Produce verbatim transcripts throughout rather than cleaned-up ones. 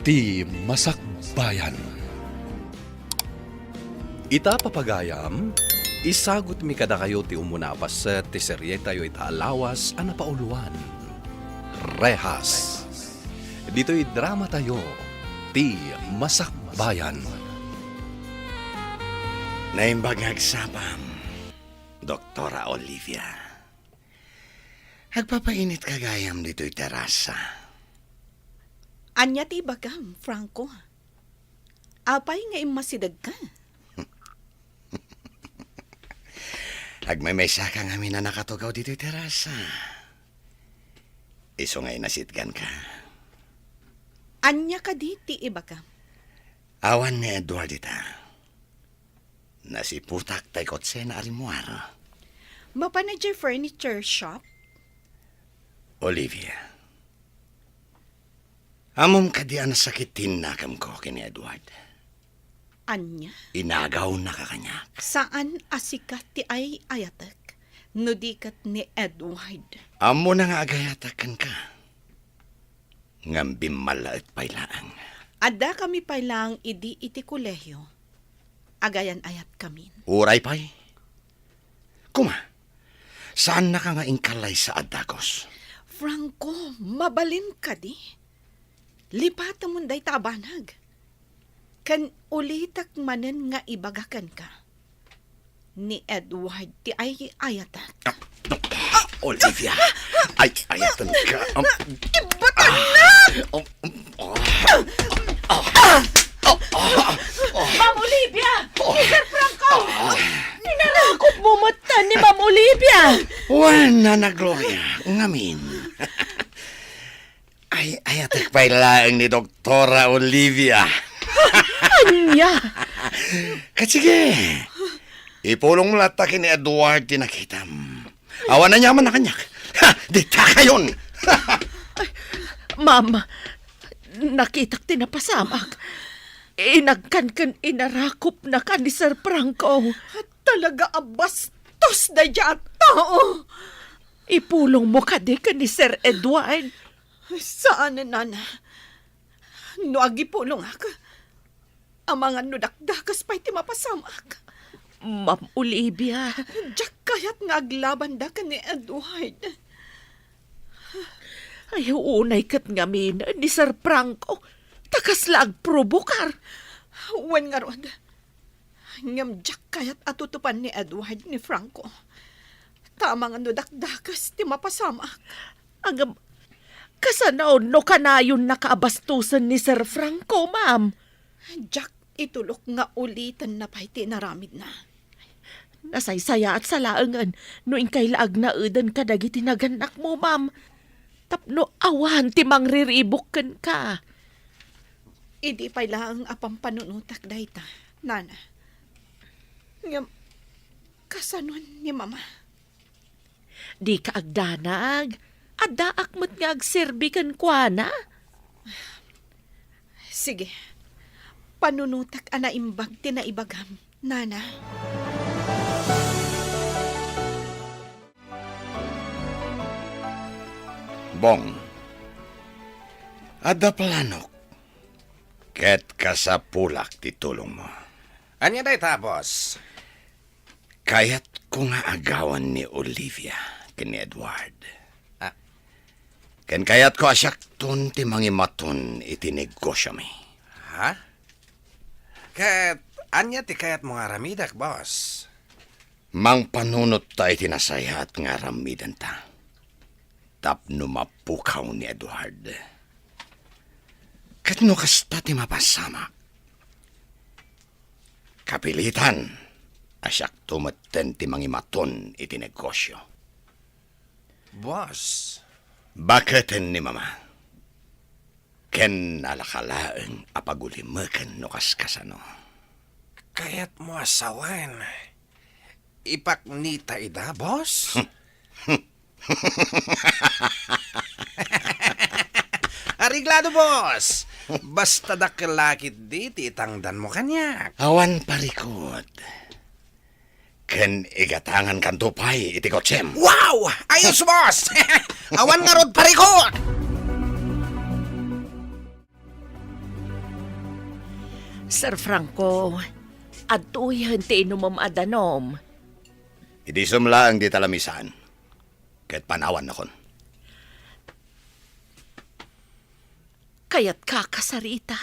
Ti Masakbayan. Ita, papagayam, isagutmi kadakayo ti umuna a paset ti serietayo ita a lawas a napauluan, Rehas. Ditoy dramatayo, Ti Masakbayan. Naimbag nga agsapam, Doktora Olivia. Agpapainitka gayam ditoy terasa. Ania ti ibagam, Franco? Apay nga immasidegka? Agmaymaysaka ngamin a nakatugaw ditoy terasa. Isu nga inasitganka. Ania kadi ti ibagam? Awan ni Edward ita. Nasiputak tay kotsena a rimmuar. Mapan idiay furniture shop? Olivia, ammom kadi a nasakit ti innakemko ken ni Edward? Ania? Inagawnaka kaniak. Saan a sika ti ay-ayatek, no di ket ni Edward. Ammona nga agayatak kenka. Ngem bimmallaet pay laeng. Addakami pay laeng idi iti kolehio. Agayan-ayatkamin. Uray pay. Kuma, saannaka nga inkallaysa a dagus. Franco, mabalin kadi? Lipatemon dayta a banag. Ken ulitek manen nga ibaga kenka, ni Edward ti ay-ayatek. Ah, Olivia, ay-ayatenka. Um, Ibatannak! Ah, um, um, ah, ah, ah, ah, ah. Ma'am Olivia! Oh. Mister Franco! Ah. Pinarakop mo met ni Ma'am Olivia! Wen, Nana Gloria, ngamin. Ay-ayatek pay laeng ni Doktora Olivia. Ania? Ket sige, ipulongmo latta ken ni Edward ti nakitam. Awan aniamanna kaniak. Ha, ditakayon! Ma'am, nakitak ti napasamak. Inagkan ken inarakopnaka ni Sir Franco. Talaga a bastos daydiay a tao! Ipulongmo kadi ken ni Sir Edward? Saan, Nana. No agipulongak, amangan no dakdakes pay ti mapasamak. Ma'am Olivia. Diak kayat nga aglabanda ken ni Edward. Ay, unay ket ngamin ni Sir Franco, ta kasla agprobokar. Wen ngarud, ngem diak kayat a tutupan ni Edward ni Franco. Ta amangan no dakdakes ti mapasamak. Ngem, kasano no kanayonnaka a bastosen ni Sir Franco, ma'am? Diak itulok nga ulitenna pay ti inaramidna. Nasaysayaatsa laengen no inkay la agnaeden kadagiti nagannakmo, ma'am. Tapno awan ti mangriribuk kenka. Idi pay laeng a pampanunotak dayta, Nana. Ngem, kasanon ni Mama? Dika agdanag. Addaak met nga agserbi kenkuana. Sige. Panunotak a naimbag ti naibagam, Nana. Bong, adda planok ket kasapulak ti tulongmo. Ania dayta, boss? Kayatko nga agawan ni Olivia ken ni Edward. Ah. Ken kayatko a siakton ti mangimaton iti negosiomi. Ha? Ket ania ti kayatmo nga aramidek, boss? Mangpanunotta iti nasayaat nga aramidenta tapno mapukaw ni Edward. Ket no kasta ti mapasamak, kapilitan a siakto metten ti mangimaton iti negosio. Boss. Baketen ni Mama. Ken nalaka laeng a pagulimeken no kaskasano. Kayatmo a sawen, ipaknita ida, boss? Areglado, boss. Basta dakkel la ketdi ti itangdanmo kaniak. Awan parikut. Ken igatangankanto pay iti kotsem. Wow! Ayos, boss! Awan ngarud parikut! Sir Franco, adtoyen ti inumem a danum. Idisom laeng dita lamisaan, ket panawannakon. Kayatka, Sarita?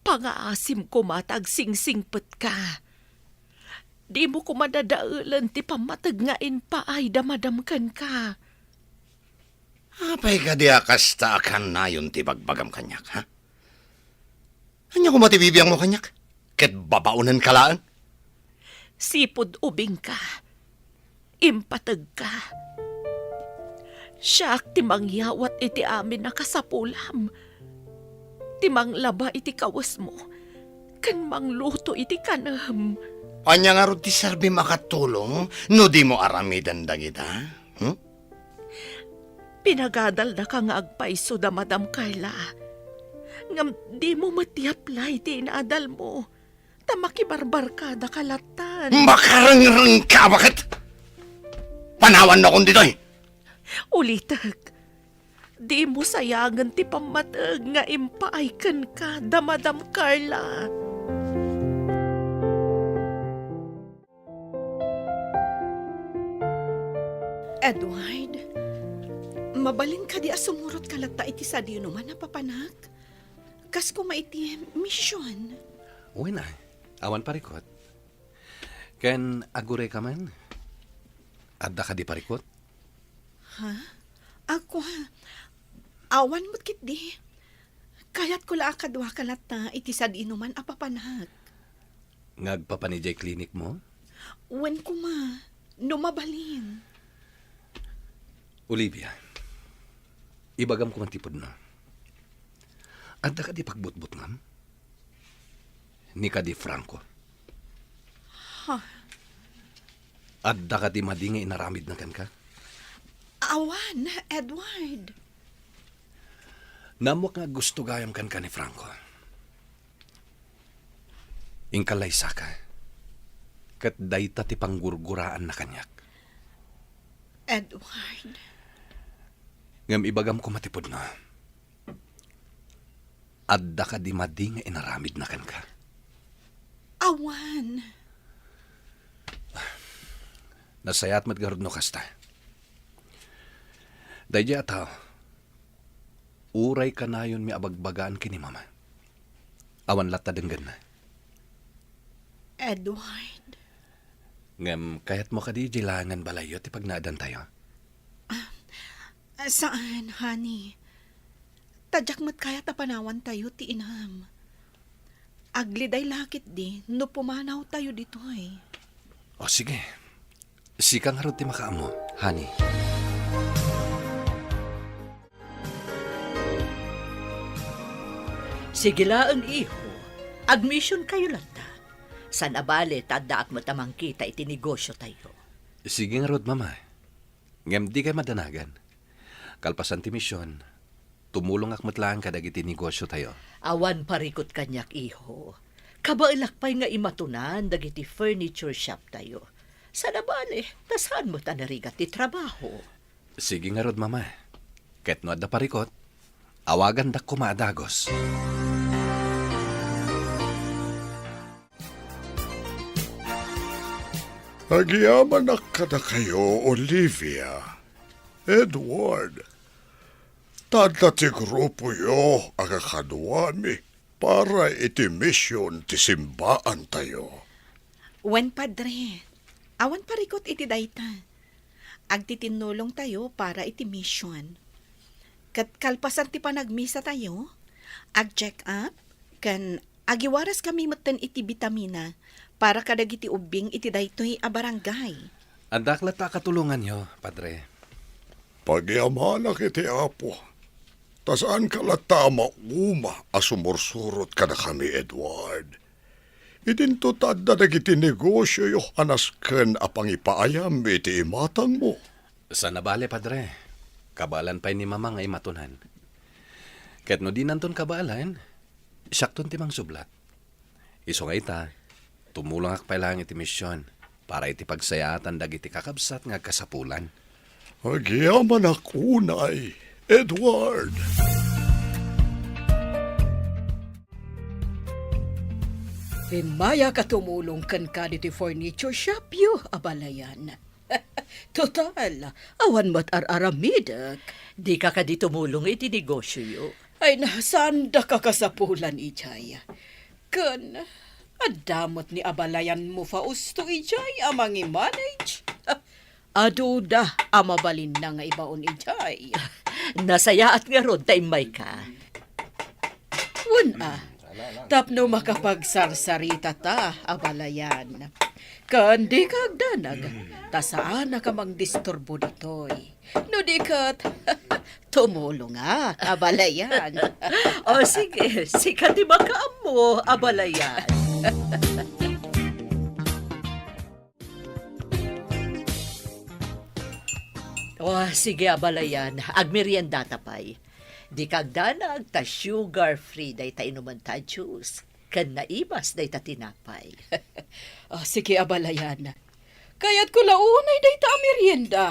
Pangaasim koma ta agsingsingpetka. Dimo koma dadaelen ti pammateg nga impaay da Madam kenka. Apay kadi a kasta a kannayon ti ibagbagam kaniak, ha? Ania koma ti bibiangmo kaniak? Ket babaonenka laeng? Sipud ubingka, impategka. Siak ti mangyawat iti amin a kasapulam, ti manglaba iti kawesmo, ken mangluto iti kanem. Ania ngarud ti serbim a katulong no dimo aramiden dagita? Hmm? Pinagadaldaka nga agpayso da Madam Carla. Ngem dimo met i-apply ti inadalmo, ta makibarbarkadaka lattan. Makarengrengka, baket! Panawannakon ditoy! Ulitek, dimo sayangen ti pammateg nga impaay kenka da Madam Carla. Edward, mabalin kadi a sumurotka latta iti sadinoman a papanak? Kas koma iti mision. Wen a, awan parikut. Ken agurayka man? Adda kadi parikut? Ha? Ako, ha? Awan met ketdi. Kayatko la a kaduaka latta iti sadinoman a papanak. Nga agpapan idiay klinikmo? Wen koma, no mabalin. Olivia, ibagam koma ti pudno. Adda kadi pagbutbutngam? Ni kadi Franco? Ha? Adda kadi madi nga inaramidna kenka? Awan, Edward. Naammoak nga aggusto gayam kenka ni Franco. Inka laysaka. Ket dayta ti panggurguraanna kaniak. Edward. Ngem ibagam koma ti pudno. Adda kadi madi nga inaramidna kenka? Awan. Nasayaat met garud no kasta. Daydiay a tao, uray kanayonmi a bagbagaan ken ni Mama, awan latta denggenna. Edward. Ngem kayatmo kadi idiay laengen balayyo ti pagnaedantayo? Ah, saan, honey. Ta diak met kayat a panawantayo ti inam. Agliday la ketdi no pumanawtayo ditoy. O, sige. Sika ngarud ti makaammo, honey. Sige laeng, iho. Agmisionkayo latta. Saan a bale ta addaak met a mangkita iti negosiotayo. Sige ngarud, Mama. Ngem dikay madanagan. Kalpasan ti mision, tumulongak met laeng kadagiti negosiotayo. Awan parikut kaniak, iho. Kabaelak pay nga imatonan dagiti furniture shoptayo. Saan a bale, ta saan met a narigat ti trabaho. Sige ngarud, Mama. Ket no adda parikut, awagandak koma a dagus. Agyamanak kadakayo, Olivia, Edward, ta adda ti grupoyo a kakaduami para iti mision ti simbaantayo. Wen, Padre, awan parikut iti dayta. Agtitinnulongtayo para iti mision. Ket kalpasan ti panagmisatayo, ag-check up, ken agiwaraskami metten iti bitamina para kadagiti ubbing iti daytoy a barangay. Addaak latta a katulonganyo, Padre. Pagyamanak iti Apo, ta saanka latta a mauma a sumursurot kadakami, Edward. Idinto ta adda dagiti negosioyo a nasken a pangipaayam iti imatangmo. Saan a bale, Padre. Kabaelan pay ni Mama nga imatonan. Ket no dinanton kabaelan, siakton ti mangsublat. Isu nga ita, tumulongak pay laeng iti mision para iti pagsayaatan dagiti kakabsat nga agkasapulan. Agyamanak unay, Edward. Immayak a tumulong kenka ditoy furniture shop yo, abalayan. Total, awan met ar-aramidek. Dika kadi tumulong iti negosioyo? Ay, na, saandaka kasapulan idiay. Ken, adda met ni abalayanmo Fausto idiay a mangimanage. Aduda a mabalinna nga ibaon idiay. Nasayaat ngarud ta immayka. Wen a, tapno makapagsarsarita ta, abalayan. Ken dika agdanag, ta saanak a mangdisturbo ditoy. No di ket, tumulongak, abalayan. O sige, sika ti makaammo, abalayan. O, sige, abalayan. Agmeriendata pay. Dika agdanag ta sugar-free dayta inumenta a juice, ken naibas dayta tinapay. O, sige, abalayan. Kayatko la unay dayta a merienda.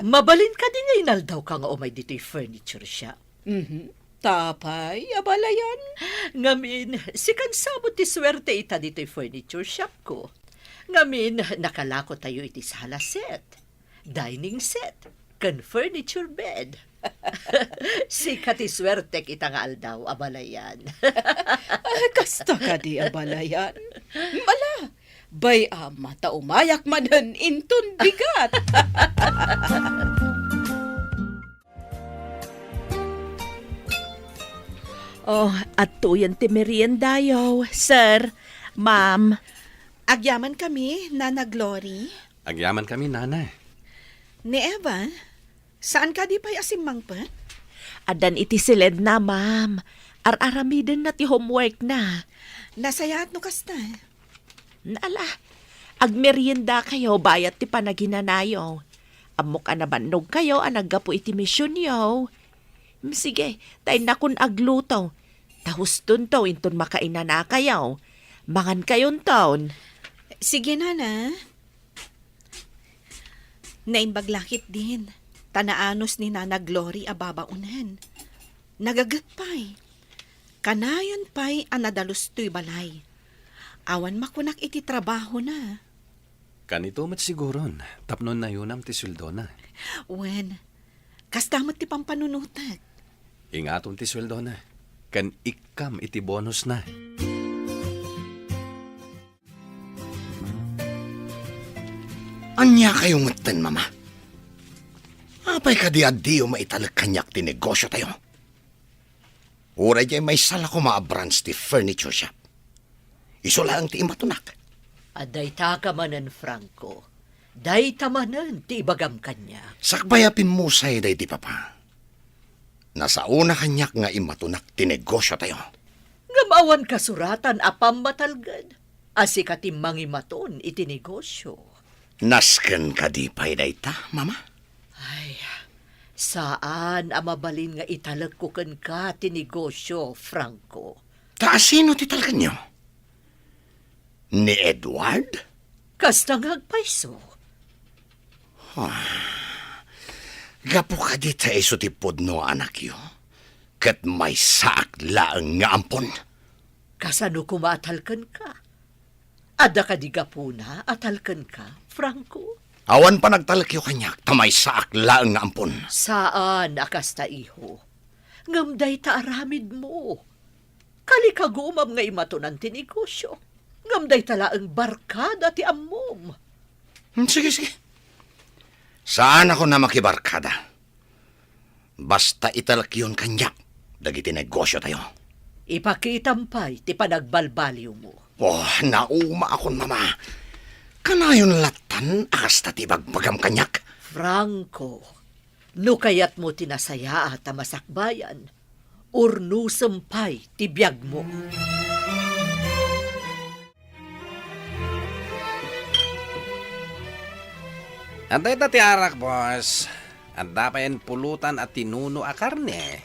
Mabalin kadi nga inaldawka nga umay ditoy furniture shop? Mhm. Apay, abalayan? Ngamin, sikan sa met ti suerte ita ditoy furniture shopko. Ngamin, nakalakotayo iti sala set, dining set, ken furniture bed. Sika ti suertek ita nga aldaw, abalayan. Ay, kasta kadi, abalayan? Ala, bay-am ta umayak manen inton bigat. Oh, adtoyen ti meriendayo, sir, ma'am. Agyamankami, Nana Glory. Agyamankami, Nana. Ni Eva, saan kadi pay a simmangpet? Addan iti siledna, ma'am. Ar-aramidenna ti homeworkna. Nasayaat no kasta. Ala, agmeriendakayo bayat ti panaginanayo. Ammok a nabannogkayo a naggapu iti misionyo. Mm, sige, ta innakon agluto. Ta hustonto inton makainanakayo. Mangankayonton. Sige, Nana. Naimbag la ketdin, ta naanus ni Nana Glory a babaonen. Nagaget pay. Kanayon pay a nadalus toy balay. Awan makunak iti trabahona. Kanito met siguron, tapno nayunam ti sueldona. Wen, kasta met ti pampanunotek. Ingaton ti sueldona, ken ikkam iti bonusna. Ania kayo metten, Mama? Apay kadi a diyo maitalek kaniak ti negosiotayo? Uray diay maysa la koma a branch ti furniture shop. Isu laeng ti imatonak. A dayta ka manen, Franco. Dayta manen ti ibagam kaniak. Sakbay a pimmusay daydi papa. Nasaona kaniak nga imatonak ti negosiotayo. Ngem awan kasuratan a pammatalged a sika ti mangimaton iti negosio. Nasken kadi pay dayta, Mama? Ay, saan a mabalin nga italekko kenka ti negosio, Franco. Ta asino ti talkenyo? Ni Edward? Kasta nga agpayso. Ah, gapu kadi ta isu ti pudno a anakyo, ket maysaak laeng nga ampon. Kasano koma a talkenka? Adda kadi gapuna a talkenka, Franco? Awan panagtalekyo kaniak ta maysaak laeng nga ampon. Saan a kasta, iho. Ngem dayta aramidmo. Kalikagumam nga imatonan ti negosio. Ngem dayta laeng barkada ti ammom. Hmm, sige, sige. Saanakon a makibarkada. Basta italekyon kaniak dagiti negosiotayo. Ipakitam pay ti panagbalbaliwmo. Oh, naumaakon, Mama. Kanayon lattan a kasta ti ibagbagam kaniak. Franco, no kayatmo ti nasayaat a masakbayan, urnosem pay ti biagmo. Adda ita ti arak, boss. Adda payen pulutan a tinuno a karne.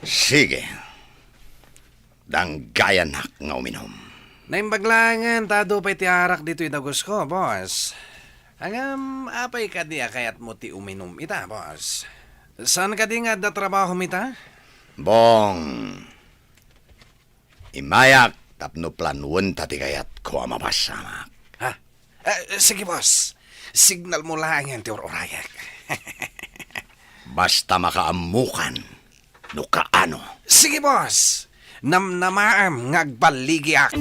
Sige. Danggayanak nga uminom. Naimbag laengen ta adu pay ti arak ditoy dagusko, boss. Ngem, apay kadi a kayatmo ti uminom ita, boss? Saan kadi nga adda trabahom ita? Bong, Immayak tapno planuenta ti kayatko a mapasamak. Ha? Eh, sige, boss. Signal mo laengen ti ur-urayek. Basta makaammokan no kaano. Sige, boss. Namnamaem nga agballigiak.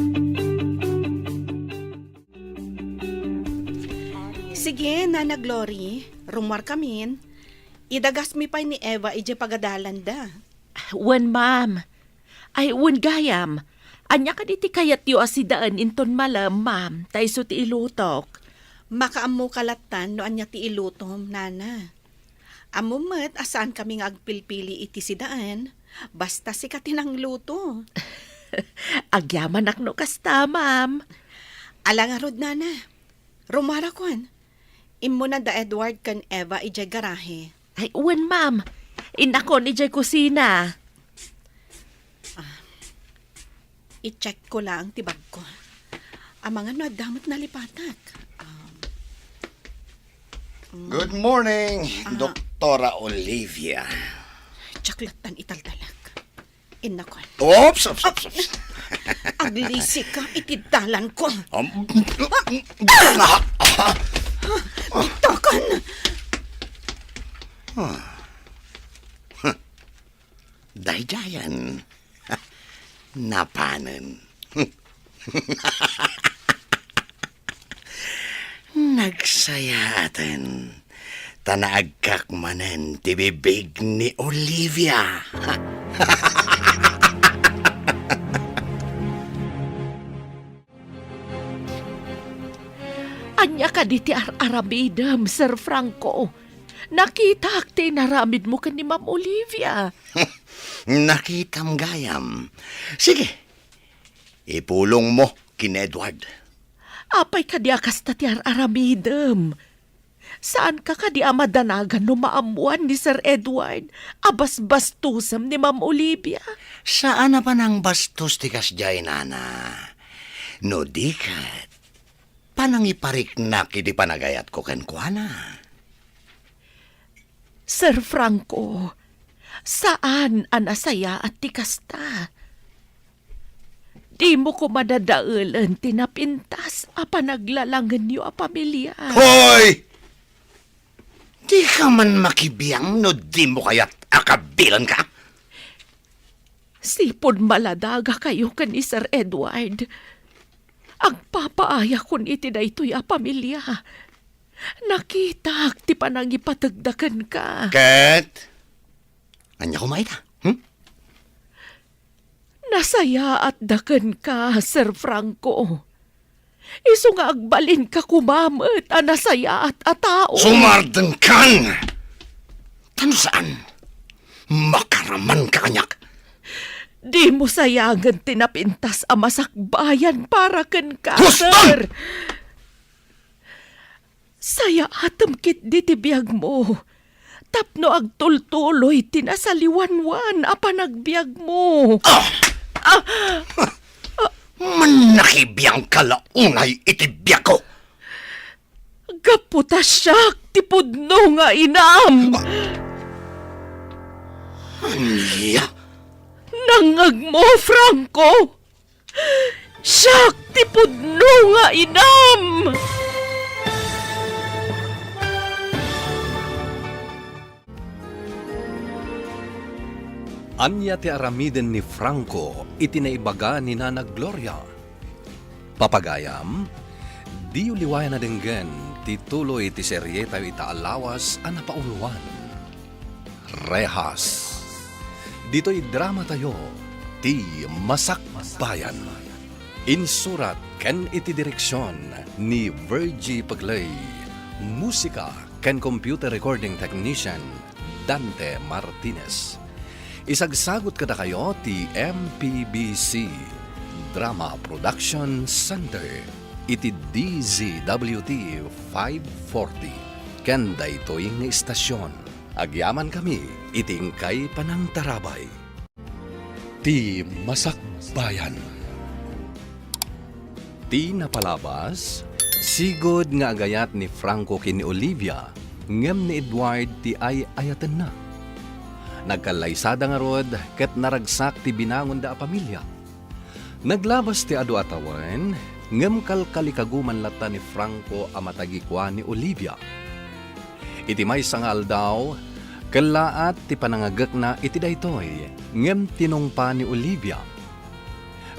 Sige, Nana Glory, rummuarkamin. Idagasmi pay ni Eva idiay pagadalanda. Wen, ma'am. Ay, wen gayam. Ania kadi ti kayatyo a sidaen inton malem, ma'am, ta isu ti ilutok? Makaammoka lattan no ania ti ilutom, Nana. Ammom met a saankami nga agpilpili iti sidaen, basta sika ti nangluto. Agyamanak no kasta, ma'am. Ala ngarud, Nana. Rummuarakon. Immuna da Edward ken Eva idiay garahe. Ay, wen, ma'am. Innakon idiay kusina. Ah, i-check ko laeng ti bagko. Amangan no adda met nalipatak. Um, mm. Good morning, Ah. Doktora Olivia. Diak lattan italtalek. Innakon. Oops, oops, oops, oops. Aglisika iti dalanko. Um, Bitakan! Daydiayen. Napanen. Nagsayaaten, ta naagkak manen ti bibig ni Olivia. Ania kadi ti ar-aramidem, Sir Franco? Nakitak ti inaramidmo ken ni Ma'am Olivia. Nakitam gayam. Sige, ipulongmo ken Edward. Apay kadi a kasta ti ar-aramidem? Saanka kadi a madanagan no maammoan ni Sir Edward a basbastosem ni Ma'am Olivia? Saan a panangbastos ti kasdiay, Nana. No di ket, panangipariknak iti panagayatko kenkuana. Sir Franco, saan a nasayaat ti kasta. Dimo koma dadaelen ti napintas a panaglalangenyo a pamilia. Hoy! Dika man makibiang no dimo kayat a kabilenka? Sipud maladagakayo ken ni Sir Edward, agpapaayakon iti daytoy a pamilia. Nakitak ti panangipategda kenka. Ket ania koma ita? Hmm? Nasayaatda kenka, Sir Franco. Isu nga agbalinka koma met a nasayaat a tao. Sumardengkan! Ta no saan, makaramanka kaniak. Dimo sayangen ti napintas a masakbayan para kenka, Huston! Sir. Sayaatem ketdi ti biagmo tapno agtultuloy ti nasaliwanwan a panagbiagmo. Ah! Ah! Mannakibiangka la unay iti biagko. Gapu ta siak ti pudno nga inam. Ania? Nangngegmo, Franco? Siak ti pudno nga inam! Ania ti aramiden ni Franco iti naibaga ni Nana Gloria? Papagayam, diyo liwayan a denggen ti tuloy ti serietayo ita a lawas a napauluan. Rehas. Ditoy dramatayo, ti Masakbayan. Insurat ken iti direksion ni Virgie Pegley. Musika ken computer recording technician, Dante Martinez. Isagsagut kadakayo ti M P B C Drama Production Center iti D Z W T five forty. Ken daytoy nga istasyon, agyamankami iti inkay panangtarabay. Ti Masakbayan. Ti napalabas, sigud nga agayat ni Franco ken ni Olivia, ngem ni Edward ti ay-ayatenna. Nagkallaysada ngarud ket naragsak ti binangonda a pamilia. Naglabas ti adu a tawen, ngem kalkalikaguman latta ni Franco a matagikua ni Olivia. Iti maysa nga aldaw, kellaat ti panangagekna iti daytoy, ngem tinungpa ni Olivia.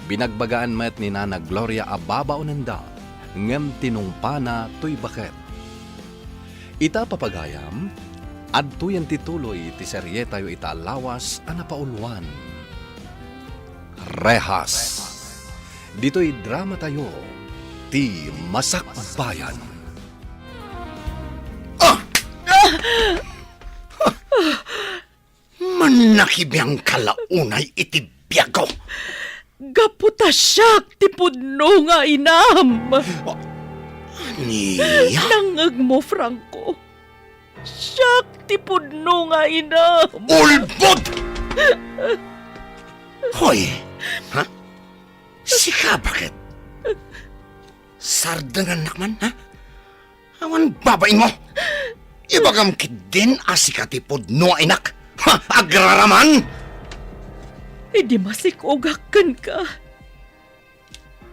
Binagbagaan met ni Nana Gloria a babaonenda, ngem tinungpana toy baket. Ita, papagayam, adtoyen ti tuloy ti serietayo ita a lawas a napauluan. Rehas. Ditoy dramatayo, ti Masakbayan. Ah! Mannakibiangka la unay iti biagko. Gapu ta siak ti pudno nga inam. Ania? Nangngegmo, Franco. Siak ti pudno nga inam. Ulbod! Hoy, ha? Sika, baket? Sardengannak man, ha? Awan babainmo. Ibagam ketdin a sika ti pudno a inak. Ha, agraraman! Idi masikogak kenka,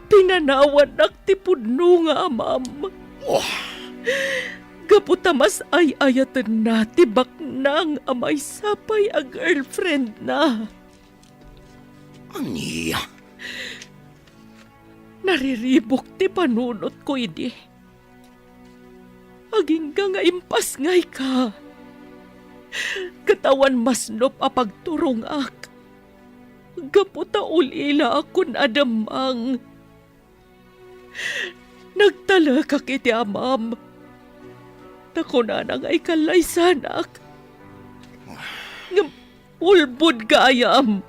pinanawannak ti pudno nga amam. Oh. Gapu ta mas ay-ayatenna ti baknang a maysa pay a girlfriendna. Ania? Nariribuk ti panunotko idi. Agingga nga impasngayka. Ket awan masnop a pagturongak. Gapu ta ulilaakon a demmang. Nagtalekak iti amam. Ta kunana nga ikallaysanak. Ngem ulbod gayam.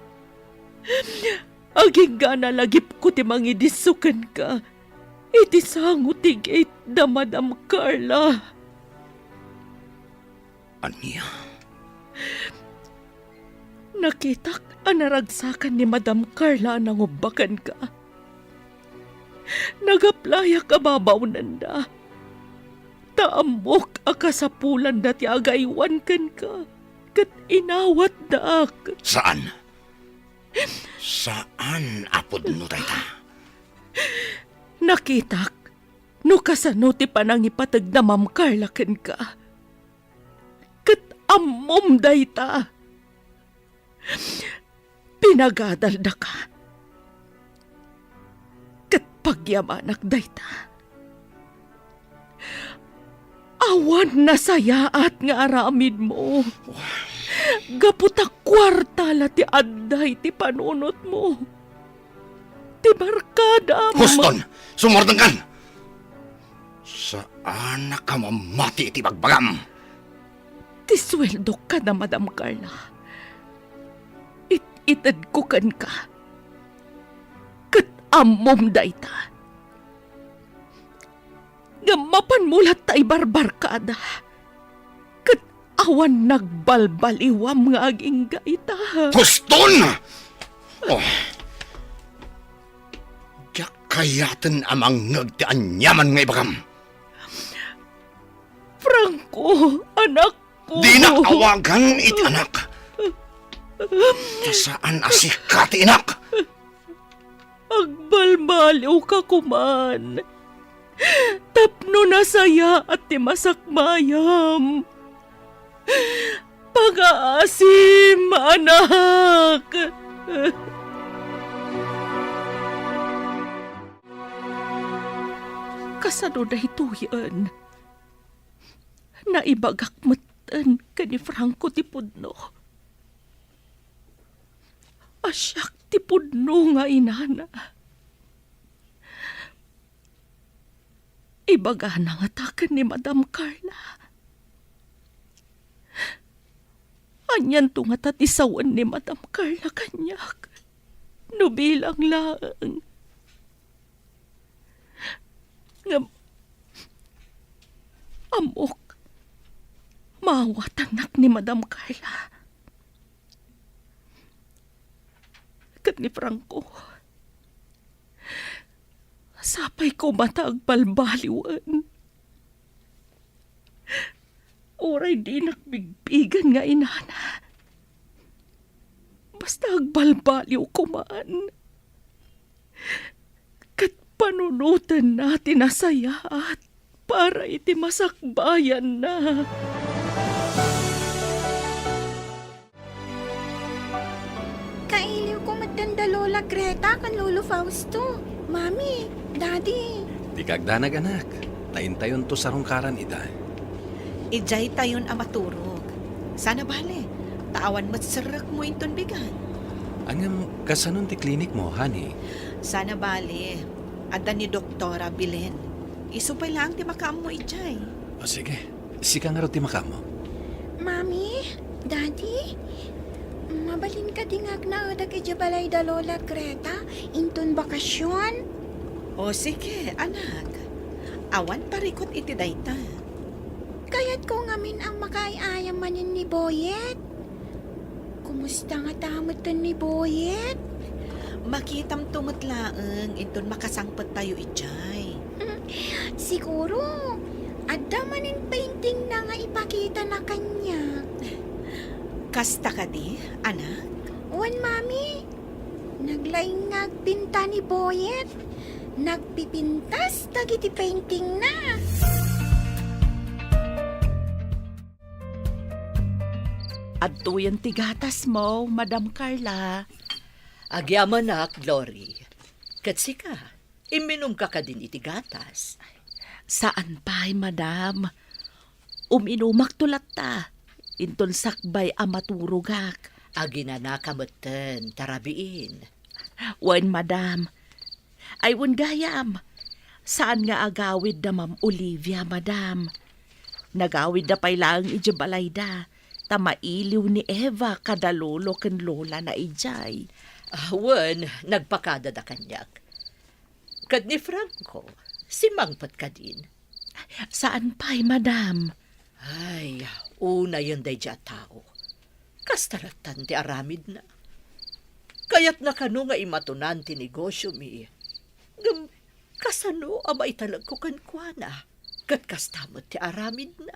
Agingga a nalagipko ti mangidisso kenka iti sango ti gate da Madam Carla. Ania? Nakitak a naragsakan ni Madam Carla a nangubba kenka. Nagaplayak a babaonenda. Ta ammok a kasapulanda ti agaywan kenka, ket inawatdak. Saan? Saan a pudno dayta. Nakitak no kasano ti panangipateg da Ma'am Carla kenka. Ket ammom dayta. Pinagadaldaka. Ket pagyamanak dayta. Awan nasayaat nga aramidmo. Gapu ta kuarta la ti adda iti panunotmo. Ti barkadam. Huston! Sumurdengkan! Saanak a mamati iti bagbagam. Ti sueldok kada Madam Carla, it-itedko kenka. Ket ammom dayta. Ngem mapanmo latta ibarbarkada. Ket awan nagbalbaliwam nga agingga ita. Huston! Oh. Diak kayaten a mangngeg ti aniaman nga ibagam. Franco, anakko. Dinak awagan iti anak. Ta saan a sika ti inak. Agbalbaliwka koman. Tapno nasayaat ti masakbayam. Pangaasim, anak! Kasano daytoyen? Naibagak metten ken ni Franco ti pudno. A siak ti pudno nga inana. Ibagana ngata ken ni Madam Carla. Anianto ngata ti sawen ni Madam Carla kaniak no bilang laeng? Ngem ammok, maawatannak ni Madam Carla ken ni Franco. Sapay koma ta agbalbaliwen. Uray dinak bigbigen nga inana, basta agbalbaliw koman. ket panunotenna ti nasayaat para iti masakbayanna. Kailiwko met da Lola Greta ken Lolo Fausto. Mami, Daddy. Dika agdanag, anak. Ta intayonto sarungkaran ida. Idiaytayon a maturog. Sana bale, ta awan met serrekmo inton bigat. Ngem, kasanon ti klinikmo, honey? Sana bale, adda ni Doktora Belen. Isu pay laeng ti makaammo idiay. O, sige. Sika ngarud ti makaammo. Mami, Daddy, mabalin kadi nga agnaedak idiay balay da Lola Greta inton bakasion? O, sige, anak. Awan parikut iti dayta. Kayatko ngamin a makaay-ayam manen ni Boyet. Kumusta ngata metten ni Boyet? Makitamto met laeng inton makasangpettayo idiay. Siguro, adda manen paintingna nga ipakitana kaniak. Kasta kadi, anak? Wen, Mami. Naglaing nga agpinta ni Boyet. Nagpipintas dagiti paintingna. Adtoyen ti gatasmo, Madam Carla. Agyamanak, Glory. Ket sika, imminumka kadin iti gatas? Saan pay, Madam. Uminumakto latta, inton sakbay a maturogak. Aginanaka metten, ta rabiin. Wen, Madam. Ay, wen gayam. Saan nga agawid da Ma'am Olivia, Madam. Nagawidda pay laeng idiay balayda, ta mailiw ni Eva kada lolo ken lolana idiay. Ah, wen, nagpakadada kaniak. Ket ni Franco, simmangpet kadin? Saan pay, Madam. Ay, unayen daydiay a tao. Kasta lattan ti aramidna. Kayatna kano nga imatonan ti negosiomi. Ngem kasano a maitalekko kenkuana? Ket kasta met ti aramidna.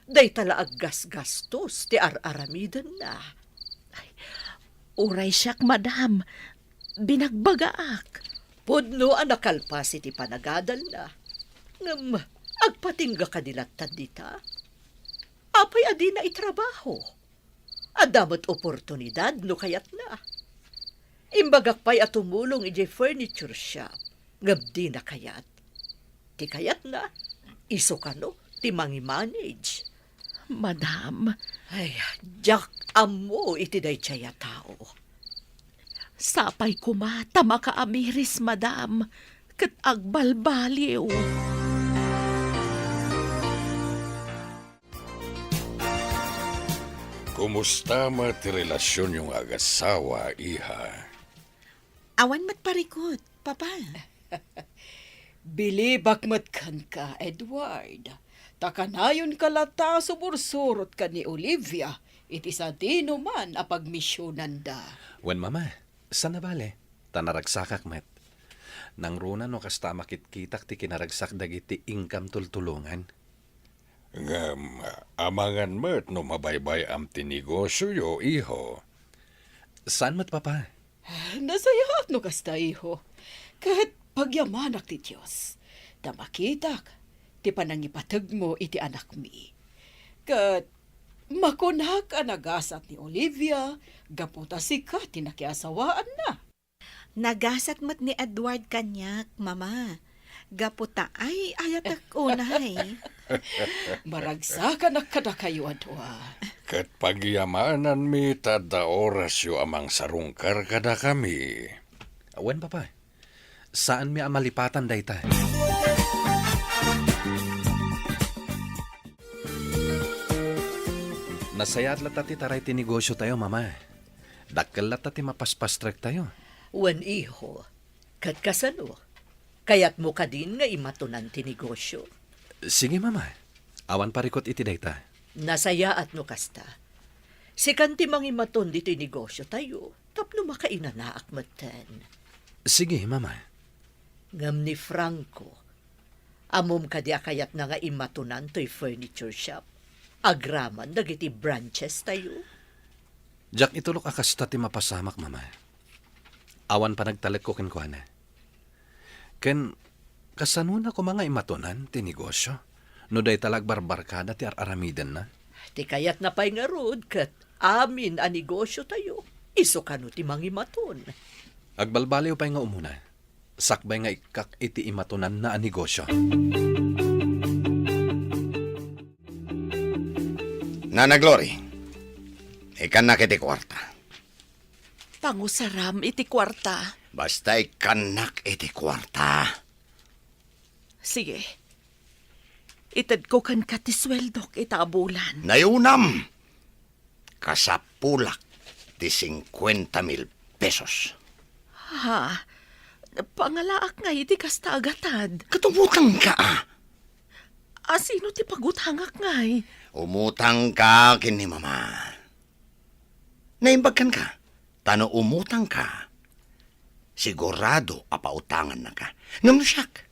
Dayta la aggasgastos ti ar-aramidenna. Ay, uray siak, Madam. Binagbagaak. Pudno a nakalpas iti panagadalna. Ngem agpatingga kadi lattan dita? Apay a dina itrabaho? Adda met oportunidad no kayatna. Imbagak pay a tumulong idiay furniture shop, ngem dina kayat. Ti kayatna, isu kano ti mangimanage. Madam. Ay, diak ammo iti daydiay a tao. Sapay koma ta makaamiris, Madam, ket agbalbaliw. Kumusta met ti relasionyo nga agasawa, iha? Awan met parikut, Papa. Bilibak met kenka, Edward. Ta kanayonka latta a sumursurot ken ni Olivia iti sadinoman a pagmisionanda. Wen, Mama, saan a bale, ta naragsakak met. Nangruna no kasta a makitkitak ti kinaragsak dagiti inkam tultulongan. Ngem, amangan met no mabaybay-am ti negosioyo, iho. Saan met, Papa? Nasayaat no kasta, iho. Ket pagyamanak ti Dios, ta makitak ti panangipategmo iti anakmi. Ket makunak a nagasat ni Olivia gapu ta sika ti nakiasawaanna. Nagasat met ni Edward kaniak, Mama, gapu ta ay-ayatek unay. Maragsakanak kadakayo a dua. Ket pagyamananmi ta adda orasyo a mangsarungkar kadakami. Wen, Papa. Saanmi a malipatan dayta. Nasayaat latta ti taray ti negosiotayo, Mama. Dakkel latta ti mapaspastrektayo. Wen, iho. Ket kasano? Kayatmo kadin nga imatonan ti negosio? Sige, Mama. Awan parikut iti dayta. Nasayaat no kasta. Sikan ti mangimaton ditoy negosiotayo tapno makainanaak metten. Sige, Mama. Ngem ni Franco, ammom kadi a kayatna nga imatonan toy furniture shop agraman dagiti branches tayo? Diak itulok a kasta ti mapasamak, Mama. Awan panagtalekko kenkuana. Ken kasano na koma nga imatonan ti negosio no dayta la agbarbarkada ti ar-aramidenna? Ti kayatna pay ngarud ket amin a negosiotayo, isu kano ti mangimaton. Agbalbaliw pay nga umuna, sakbay nga ikkak iti imatonanna a negosio. Nana Glory, ikkannak iti kuarta. Pangusaram iti kuarta. Basta ikkannak iti kuarta. Sige. Itedko kenka ti sueldok ita a bulan. Nayunam! Kasapulak ti singkuenta mil pesos. Ha? Pangalaak ngay iti kasta a gatad. Ket umutangka, a? A sino ti pagutangak ngay? Umutangka ken ni Mama. Naimbag kenka, ta no umutangka, sigurado a pautangannaka. Ngem no siak,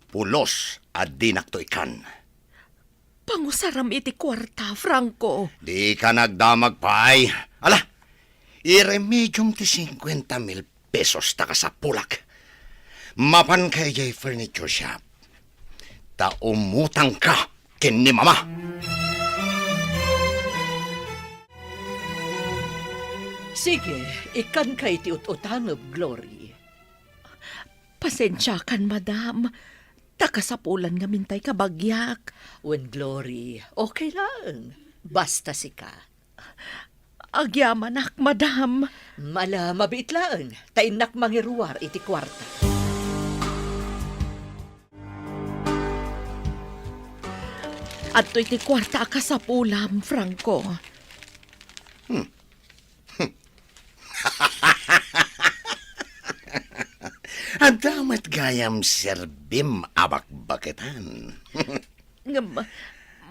pulos a dinakto ikkan. Pangusaram iti kuarta, Franco. Dika nagdamag pay. Ala, iremediom ti singkuenta mil pesos ta kasapulak. Mapanka idiay furniture shop, ta umutangka ken ni Mama. Sige, ikkanka iti ut-utangem, Glory. Pasensiakan, madam. Ta kasapulan ngamin tay kabagiak. Wen, Glory, okay laeng. Basta sika. Agyamanak, madam. Ala, mabiit laeng. Ta innak mangiruar iti kuarta. Adtoy ti kuarta a kasapulam, Franco. Hmm. Adda met gayam serbim a bakbaketan. Ngem,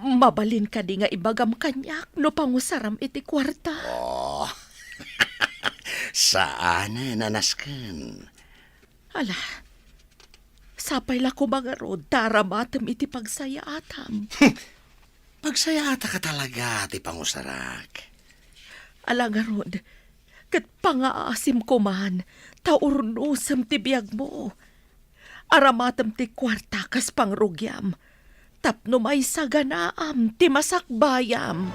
mabalin kadi nga ibagam kaniak no pangusaram iti kuarta? Oh, saanen a nasken. Ala, sapay la koma ngarud ta aramatem iti pagsayaatam. Pagsayaataka talaga ti pangusarak. Ala ngarud, ket pangaasim koman ta urnosem ti biagmo. Aramatem ti kuarta kas pangrugiam, tapno maisaganaam ti masakbayam.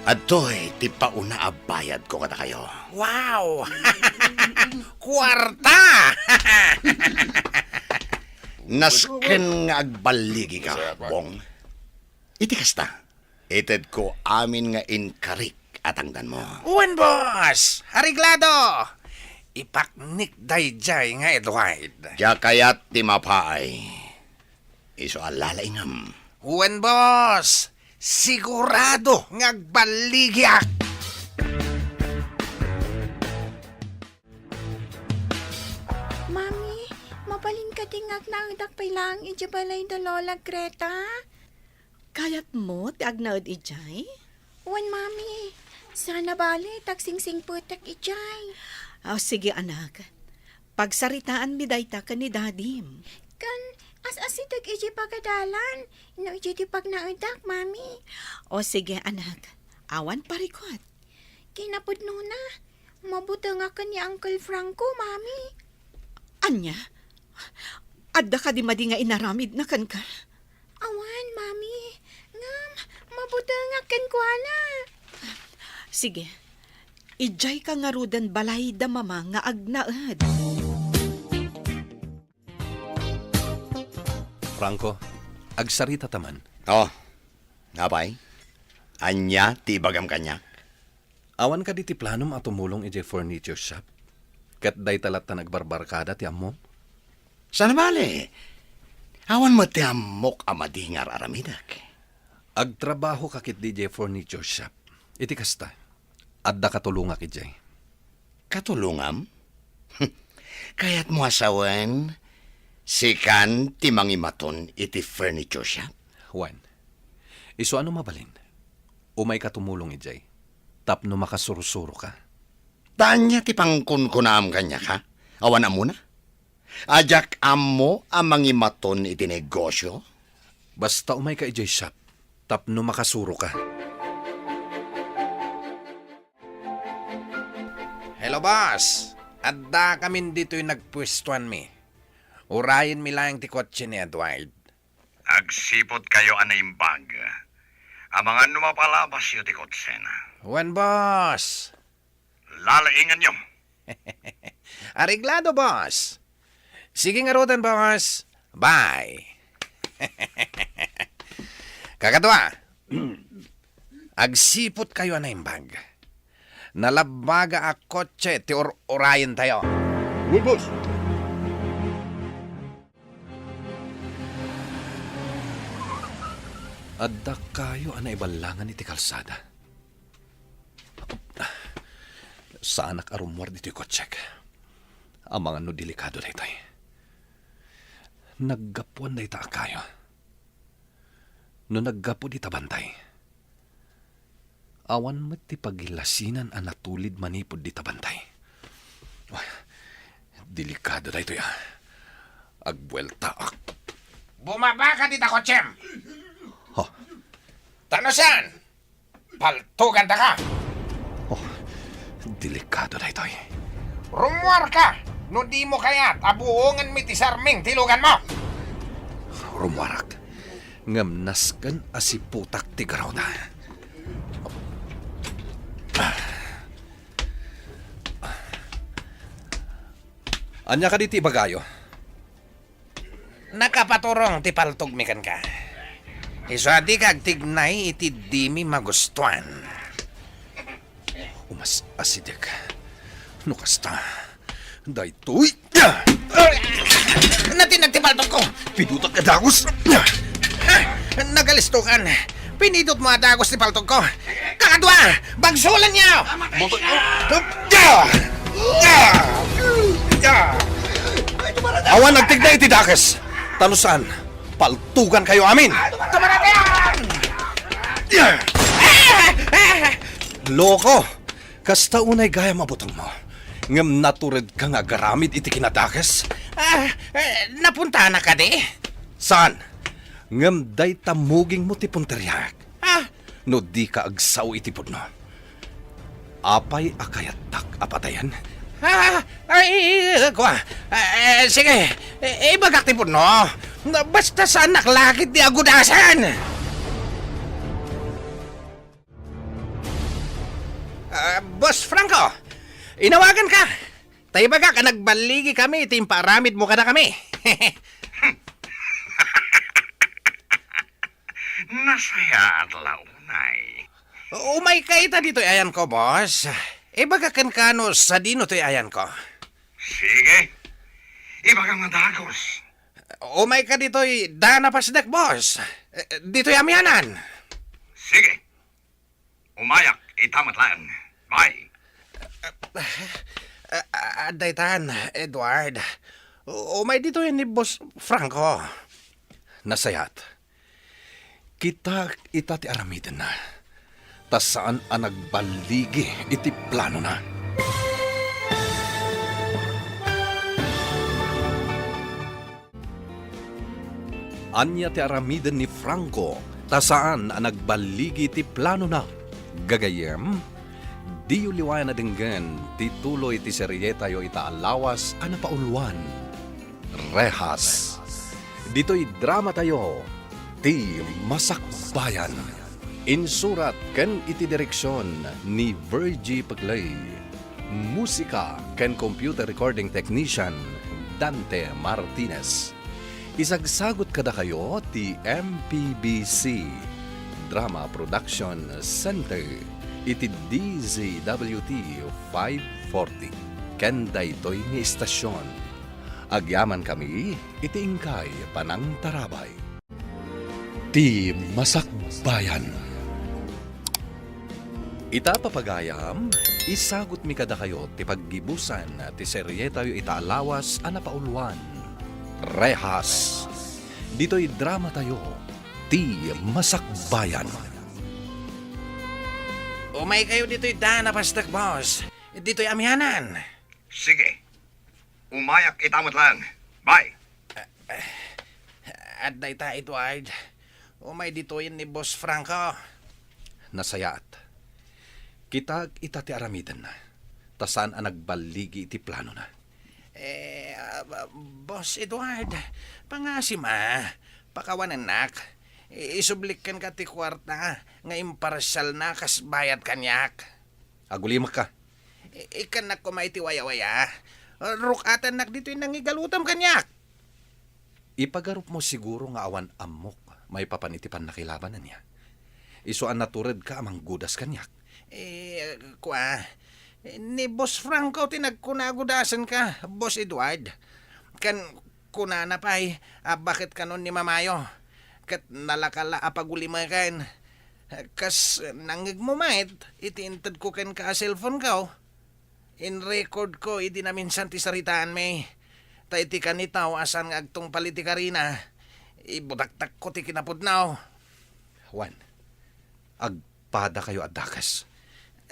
Adtoy ti pauna a bayadko kadakayo. Wow! Kuarta! Nasken nga agballigika, Bong. Iti kasta, itedko amin nga inkarik a tangdanmo. Wen, boss! Areglado! Ipaknik daydiay nga Edward. Diak kayat ti mapaay. Isu a lalaingam. Wen, boss! Sigurado nga agballigiak! Mami, mabalin kadi nga agnaedak pay laeng idiay balay da Lola Greta? Kayatmo ti agnaed idiay? Wen, Mami. Sana bale ta agsingsingpetek idiay. Ah, sige, anak. Pagsaritaanmi dayta ken ni Dadim. Ken as-asideg idiay pagadalan, no idiay ti pagnaedak, Mami. O, sige, anak. Awan parikut. Kinapudnona, mabutengaken ni Uncle Franco, Mami. Ania? Adda kadi madi nga inaramidna kenka? Awan, Mami. Ngem, mabutengak kenkuana. Sige. Idiayka ngaruden balay da Mama nga agnaed. Franco, agsaritata man. Oh, apay? Ania ti ibagam kaniak? Awan kadi ti planom a tumulong idiay furniture shop? Ket dayta latta nagbarbarkada ti ammom? Sana bale, awan met ti ammok a madi nga ar-aramidek. Agtrabahoka ketdi idiay furniture shop. Iti kasta, adda katulongak idiay. Katulongam? Kayatmo a sawen, sikan ti mangimaton iti furniture shop? Wen, isu a no mabalin, umayka tumulong idiay tapno makasursuroka. Ta ania ti pangkunkunaam kaniak, ha? Awan ammona? A diak ammo a mangimaton iti negosio? Basta umayka idiay shop tapno makasuroka. Boss, addakamin ditoy nagpuestuanmi. Urayenmi laeng ti kotse ni Edward. Agsiputkayo a naimbag. Amangan no mapalabasyo ti kotsena. Wen, boss. Lalainganyo. Areglado, boss. Sige ngaruden, boss. Bye. Kakadua, agsiputkayo a naimbag. Nalabbaga a kotse ti ur-urayentayo. Wen, boss. Adda kayo a naiballangan iti kalsada. Saanak a rummuar ditoy kotsek. Amangan no delikado daytoy. Naggapuan dayta a kayo. No naggapu dita bantay, awan met ti pagilasinan a natulid manipud dita bantay. Ay, delikado daytoy, ah. Agbueltaak. Bumaba ka dita kotsem! Ha? Tano saan? Paltuganta ka! Oh, delikado daytoy. Rummuar ka! No di mo kayat a buongan mi ti sarming ti lugan mo! Rummuarak. Ngem nasken a siputak ti garruda. Ania kadi ti ibagayo? Nakapaturong ti paltogmi kenka. Isu a dika agtignay iti dimi magustuan. Umas asidek. No kasta, daytoy. Natinag ti paltogko. Pidutak a dagus. Nagalistukan. Pinidot mo a dagus ti paltogko. Kakadua, bagsulan niyo! Awan agtigna iti dakes. Tano saan, paltugan kayo amin. Kamaratan! Loko! Kasta unay gayam a butongmo. Ngem natured ka nga agaramid iti kinadakes? Ah, eh, napuntana kadi? Saan? Ngem dayta mugingmo ti punteriak. Ah, no dika agsao iti pudno, apay a kayattak a patayen? Ah, ay, kua. Eh, sige, eh, ibagak ti pudno. Basta saanak lakit ti agudasan. Ah, Boss Franco, inawagan ka. Ta ibagak a nagballigi kami iti impaaramid mo kadakami. Nasayaat la unay. Umay ka ita ditoy ayanko, boss. Ibagak kenka no sadino toy ayanko. Sige. Ibagam a dagus. Umay ka ditoy daan a pasdek, boss. Eh, ditoy amianan. Sige. Umayak ita met laeng. Bye. Ah, ah, adda itan, Edward. Umay ditoy ni Boss Franco. Nasayaat. Kitaek ita ti aramidenna, ta saan a nagballigi iti planona. Ania ti aramiden ni Franco ta saan a nagballigi ti planona? Gagayyem, diyo liwayan a denggen ti tuloy ti serietayo ita a lawas a napauluan, Rehas. Ditoy dramatayo, Ti Masakbayan. Insurat ken iti direksion ni Virgie Peclay. Musika ken computer recording technician, Dante Martinez. Isagsagut kadakayo ti M P B C Drama Production Center iti D Z W T five forty. Ken daytoy nga istasion, agyamankami iti inkay panangtarabay. Ti Masakbayan. Ita, papagayam, isagutmi kadakayo ti paggibusan ti serietayo ita a lawas a napauluan, Rehas. Ditoy dramatayo, Ti Masakbayan. Umay kayo ditoy daan a pasdek, boss. Ditoy amianan. Sige. Umayak ita met laeng. Bye. Adda ita, Edward. Umay ditoyen ni Boss Franco. Nasayaat. Kitaek ita ti aramidenna. ta saan a nagballigi iti planona. Eh, ah, Boss Edward, pangasim a, pakawanennak. I-, isublik kenka ti kuarta nga imparsialna kas bayad kaniak. Agulimakka. I-, ikkannak koma iti wayawaya. Ruk-atannak ditoy nangigalutam kaniak. Ipagarupmo siguro nga awan ammok maipapan iti pannakilaban, ania? Isu a naturedka a manggudas kaniak. Eh, kua, ni Boss Franco ti nagkuna a gudasenka, Boss Edward. Ken kunana pay a baket kanon ni Mamayo. Ket nalaka la a pagulimekan. Kas nangngegmo met iti intedko kenka a cellphone-ko. In-record ko idi naminsan ti saritaanmi. Ta iti kanitaw a saan nga agtungpal iti karina, ibutaktakko ti kinapudno. Juan, agpadakayo a dakes.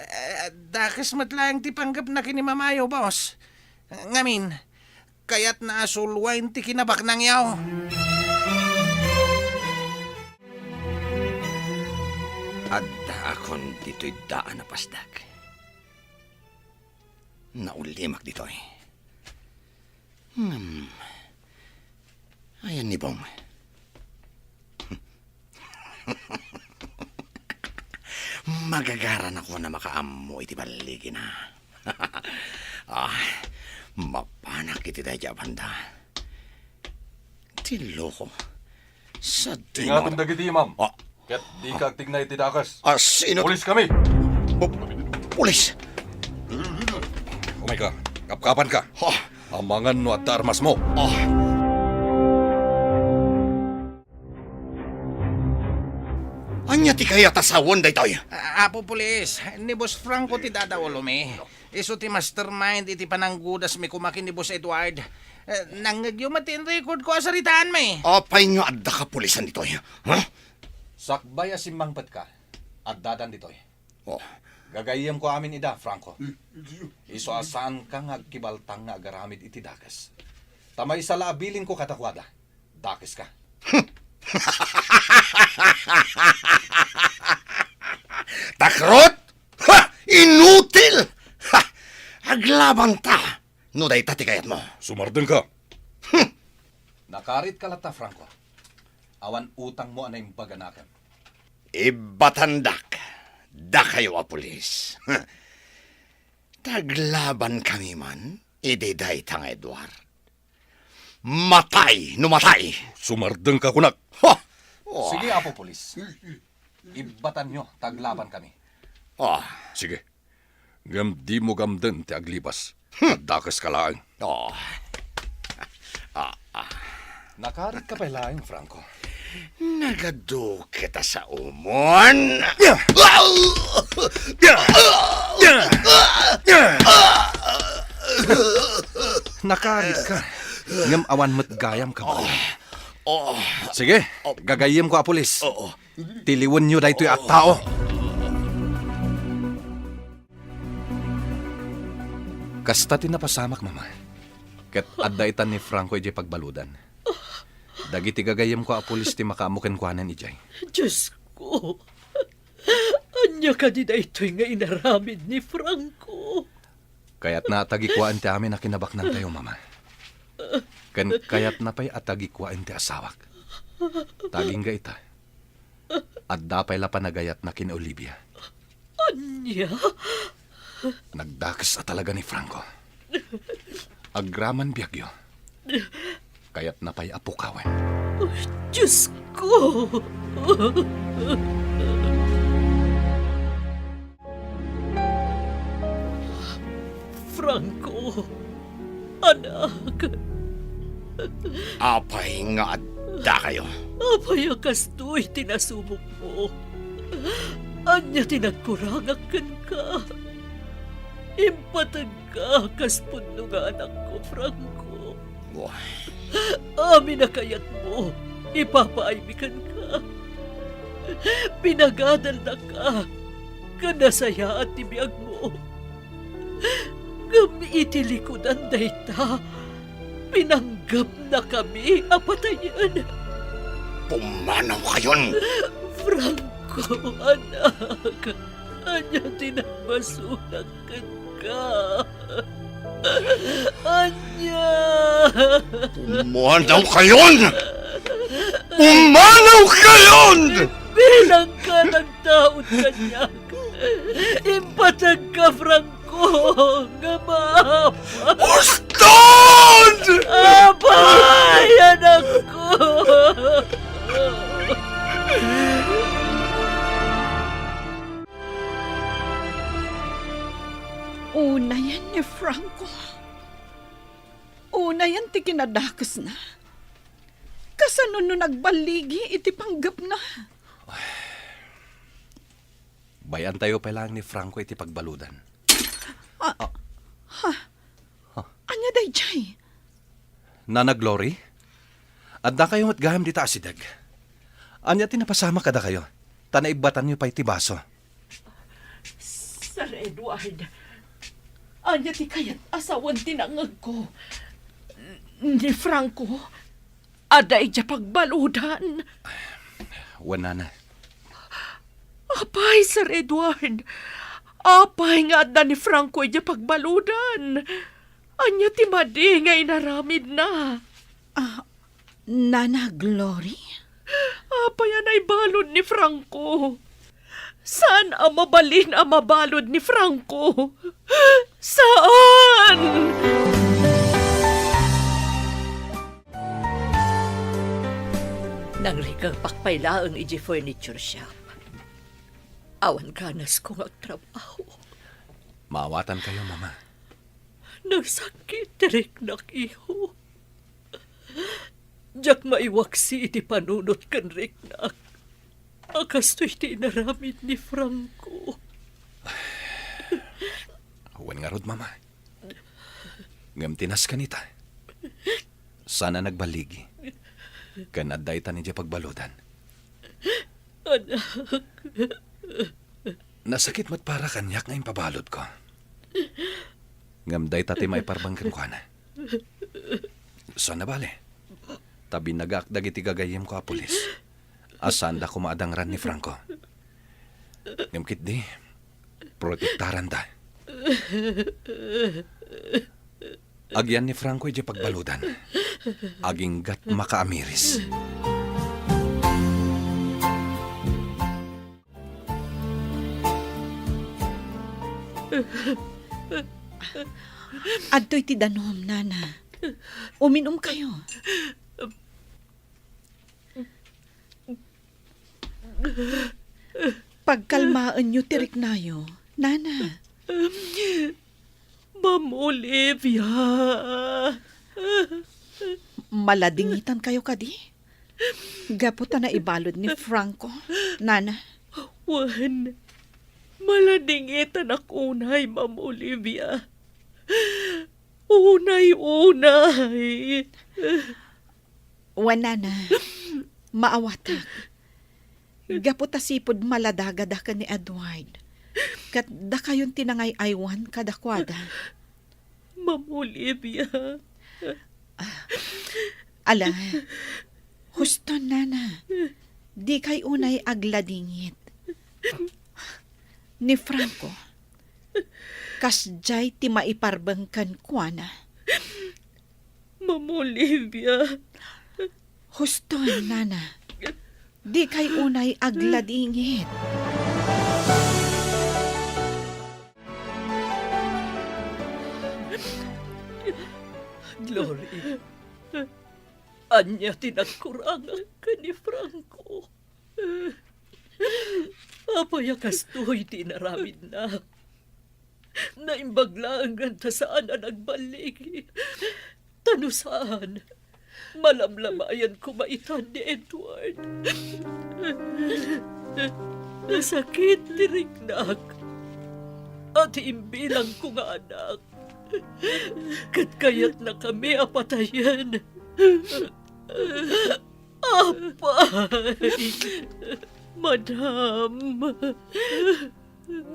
Eh, dakes met laeng ti panggepna ken ni Mamayo, boss. Ngamin, kayatna a suloen ti kinabaknangyo. Addaakon ditoy daan a pasdak. Naulimak ditoy. Hmm. Ayan ni Bong. Magagaranakon a makaammo iti balligina. Ah, mapanak iti dayta a banda. Ti loko. Sa Ingatem dagiti, ma'am. Ah. Ket dika agtigna iti dakes. Ah, sino? Pulis kami. Pu-, pulis? Umayka. Kapkapanka. Ah. Amangan no adda armasmo. Ah. Ania ti kayat a sawen daytoy? A-, Apo Pulis, ni Boss Franco ti dadaulomi. Isu ti mastermind iti pananggudasmi koma ken ni Boss Edward. Eh, nangngegyo met ti in-record ko a saritaanmi. Apay nga adda kapulisan ditoy? Ha? Sakbay a simmangpetka, addadan ditoy. Oh. Gagayyemko amin ida, Franco. Isu a saanka nga agkibaltang nga agaramid iti dakes. Ta maysa la a bilinko kadakuada. Dakeska. Takrot! Ha! Inutil! Ha! Aglabanta! No dayta ti kayatmo. Sumardengka. Hmm. Nakaritka latta, Franco. Awan utangmo a naimbag a nakem. Ibbatandak, dakayo a pulis. Taglaban kami man, idi dayta nga Edward. Matay no matay! Sumardengka kunak. Ha! Oh. Sige, Apo Pulis. Ibbatanyo, taglaban kami. Oh. Sige. Ngem dimo gamden ti aglibas. Hmm. Addakeska laeng. Oh. Ah, ah. Nakaritka pay laeng, Franco. Nagadu ket a saomon. Nakaritka. Ngem awan met gayam, kabaro. Oh. Sige, gagayyemko a pulis. Oo. Tiliwenyo daytoy a tao. Kasta ti napasamak, Mama. Ket adda itan ni Franco idiay pagbaludan. Dagiti gagayyemko a pulis ti makaammo kenkuana idiay. Diosko, ania kadi daytoy nga inaramid ni Franco? Kayatna a tagikuaen ti amin a kinabaknantayo, Mama. Ken kayatna pay a tagikuaen ti asawak. Ta agingga ita, adda pay la panagayatna ken Olivia. Ania? Nagdakes a talaga ni Franco. Agraman biagyo. Kayatna pay a pukawen. Diosko! Franco, anak. Apay nga addakayo? Apay a kastoy ti nasubokmo? Ania ti nagkurangak kenka? Impateg ka kas pudno nga anakko, Franco. Wah. Amin a kayatmo, ipapaaymi kenka. Pinagadalnaka, ken nasayaat ti biagmo. Ngem iti likudan dayta, pinanggepnakami a patayen. Pumanawkayon! Franco, anak, ania ti nagbasolak kenka? ka. Ania? Pumanaw kayon! Pumanaw kayon! Bilang ka nagtaud kaniak, impateg ka, Franco, nga maapa. Uston! Apay, anakko! Unayen ni Franco. Unayen ti kinadakesna. Kasano no nagballigi iti panggepna? Bay-antayo pay laeng ni Franco iti pagbaludan. Ah, ah. Ha? Huh. Ania daydiay? Nana Glory? Addakayo met gayam dita asideg. Ania ti napasamak kadakayo? Ta naibbatanyo pay ti baso. Sir Edward, ania ti kayat a sawen ti nangngegko? Ni Franco, adda idiay pagbaludan. Wen, nana. Apay, Sir Edward? Apay nga adda ni Franco idiay pagbaludan? Ania ti madi nga inaramidna? Ah, Nana Glory? Apay a naibalud ni Franco? Saan a mabalin a mabalud ni Franco? Saan? Nangrikrikak pay laeng idiay furniture shop. Awan ganasko nga agtrabaho. Maawatankayo, Mama. Nagsakit ti riknak, iho. Diak maiwaksi iti panunot ken riknak a kastoy ti inaramid ni Franco. Wen ngarud, Mama. Ngem ti nasken ita, saan a nagballigi. Ken adda itan idiay pagbaludan. Anak. Nasakit met para kaniak nga impabaludko. Ngem dayta ti maiparbeng kenkuana. Saan a bale, ta binagaak dagiti gagayyemko a pulis a saanda koma a dangran ni Franco. Ngem ketdi, protektaranda. Agyan ni Franco idiay pagbaludan. Aginggat makaamiris. Adtoy ti danum, Nana. Uminumkayo. Pagkalmaenyo ti riknayo, Nana. Ma'am Olivia. Maladingitankayo kadi? Gapu ta naibalud ni Franco, Nana. Wen, maladingitanak unay, Ma'am Olivia. Unay, unay. Wen, Nana, maawatak. Gapu ta sipud maladagada ken ni Edward, ket dakayon ti nangay-aywan kadakuada. Ma'am Olivia. Ah, ala, huston, Nana. Dikay unay agladingit. Ni Franco, kasdiay ti maiparbeng kenkuana. Ma'am Olivia. Huston, Nana. Dikay unay agladingit. Glory, ania ti nagkurangak ken ni Franco? Apay a kastoy ti inaramidna? Naimbag laeng ta saan a nagballigi. Ta no saan, malamlamayan koma itan ni Edward. Nasakit ti riknak a ti imbilangko nga anak ket kayatnakami a patayen. Apay! Madam,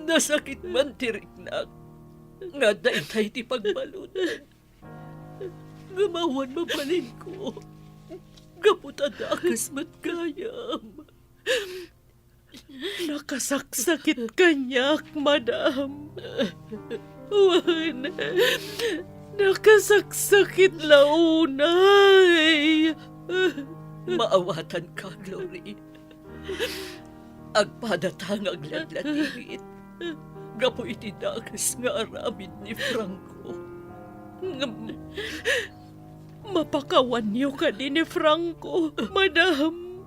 nasakit man ti riknak nga dayta iti pagbaludan. Ngem awan mabalinko, gapu ta dakes met gayam. Nakasaksakit kaniak, madam. Wen, nakasaksakit la unay. Maawatanka, Glory. Agpadata nga aglatlatigit gapu iti dakes nga aramid ni Franco. Ngem, mapakawanyo kadi ni Franco, madam?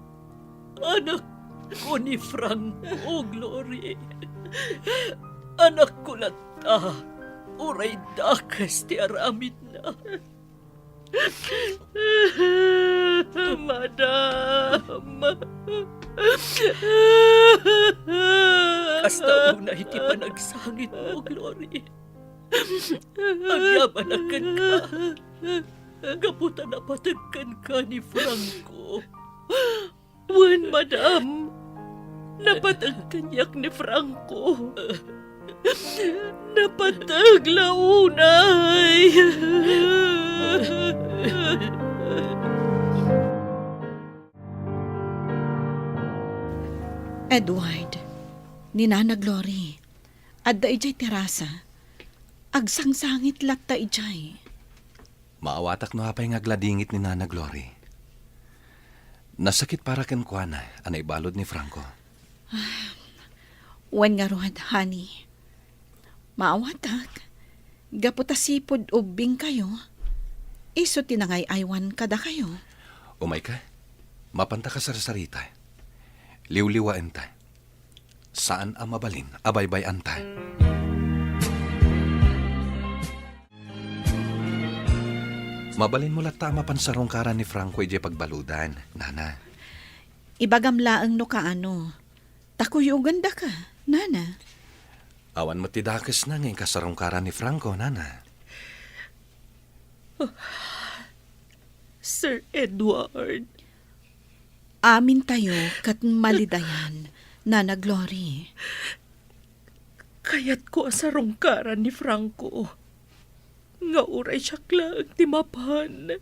Anakko ni Franco, Glory. Anakko latta, uray dakes ti aramidna. Madam. Kasta unay ti panagsangitmo, Glory. Agyamanak kenka. Gapu ta napateg kenka ni Franco. Wen, madam. Napateg kaniak ni Franco. Napateg la unay. Edward, ni Nana Glory, adda idiay terasa. Agsangsangit latta idiay. Maawatak no apay nga agladingit ni Nana Glory. Nasakit para kenkuana a naibalud ni Franco. Wen ngarud, honey. Maawatak, gapu ta sipud ubbingkayo, isu ti nangay-aywan kadakayo. Umayka, mapanta kasarsarita. Liwliwaenta. Saan a mabalin a baybay-anta. Mabalinmo latta a mapan sarungkaran ni Franco idiay pagbaludan, Nana. Ibagam laeng no kaano. Ta kuyogandaka, Nana. Awan met ti dakesna nga inkasarungkaran ni Franco, Nana. Sir Edward. Amintayo ket malidayan, Nana Glory. Kayatko a sarungkaran ni Franco nga uray siak laeng ti mapan.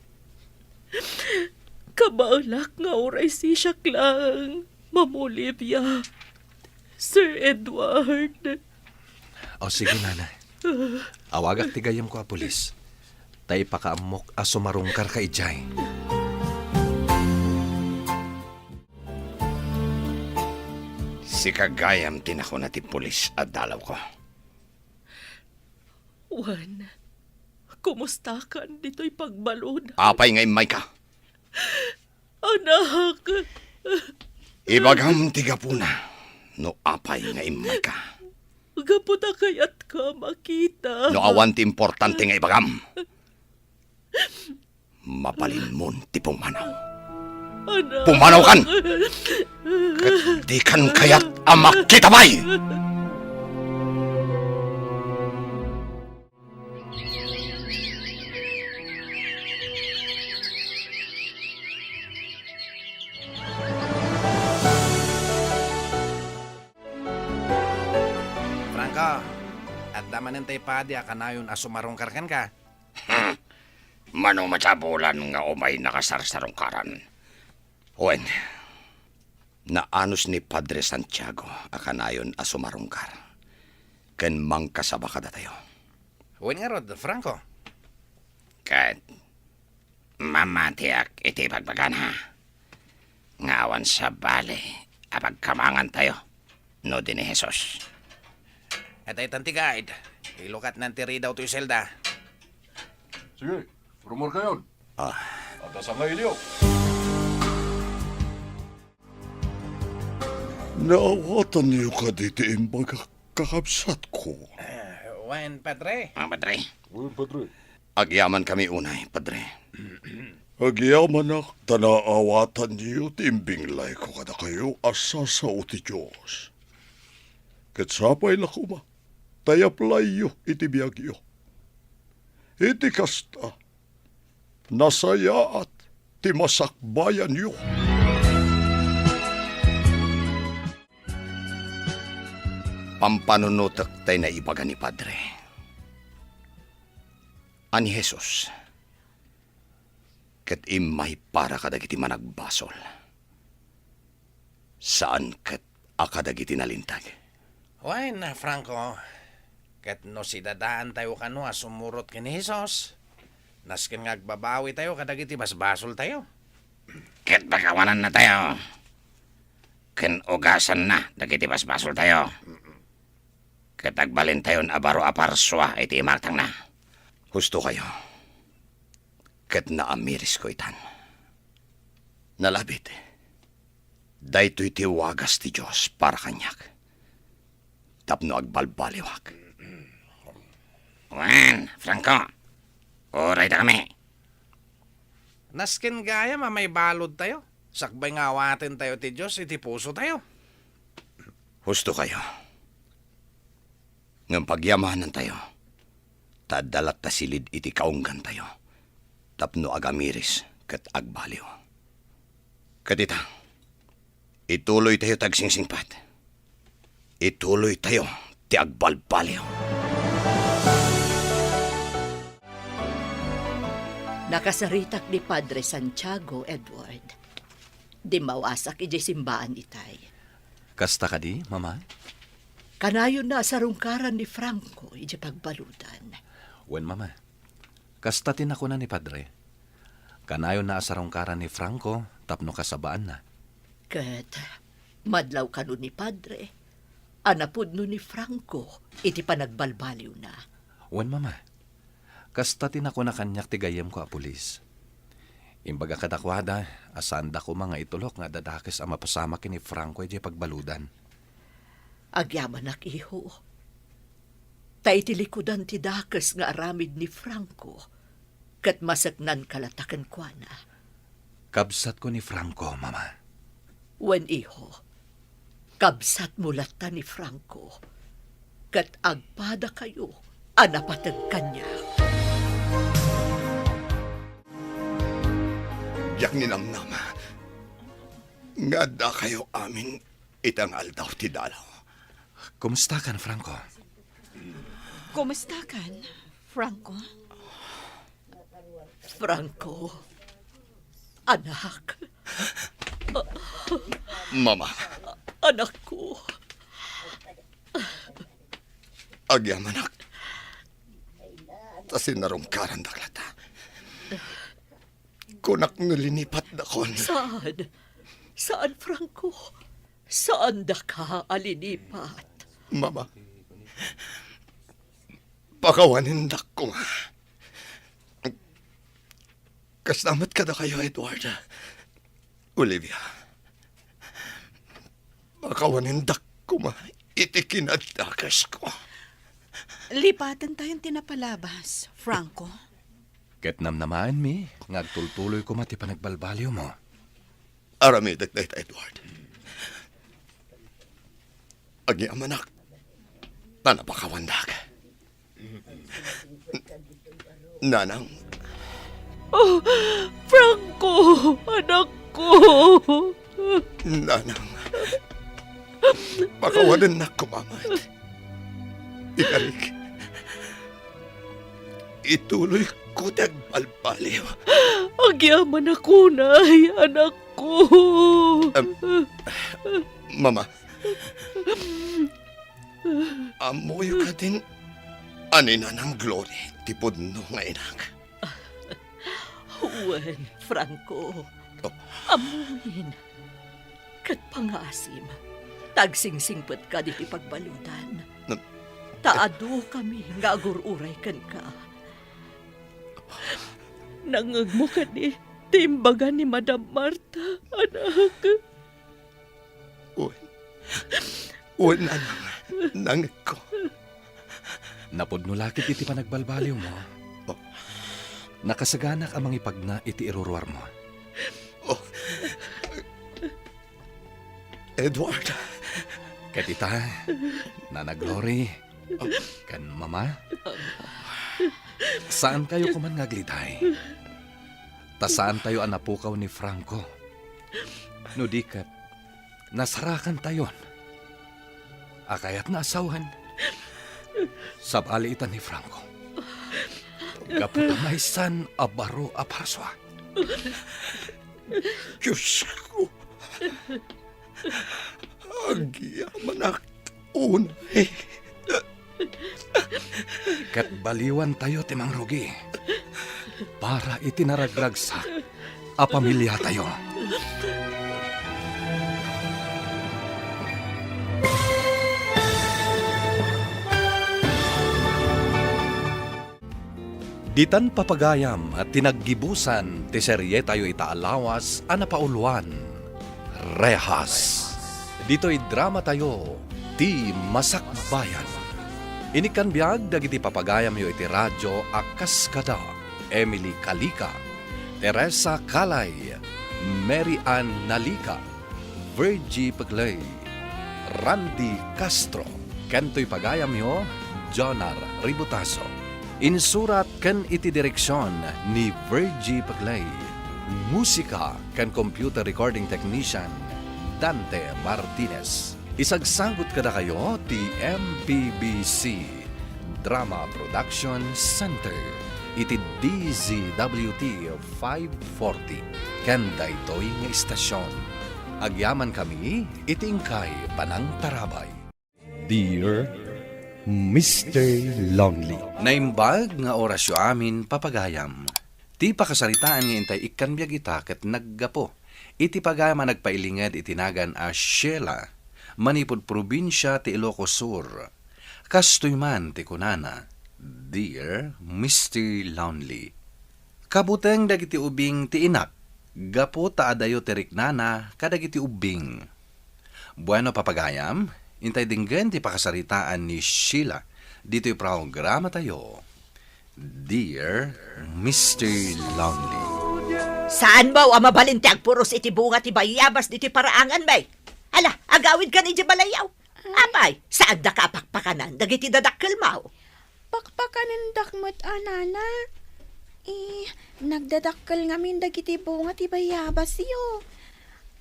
Kabaelak nga uray sisiak laeng mamolibia, Sir Edward. O, sige, Nana. Awagak ti gayyemko a pulis. Ta ipakaammok a sumarungkarka idiay. Sika gayam ti nakuna ti pulis a dalawko. Wen, kumustakan ditoy pagbalud? Apay nga immayka? Anak! Ibagam ti gapuna no apay nga immayka. Gapu ta kayatka makita. No awan ti importante nga ibagam, mabalinmon ti pumanaw. Anak! Pumanawkan! Ket dikan kayat a makita pay! Franco, adda manen tay padi a kanayon a sumarungkar kenka. Hmm. Mano met a bulan nga umay nakasarsarungkaran. Wen, naanus ni Padre Santiago a kanayon a sumarungkar ken mangkasaba kadatayo. Wen ngarud, Franco. Ket mamatiak iti ibagbagana nga awan sabali a pagkamangantayo no di ni Jesus. Adda itan ti guide. Ilukatnan ti ridaw toy selda. Sige, rumorkayon. Ah. Adda sangailiyo. Naawatanyo kadi ti imbagak, kakabsatko? Ah, wen, Padre. Ah, Padre. Wen, Padre. Agyamankami unay, Padre. Agyamanak ta naawatanyo ti imbinglayko kadakayo a sasao ti Dios. Ket sapay la koma ta iyaplayyo iti biagyo. Iti kasta, nasayaat ti masakbayanyo. Pampanunotek tay naibaga ni Padre a ni Jesus ket immay para kadagiti managbasol, saan ket a kadagiti nalinteg. Wen, Franco, Ket no sidadaantayo kano a sumurot ken ni Jesus, nasken nga agbabawitayo kadagiti basbasoltayo. Ket pakawanannatayo, ken ugasanna dagiti basbasoltayo. Ket agbalintayon a baro a parsua iti imatangna. Hustokayo, ket naamirisko itan. Nalabit, daytoy ti wagas ti Dios para kaniak, tapno agbalbaliwak. Wen, Franco, urayda kami. Nasken gayam a maibaludtayo, sakbay nga awatentayo ti Dios iti pusotayo. Hustokayo. Ngem pagyamanantayo, ta adda latta silid iti kaunggantayo, tapno agamiris ket agbaliw. Ket ita, ituloytayo ti agsingsingpet. Ituloytayo ti agbalbaliw. Nakasaritak ni Padre Santiago, Edward. Dimmawasak idiay simbaan itay. Kasta kadi, Mama? Kanayonna a sarungkaran ni Franco idiay pagbaludan. Wen, Mama. Kasta ti nakuna ni Padre. Kanayonna a sarungkaran ni Franco tapno kasabaanna. Ket madlaw kano ni Padre a napudno ni Franco iti panagbalbaliwna. Wen, Mama. Kasta ti nakuna kaniak ti gayyemko a pulis. Imbaga kadakuada a saanda koma nga itulok nga adda dakes a mapasamak ken ni Franco idiay pagbaludan. Agyamanak, iho. Ta iti likudan ti dakes nga aramid ni Franco, ket maseknanka latta kenkuana. Kabsatko ni Franco, Mama. Wen, iho. Kabsatmo latta ni Franco, ket agpadakayo a napateg kaniak. Diak ninamnama nga addakayo amin ita nga aldaw ti dalaw. Kumustakan, Franco? Kumustakan, Franco? Franco, anak. Mama. Anakko. Agyamanak. Ta sinarungkarandak latta. Kunak no linipatdakon. Saan? Saan, Franco? Saandaka a linipat? Mama, pakawanendak koma. Kasta met kadakayo, Edward. Olivia, pakawanendak koma iti kinaddakesko. Lipatentayon ti napalabas, Franco. Ket namnamaenmi nga agtultuloy koma ti panagbalbaliwmo. Aramidek dayta, Edward. Agyamanak, ta napakawandak. Nanang. Oh, Franco, anakko. Nanang. Pakawanennak koma met. Ikarik. Ituloyko ti agbalbaliw. Agyamanak unay, anakko. Em, Mama, ammoyo kadin a ni Nanang Glory ti pudno nga inak? Wen, Franco. Oh. Ammomin. Ket pangaasim, ta agsingsingpetka ditoy pagbaludan. Nam- Ta adu kami nga agur-uray kenka. Nangngegmo kadi ti imbaga ni Madam Marta, anak? Wen. Wen, nanang, nangngegko. Napudno la ketdi ti panagbalbaliwmo. Oh. Nakasaganak a mangipagna iti iruruarmo. Oh. Edward. Ket ita, Nana Glory, ken Mama, saankayo koman nga agliday. Ta saantayo a napukaw ni Franco. No di ket, nasarakantayon a kayatna a sawen. Sabali ita ni Franco. Gapu ta maysan a baro a parsua. Diosko, agyamanak unay. Ket baliwantayo ti mangrugi para iti naragragsak a pamiliatayo. Ditan papagayam ti naggibusan ti serietayo ita a lawas a napauluan, Rehas. Ditoy dramatayo, Ti Masakbayan. Inikkan biag dagiti papagayamyo iti radio a kas kada Emily Calica, Teresa Calay, Mary Ann Nalica, Virgie Peclay, Randy Castro, ken toy pagayamyo, Jonar Ributaso. Insurat ken iti direksion ni Virgie Peclay. Musika ken computer recording technician, Dante Martinez. Isagsagut kadakayo ti M P B C Drama Production Center iti D Z W T five forty ken daytoy nga istasion. Agyamankami iti inkay panangtarabay. Dear Mister Lonely. Naimbag nga orasyo amin, papagayam. Ti pakasaritaan nga intay ikkan biag ita ket naggapu iti pagayam a nagpailinged iti nagan a Sheila, manipud probinsia ti Ilocos Sur. Kastoy man ti kunana, Dear Mister Lonely. Kabuteng dagiti ubing ti inak, gapu ta adayo ti riknana kadagiti ubbing. Bueno, papagayam, intay denggen ti pakasaritaan ni Sheila ditoy programatayo, Dear Mister Lonely. Saan mo a mabalin ti agpuros iti bunga ti bayabas ditoy paraangan, bay? Ala, agawidkan idiay balayyo. Apay, saandaka a pakpakanan dagiti dadakkelmo? Pakpakanendak met a, nana. Eh, nagdadakkel ngamin dagiti bunga ti bayabasyo.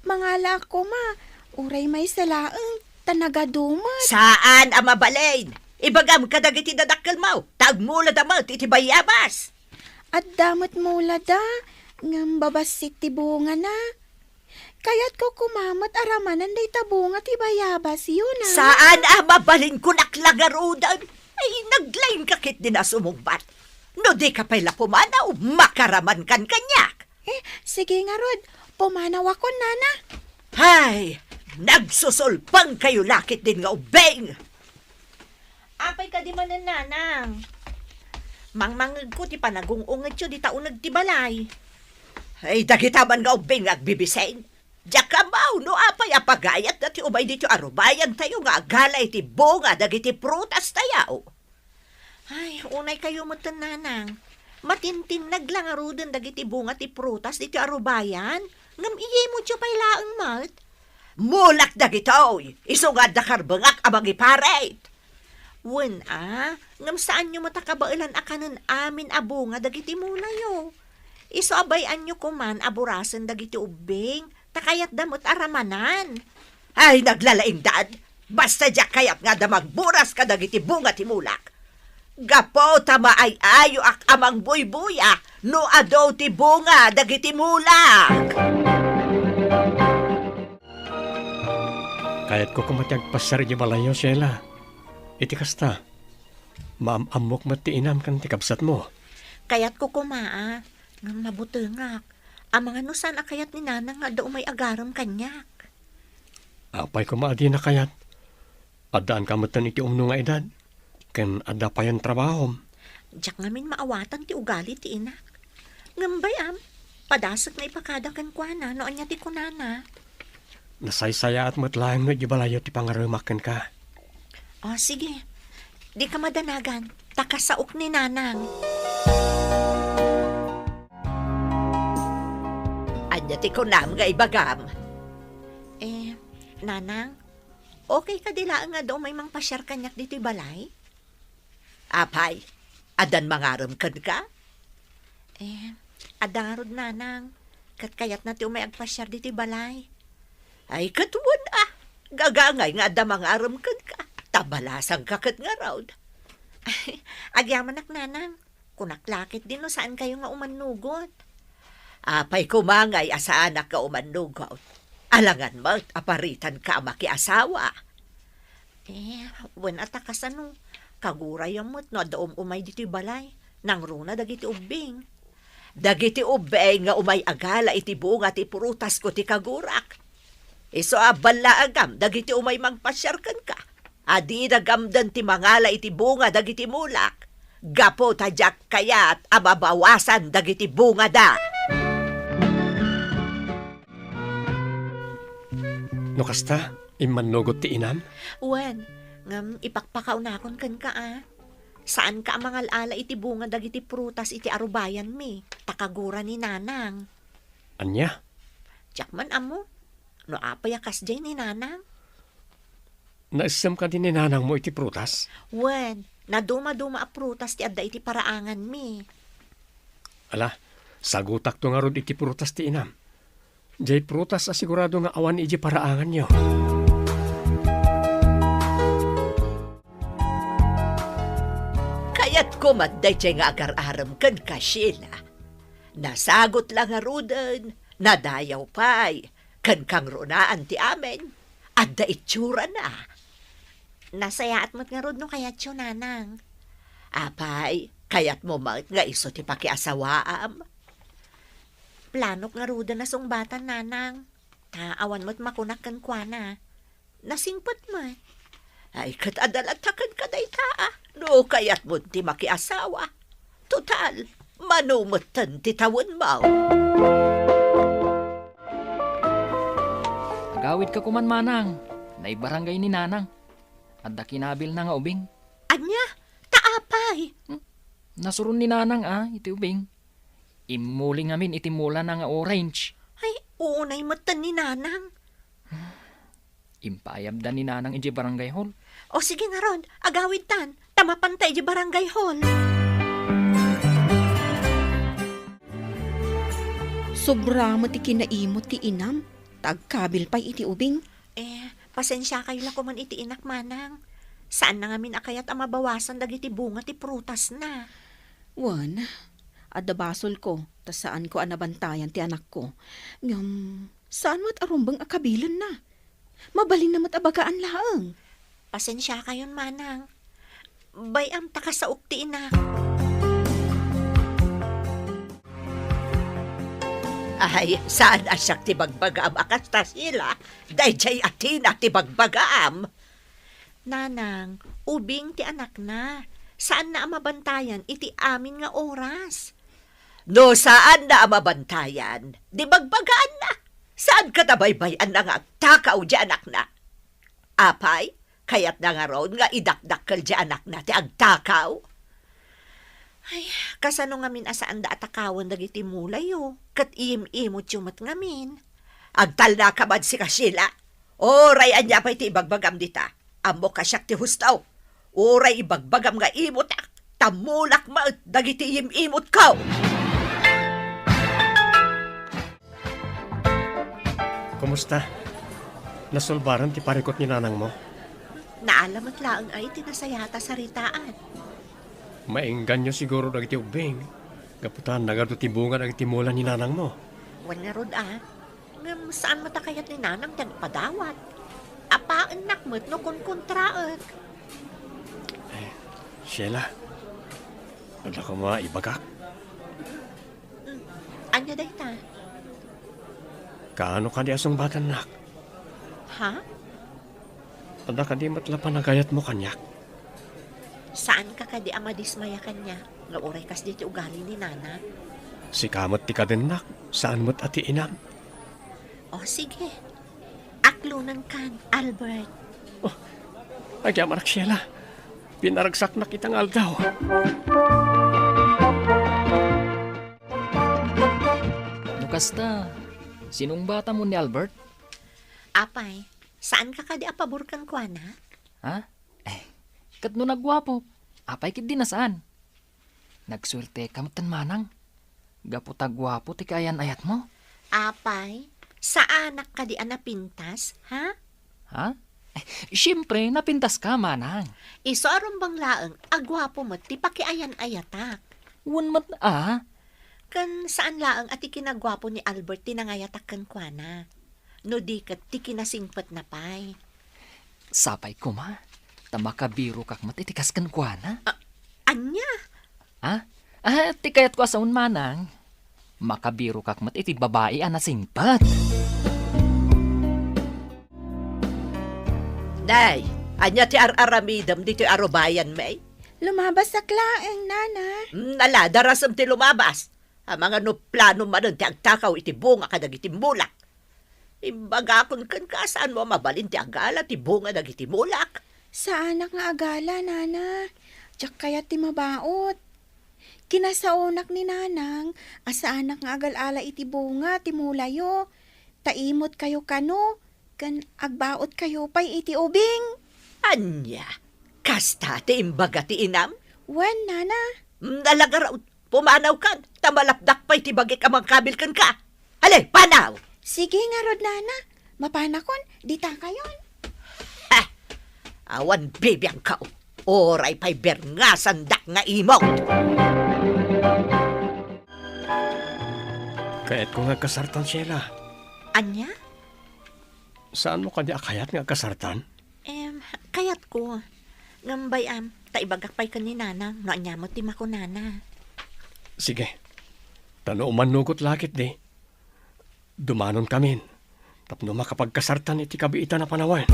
Mangalaak koma, uray maysa laeng, ta nagadu met. Saan a mabalin. Ibagam kadagiti dadakkelmo, ta agmulada met iti bayabas. Adda met mulada, ngem babassit ti bungana. Kayatko koma met a ramanan dayta bunga ti bayabasyo, nana. Saan a mabalin, kunak la ngaruden. Ay, naglaingka ketdin a sumungbat. No dika pay la pumanaw, makaramankan kaniak. Eh, sige ngarud, pumanawakon, nana. Ay, nagsusulpangkayo la ketdin nga ubbing. Apay kadi manen, nanang? Mangmangngegko ti panagung-ungetyo dita uneg ti balay. Ay, dagita man nga ubbing nga agbibising. Diak ammo no apay a pagayatda ti umay ditoy arubayantayo nga agala iti bunga dagiti prutastayo. Ay, unaykayo metten, nanang. Matintinnag la ngaruden dagiti bunga ti prutas ditoy arubayan, ngem iyimutyo pay laeng met. Mulak dagitoy, isu nga adda karbengak a mangiparit. Wen a, ngem saanyo met a kabaelan a kanen amin a bunga dagiti mulayo. Isu a bay-anyo koman a burasen dagiti ubbing, ta kayatda met a ramanan. Ay, naglalaingdan! Basta diak kayat nga adda mangburas kadagiti bunga ti mulak. Gapu ta maay-ayoak a mangbuybuya no adu ti bunga dagiti mulak. Kayatko koma ti agpasiar idiay balayyo, Sheila. Iti kasta, maam-ammok met ti inam ken ti kabsatmo. Kayatko koma a, ngem mabutengak. Amangan no saan a kayat ni nanang nga adda umay agarem kaniak. Apay koma a dina kayat? Addaanka metten iti umno nga edad, ken adda payen trabahom. Diak ngamin maawatan ti ugali ti inak. Ngem bay-am, padasek nga ipakada kenkuana no ania ti kunana. Nasaysayaat met laeng no idiay balayyo ti pangaremak kenka. O, sige. Dika madanagan, ta kasaok ni nanang. Ania ti kunam nga ibagam? Eh, nanang, okay kadi laeng nga adda umay mangpasiar kaniak ditoy balay? Apay, addan mangarem kenka? Eh, adda ngarud, nanang. Ket kayatna ti umay agpasiar ditoy balay. Ay, ket wen a, gagangay nga adda mangarem kenka. Ta balasangka ket ngarud. Ay, agyamanak, nanang. Kunak la ketdi no saankayo nga umannugot. Apay koma ngay a saanak nga umannugot? Alangan met a paritanka a makiasawa. Eh, wen a ta kasano? Kagurayo met no adda um-umay ditoy balay. Nangruna dagiti ubbing. Dagiti ubbing nga umay agala iti bunga ti prutasko ti kagurak. Isu a ballaagam dagiti umay mangpasiar kenka. A dida gamden ti mangala iti bunga dagiti mulak, gapu ta diak kayat a mabawasan dagiti bungada. No kasta, immannugot ti inam? Wen, ngem ipakpakawnakon kenka a. Saanka a mangal-ala iti bunga dagiti prutas iti arubayanmi, ta kagura ni Nanang. Ania? Diak man ammo. No apay a kasdiay ni Nanang? Naessem kadi ni Nanangmo iti prutas? Wen, nadumaduma a prutas ti adda iti paraanganmi. Ala, sagutakto ngarud iti prutas ti inam. Diay prutas a sigurado nga awan iti paraanganyo. Kayatko met daytoy nga agar-arem kenka, Sheila. Nasagut la ngaruden, nadayaw pay, ken kangrunaan ti amin. Adda itsurana. Nasayaat met ngarud no kayatyo, Nanang. Apay, kayatmo met nga isu ti pakiasawaam? Planok ngaruden a sungbatan, Nanang. Ta awan met makunak kenkuana. Nasingpet met. Ay, ket adda latta kenka dayta, a, no kayatmo ti makiasawa. Total, mano metten ti tawenmo. Agawidka koman, Manang. Naibarangay ni Nanang. Adda kinabilna nga ubing. Ania? Ta apay? Hmm? Nasuron ni Nanang, a, iti ubing. Immuli ngamin iti mulana nga orange. Ay, unay metten ni Nanang. Impaayabda ni Nanang idiay barangay hall. O sige ngarud, agawidtan, ta mapanta idiay barangay hall. Sobra met ti kinaimot ti inam, ta agkabil pay iti ubing. Eh, pasensiakayo la koman iti inak, Manang. Saanna ngamin a kayat a mabawasan dagiti bunga ti prutasna. Wen, adda basolko, ta saanko a nabantayan ti anakko. Ngem, saan met a rumbeng a kabilenna. Mabalinna met a bagaan laeng. Pasensiakayon, Manang. Bay-am ta kasaok ti inak. Ay, saan a siak ti bagbagaam a kasta, Sheila? Daydiay a Tina ti bagbagaam. Nanang, ubing ti anakna. Saanna a mabantayan iti amin nga oras. No saanna a mabantayan, di bagbagaanna. Saanka ta baybay-anna nga agtakaw di anakna? Apay, kayatna ngarud nga idakdakkel di anakna ti agtakaw? Ay, kasano ngamin a saanda a takawen dagiti mulayo, ket iyim-imotyo met ngamin? Agtalnaka man, sika, Sheila. Uray ania pay ti ibagbagam dita, ammok a siak ti husto. Uray ibagbagam nga imotak, ta mulak met dagiti iyim-imotko. Kumusta? Nasulbaran ti parikut ni nanangmo? Naala met laeng ay ti nasayaat a saritaan. Maingganyo siguro dagiti ubbing, gapu ta nagadu ti bunga dagiti mula ni nanangmo. Wen ngarud a, ngem saan met a kayat ni nanang ti agpadawat. Apaennak met no kunkontraek. Eh, Sheila, adda koma ibagak? Mm, ania dayta? Kaano kadi a sungbatannak? Ha? Adda kadi met la panagayatmo kaniak? Saanka kadi a madismaya kaniak nga uray kasdi ti ugali ni nanang? Sika met ti kadennak, saan met a ti inam. O, sige. Aklonenkan, Albert. Oh, agyamanak, Sheila. Pinaragsaknak ita nga aldaw. No kasta, sinungbatam ni Albert? Apay, saanka kadi a pabor kenkuana? Ha? Eh, ket no nagguapo, apay ketdi a saan? Nagsuerteka metten, manang, gapu ta guapo ti kaayan-ayatmo. Apay, saanak kadi a napintas, ha? Ha? Eh, siempre, napintaska, manang. Isu a rumbeng laeng a guapo met ti pakiayan-ayatak. Wen met a. Ken saan laeng a ti kinaguapo ni Albert ti nangayatak kenkuana. No di ket ti kinasingpetna pay. Sapay koma, Ta makabirokak met iti kas kenkuana. A-, ania? Ha? Ah, ti kayatko a saon, manang. Makabirokak met iti babai a nasingpet. Nay, ania ti ar-aramidem ditoy a rubayan, May? Lumabasak laeng, Nana. Mm, ala, darasem ti lumabas. Amangan no plano manen ti agtakaw iti bunga kadagiti mulak. Imbagakon kenka, saanmo a mabalin ti agala ti bunga dagiti mulak. Saanak nga agala, Nana. Diak kayat ti mabaot. Kinasaonak ni Nanang a saanak nga agal-ala iti bunga ti mulayo. Ta imotkayo kano, ken agbaotkayo pay iti ubing. Ania? Kasta ti imbaga ti inam? Wen, Nana. Mm, ala ngarud, pumanawkan, ta malapdak pay ti bagik a mangkabil kenka. Ale, panaw! Sige ngarud, Nana. Mapanakon, ditakayon. Ha! Awan bibiangko. Uray pay berngasandak nga imot. Kayatko nga agkasartan, Sheila. Ania? Saanmo kadi a kayat nga agkasartan? Em, kayatko. Ngem bay-am, ta ibagak pay ken ni Nanang no ania met ti makunana. Sige. Ta no umannugot la ketdi, dumanonkamin tapno makapagkasartan iti kabiitan a panawen.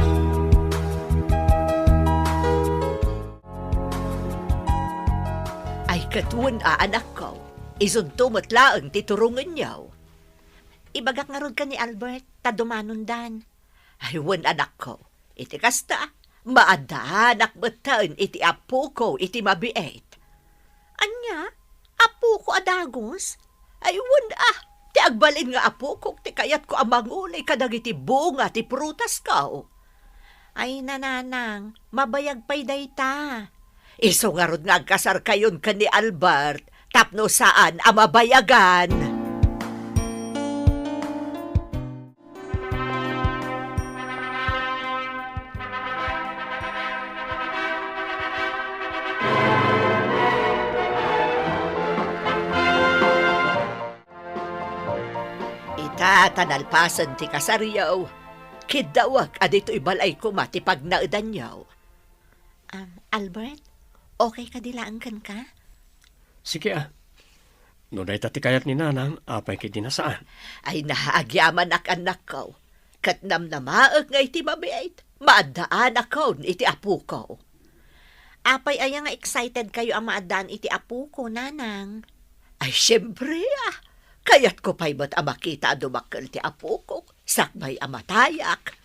Ay, ket wen a, anakko, isunto met laeng ti turongenyo. Ibagak ngarud ken ni Albert, ta dumanondan. Ay, wen, anakko, iti kasta, maaddaanak metten iti apoko iti mabiit. Ania? Apoko a dagus? Ay, wen a, ti agbalin nga apokok ti kayatko a manguli kadagiti bunga ti prutasko. Ay, nanang, mabayag pay dayta. Isu ngarud nga agkasarkayon ken ni Albert tapno saan a mabayagan. Ita, ta nalpasen ti kasaryo, kiddawek a ditoy balay koma ti pagnaedanyo. Um, Albert, okay kadi laeng kenka? Sige, a. No dayta ti kayat ni Nanang, apay ketdi a saan? Ay, naagyamannak, annakko. Ket namnamaek nga iti mabiit, maaddaanakon iti apoko. Apay aya nga excited kayo a maaddaan iti apoko, Nanang? Ay, siempre, a. Kayatko pay met a makita a dumakkel ti apokok sakbay a matayak.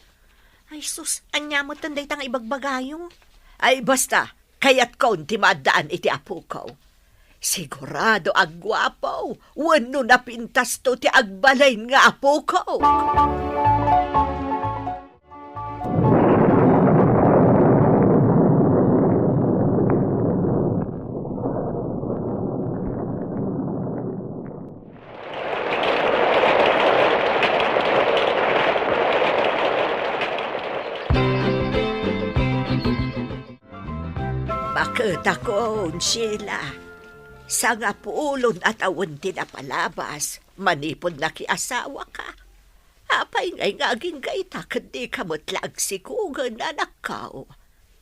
Ay, sus, ania metten dayta nga ibagbagayo? Ay, basta, kayatkon ti maaddaan iti apoko. Sigurado a guapo wenno napintasto ti agbalin nga apoko. Baketakon, Sheila. Sangapulon a tawen ti napalabas manipud nakiasawaka. Apay ngay nga agingga ita ket dika met la agsikugen, anakko?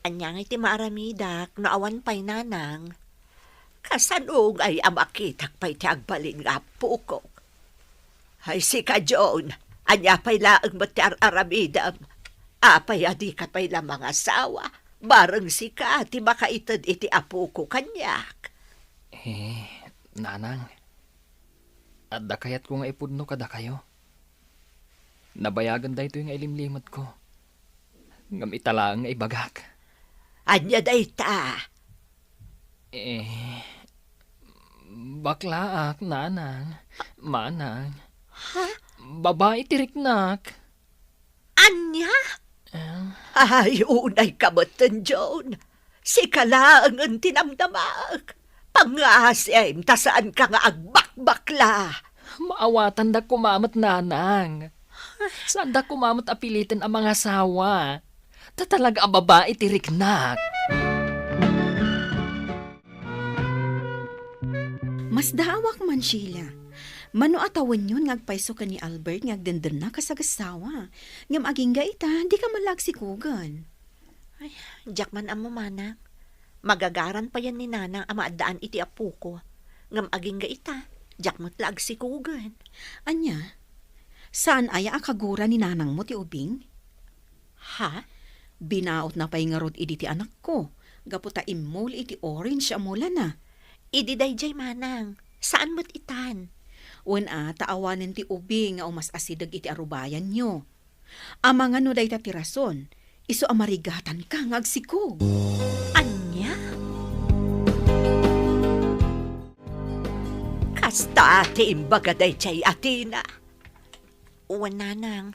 Ania ngay ti maaramidak no awan pay, Nanang? Kasano ngay a makitak pay ti agbalin nga apokok? Ay, sika, John, ania pay laeng met ti ar-aramidem? Apay a dika pay la mangasawa, bareng sika ti makaited iti apoko kaniak? Eh, Nanang, adda kayatko nga ipudno kadakayo. Nabayagen daytoy nga ilimlimetko. Ngem ita laeng nga ibagak. Ania dayta? Eh, baklaak, Nanang, Manang. Ha? Babai ti riknak. Ania? Eh. Ay, unayka metten, John. Sika laengen ti namnamaek. Pangngaasim ta saanka nga agbakbakla. Maawatandak koma met, Nanang. Saandak koma met a piliten a mangasawa. Ta talaga a babai ti riknak. Masdaawak man, Sheila. Mano a tawenyon nga agpayso ken ni Albert nga agdendennak a sagassawa. Ngem agingga ita, dika met la agsikugen. Diak man ammo, manang. Magagaran payen ni nanang a maaddaan iti apoko. Ngem agingga ita, diak met la agsikogen. Ania? Saan aya a kagura ni nanangmo ti ubing? Ha? Binaotna pay ngarud idi ti anakko, gapu ta immuli iti orange a mulana. Idi daydiay, manang, saan met itan. Wen a, ta awanen ti ubing nga umas-asideg iti arubayanyo. Amangan no dayta ti rason, isu a marigatanka nga agsikog. Ania? Kasta ti imbaga daydiay a Tina. Wen, nanang,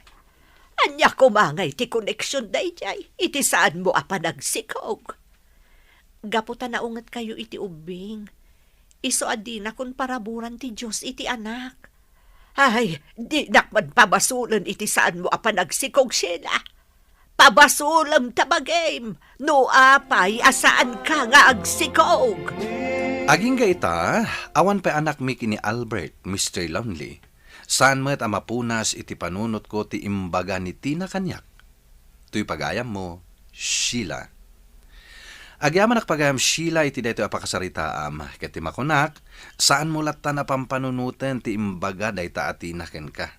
ania koma ngay ti koneksion daydiay iti saanmo a panagsikog? Gapu ta naungetkayo iti ubbing, isu a dinakon paraburan ti Dios iti anak. Ay, dinak man pabasolen iti saanmo a panagsikog, Sheila. Pabasolem ta bagim no apay a saanka nga agsikog. Agingga ita, awan pay anakmi ken ni Albert, Mister Lonely. Saan met a mapunas iti panunotko ti imbaga ni Tina kaniak. Toy pagayammo, Sheila. Agyamanak pagayam, Sheila, iti daytoy a pakasaritaam, ket ti makunak, saanmo latta a pampanunoten ti imbaga dayta a Tina kenka.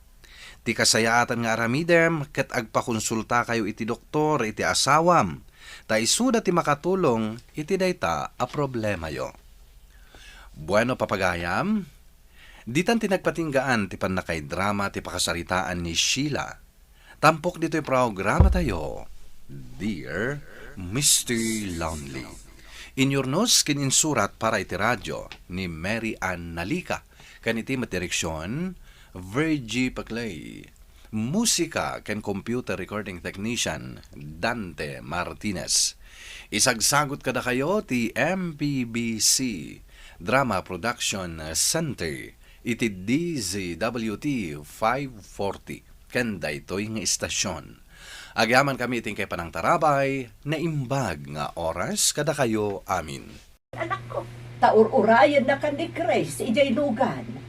Ti kasayaatan nga aramidem ket agpakonsultakayo iti doktor iti asawam, ta isuda ti makatulong iti dayta a problemayo. Bueno, papagayam, ditan ti nagpatinggaan ti pannakaidrama ti pakasaritaan ni Sheila. Tampok ditoy programatayo, Dear Mister Lonely. Inyurnos ken insurat para iti radio ni Mary Ann Nalica, ken iti met direksion, Virgie Paclay. Musika ken computer recording technician, Dante Martinez. Isagsagot kadakayo ti M P B C Drama Production Center iti D Z W T five forty ken daytoy nga istasion. Agyamankami iti inkay panangtarabay, naimbag nga oras kadakayo amin. Anakko. Ta ur-urayennakan ni Chris idiay lugan.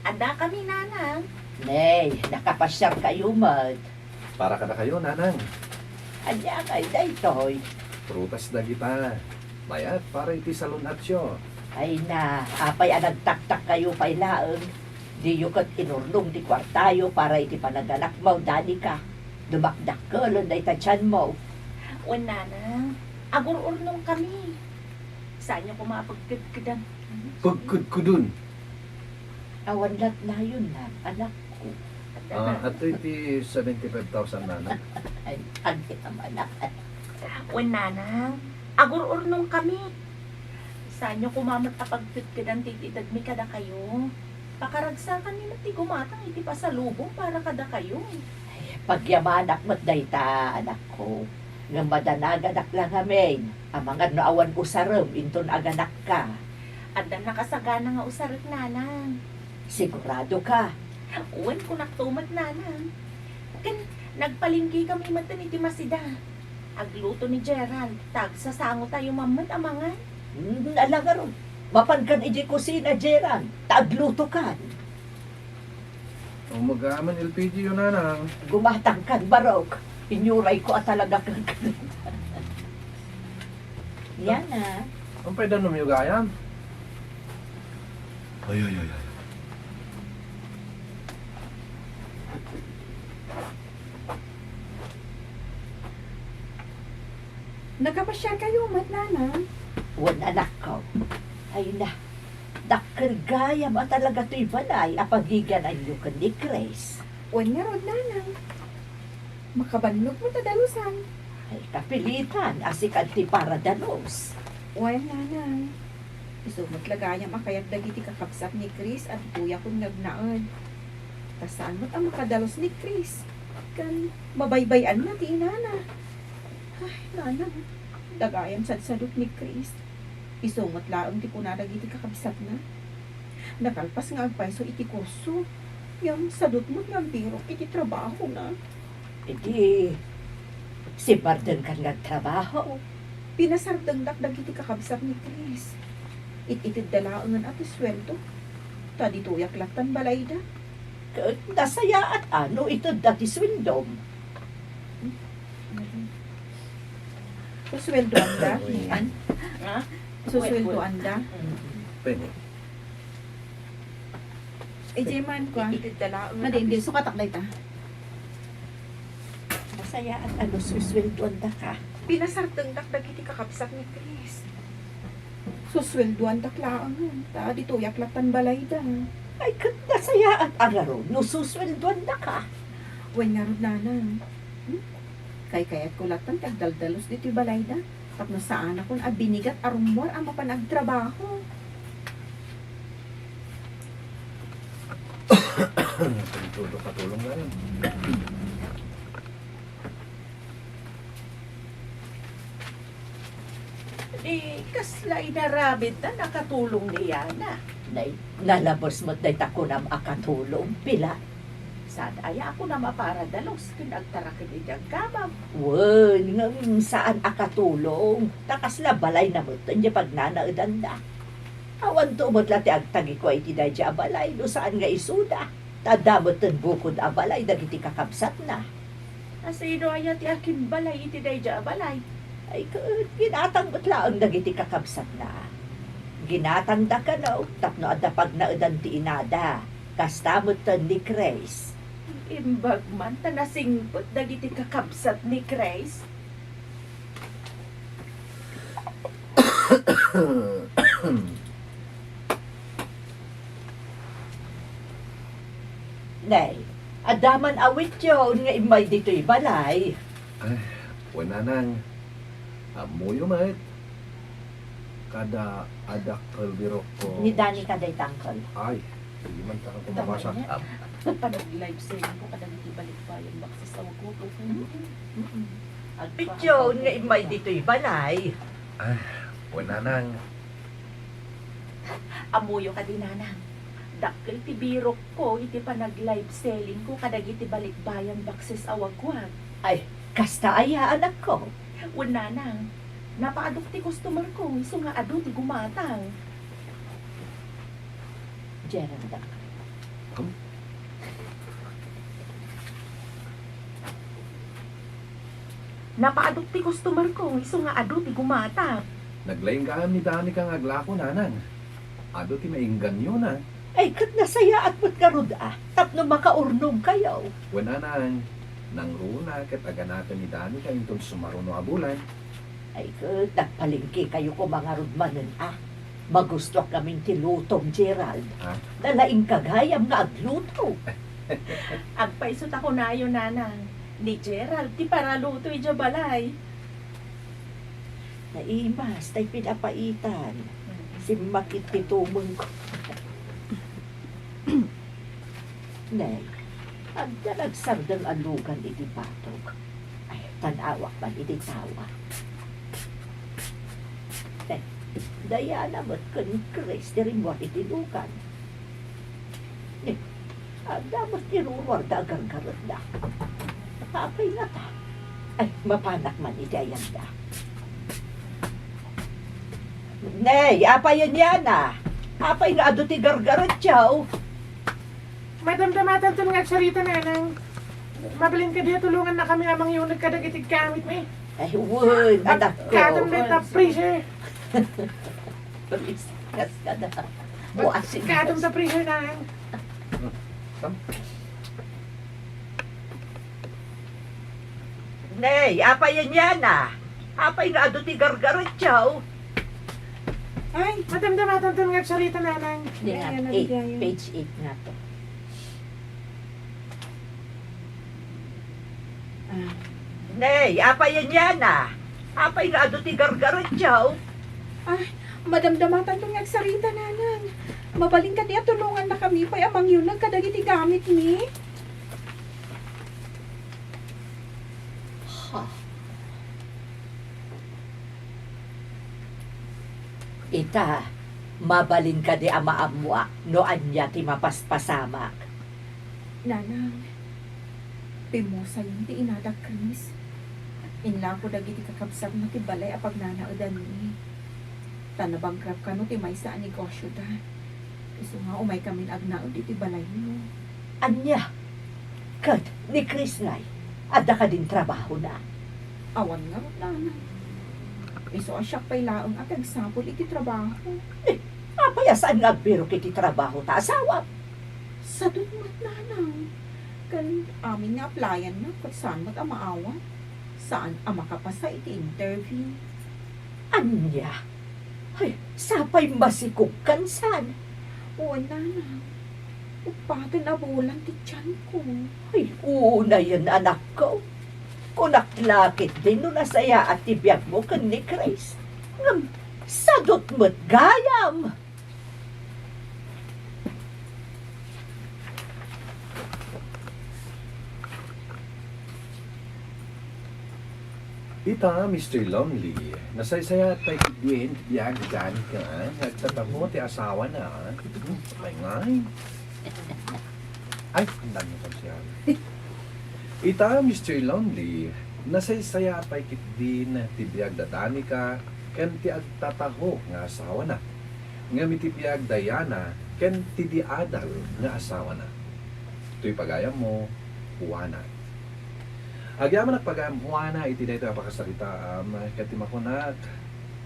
Adda kami, Nanang. Nay, nakapasiarkayo met. Para kadakayo, Nanang. Ania ngay daytoy? Prutas dagita. Mayat para iti salun-atyo. Ay na, apay a nagtaktakkayo pay laeng? Diyo ket inurnong ti kuartayo para iti panaganakmo, Danica. Dumakdakkelen dayta tianmo. Wen, Nanang, agur-urnongkami. Saanyo koma a pagkedkedan. Pagkedkedon? Awan latnayonna, anakko. Ah, adtoy ti seventy-five thousand, Nanang. Ay, agyaman, anak. Wen, Nanang, agur-urnongkami. Saanyo koma met a pagkedkedan ti itedmi kadakayo. Pakaragsakanmi met ti gumatang iti pasalubong para kadakayo. Ay, pagyamanak met dayta, anakko. Ngem madanaganak la ngamin, amangan no awan usarem inton aganakka. Adda nakasagana nga usarek, Nanang. Siguradoka? Wen, kunakto met, Nanang. Ken nagpalengkekami metten iti Masida. Agluto ni Gerald, ta agsasangotayo man met a mangan. Hmm, ala ngarud, mapankan idiay kusina, Gerald, ta aglutokan. O, magaman L P G yo, Nanang. Gumatangkan, barok. Inyurayko a talaga ken. Yana. Ampay danumyo gayam? Ay, ay, ay, ay. Nakapasiarkayo met, Nanang? Wen, anakko. Ay na, dakkel gayam a talaga toy balay a pagigananyo ken ni Chris. Wen ngarud, Nanang. Makabannog met a dalusan. Ay, kapilitan a sika ti paradalos. Wen, Nanang. Isu met la gayam a kayat dagiti kakabsat ni Chris a ditoyakon nga agnaed. Ta saan met a makadalus ni Chris. Ken mabaybay-anna ti inana. Ay, Nanang, dagayam sadsadut ni Chris. Isu met laeng ti kuna dagiti kakabsatna. Nakalpas nga agpayso iti kurso. Ngem sadut met nga agbirok iti trabahona. Idi, simmardengkan nga agtrabaho. Pinasardengdak dagiti kakabsat ni Chris. It-itedda laengen a ti sueldo. Ta ditoyak lattan balayda. Ket nasayaat a no itedda ti sueldom. Susueldoanda? An? Ha? Susueldoanda? Mm. Pwede. Eh, di man, kwan. Itedda laeng. Madi, hindi. Sukatak dayta. Nasayaat a no susueldoandaka. Pinasardengdak dagiti kakabsat ni Chris. Susueldoandak laengen, ta ditoyak lattan balayda. Ay, ket nasayaat a ngarud no susueldoandaka. Wen ngarud, nanang. Hmm? Kaykayatko lattan ti agdaldalus ditoy balayda. Tapno saanakon a binigat a rummuar a mapan agtrabaho. Todo katulong na lang. Di, kasla inaramidna nakatulong ni Yana. Nay, nalabes met dayta kunam a katulong, pila? Saan aya a kunam a para dalus ken agtaraken idi agkamam? Wen, ngem saan a katulong. Ta kasla balayna metten ti pagnanaedanna. Awanto met la ti agtagikua iti daydi a balay no saan nga isuda. Ta adda metten bukod a balay dagiti kakabsatna. A sino aya ti akimbalay iti daydi a balay? Ay, ket ginatang met laeng dagiti kakabsatna. Ginatangda kano tapno adda pagnaedan ti inada. Kasta metten ni Chris. Imbag man ta nasingpet dagiti kakabsat ni Chris. Nay, adda man awityon nga immay ditoy balay. Ay, wen, nanang. Ammoyo met. Kada adakkel birokko. Ni Dani kada itangkel. Ay, sige man, taka ko mabasa. Tama niya. Am. Panag-live selling ko kadagiti balikbayan, baksis a wagwag. Mm-mm. Pityon nga immay ditoy balay. Ay, wen, nanang. Ammoyo kadi, nanang. Dakkel ti birokko iti panag-live selling ko kadagiti balikbayan, baksis a wagwag. Ay, kasta aya, anakko? Wen, nanang. Napaadok ti customer ko, isu nga adu ti gumatang. Gerald. Hmm? Napaadok ti customer ko, isu nga adu ti gumatang. Naglaing gayam ni Danica nga aglako, nanang. Adu ti maingganyo na. Ay, ket nasayaat met ngarud a, tapno makaurnongkayo. Wen, nanang, nangruna ket aganaken ni Danica inton sumaruno a bulan. Ay, ket nagpalengkekayo koma ngarud manen a. Magustuak ngamin ti lutom, Gerald. Ha? Nalaingka gayam nga agluto. Agpayso ta kunayo, nanang, ni Gerald ti paraluto idiay balay. Naimas tay pinapaitan. Mm. Simmakit ti tumengko. Nay, adda nagsardeng a lugan iti batog. Ay, tan-awak man iti tawa. Nay, Diana met ken Chris ti rimmuar iti lugan. Nay, adda met ti ruruarda a gargaretda. Apay ngata? Ay, mapanak man iti ayanda. Nay, apay a Diana? Apay nga adu ti gargaretyo? Madamdamatanton nga agsarita, nanang. Mabalin kadi a tulongannakami a mangyuneg kadagiti gamitmi? Ay, wen, anakko. Kaadam dayta freezer. Freezer, kas kada. Wa, sige. Kaadam ta freezer, nanang. Nay, apay a Diana? Apay nga adu ti gargaretyo? Ay, madamdamatanton nga agsarita, nanang. Di nga, ay, ano, eight, di ayon. Page eight nga to. Ah. Nay, apay a Diana? Apay nga adu ti gargaretyo? Ay, madamdamatanton nga agsarita, nanang. Mabalin kadi a tulongannakami pay a mangyuneg kadagiti gamitmi? Ha. Ita, mabalin kadi a maammoak no ania ti mapaspasamak? Nanang, pimosayon ti inada Chris. Inlako dagiti kakabsatna ti balay a pagnanaedanmi. Ta nabankrupt kano ti maysa a negosyoda. Isu nga umaykamin agnaed iti balayyo. Ania? Ket ni Chris ngay, adda kadin trabahona? Awan ngarud, Nanang. Isu a siak pay laeng a ti agsapul iti trabaho. Eh, apay a saan nga agbirok iti trabaho ta asawam? Sadut met, Nanang. Ken amin nga applyanna, ket saan met a maawat. Saan a makapasa iti interview. Ania? Ay, sapay masikog kan saan? Wen, Nanang. Uppaten a bulan ti tianko. Ay, unayen, anakko. Kunak la ketdin no nasayaat ti biagmo ken ni Chris. Ngem, sadut met gayam! Ita, Mister Lonely, nasaysayaat pay ketdin ti biag ni Danica nga agtataho ti asawana. Hmm, apay ngay? Ay, ang dami kong siya. Ita, Mister Lonely, nasaysayaat pay ketdin ti biag da Danica ken ti agtataho nga asawana. Ngem iti biag da Yana ken ti di adal nga asawana. Toy pagayammo, Juana. Agyamanak pagayam, Juana, iti daytoy a pakasaritaam, ket ti makunak,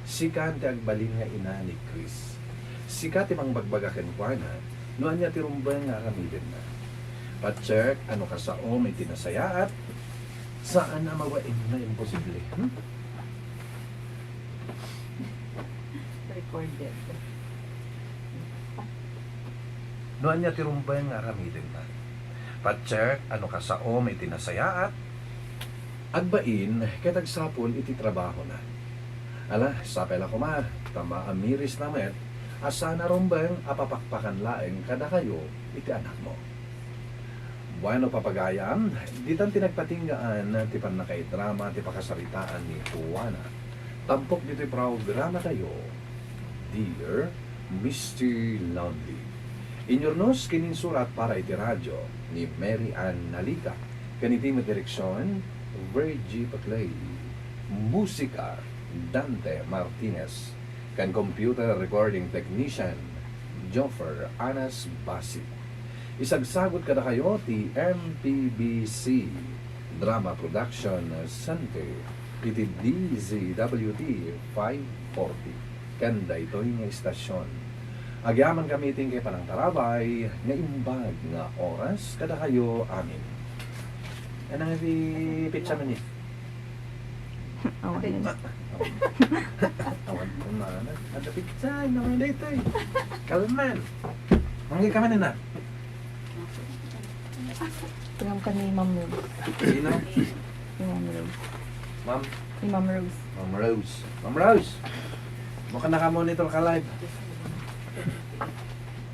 sikan ti agbalin nga ina ni Chris. Sika ti mangbagbaga kenkuana no ania ti rumbeng nga aramidenna. Patiek a no kasaom iti nasayaat, saan a mabain nga imposible. Hmm? Recorded. No ania ti rumbeng nga aramidenna. Patiek a no kasaom iti nasayaat, agbain ket agsapul iti trabahona. Ala, sapay la koma, ta maamirisna met a saan a rumbeng a papakpakan laeng kadakayo iti anakmo. Bueno, papagayam, ditan ti nagpatinggaan ti pannakaidrama ti pakasaritaan ni Juana. Tampok ditoy programatayo, Dear Mister Lonely. Inyurnos ken insurat para iti radyo ni Mary Ann Nalica, ken iti met direksion, Virgie Paclay. Musika, Dante Martinez. Ken computer recording technician, Joffer Anas Basi. Isagsagut kadakayo ti M P B C Drama Production Center iti D Z W T five forty ken daytoy nga istasyon. Agyamankami iti inkay panangtarabay nga imbag nga oras kadakayo amin. Anang iti petsa man ni? Awan. Awan. Awan ko na. Ada pizza, naman dito eh. Kalman. Manggi ka man na. Tingnan ka ni Ma'am Rose. Sino? Ni Ma'am Rose. Ma'am? Ni Ma'am Rose. Ma'am Rose. Ma'am Rose! Baka naka-monitor ka live.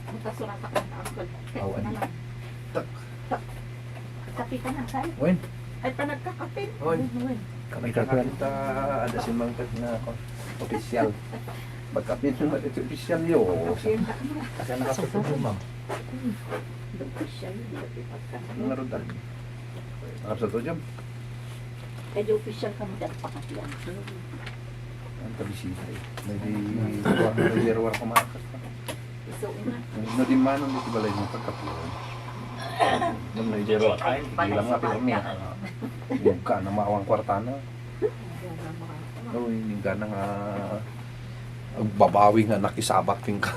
Matasurata ka na, Uncle. Awan. Ano? Tak. Kapitan ang sa'yo. Wen. Ay, panagkakapin. Wen. Wen. Kapitan. Kapitan, ah, ada si Mangkad na ako. Opisyal. Pagkapin na ito, opisyal yo. Kapin. Asa nakapatid mo, ma'am? Opisyal, hindi ka pagkakapin. Ang naroon tayo. Nakapsal to, Jam? Kaya opisyal kami dahil pakapin. Ang kabisita eh. May di, may di, may di, may di, may di, Isu nga. No, di man, di ti balay mo pagkapuan. Nung na ijero, ay, bilang nga pirmi. Yung ka na mawang kwarta na. Uy, yung gana nga, agbabawi nga nakisabat yung ka.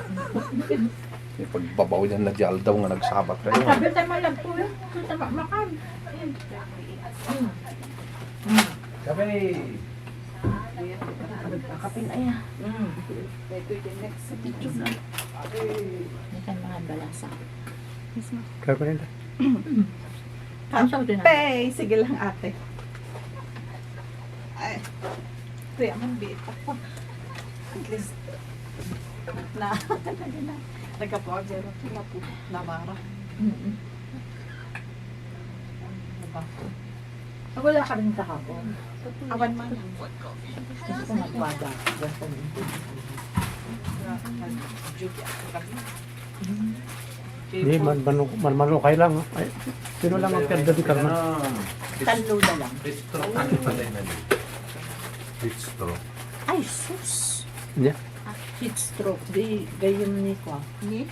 Yung pagbabawi niya na di aldaw nga nagsabat kayo. Sabi tayo malagpo yun. Kita makmakan. Sabi, Kapin aya. Mm. Ito yung next sa picture na. Ito yung mga balasa. Yes, ma'am. Kaya ko rin. Ang sabi na. Pay, sige lang, ate. Ay. Kaya man, biit ako. At least, na, nagkapuag, zero, na po, na bara. Mm-mm. Diba? Wala ka rin kahapon. Awan man. Gusto ko magwada. Basta yung duty ako kami. Di, man-, manu-, man-, manukay lang. Ay, sino lang ang piyagdadikar man? Tallo na lang. Heat stroke ang pala na. Heat stroke. Ay, sus. Niya? Ah, heat stroke. Di, gayam ni ko. Ni?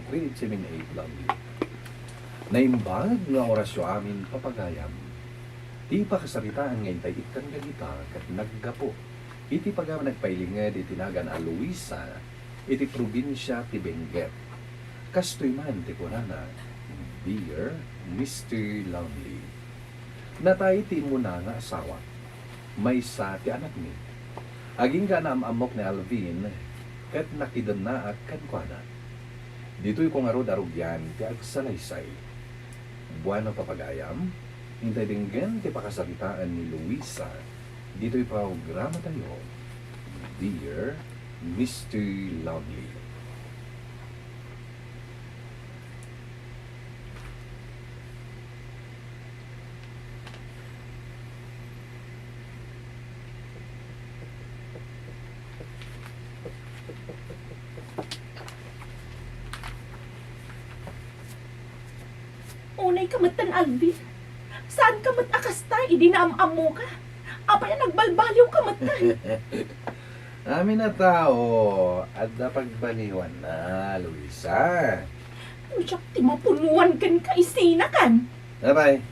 three eight seven eight Lonely. Naimbag nga orasyo amin, papagayam. Ti pakasaritaan nga intay ikkan dagita ket naggapu iti paga-, nagpailinged iti nagan a Luisa iti probinsia ti Benguet. Kastoy man ti kunana, "Dear Mister Lonely." Natay ti immuna nga asawa. Maysa ti anakmi. Agingga naam-ammok ni Alvin ket nakidennaak kenkuana. Ditoyko ngarud a rugian ti agsalaysay. Bueno, papagayam, intay denggen ti pakasaritaan ni Luisa ditoy programatayo, Dear Mister Lonely. Unay ka metten, Alvin. Saan ka met a kasta idi naam-ammoka? Apay a nagbalbaliw ka metten? Amin a tao, adda pagbaliwanna, Luisa. Ano siak ti mapunuan kenka, isina kan? Apay,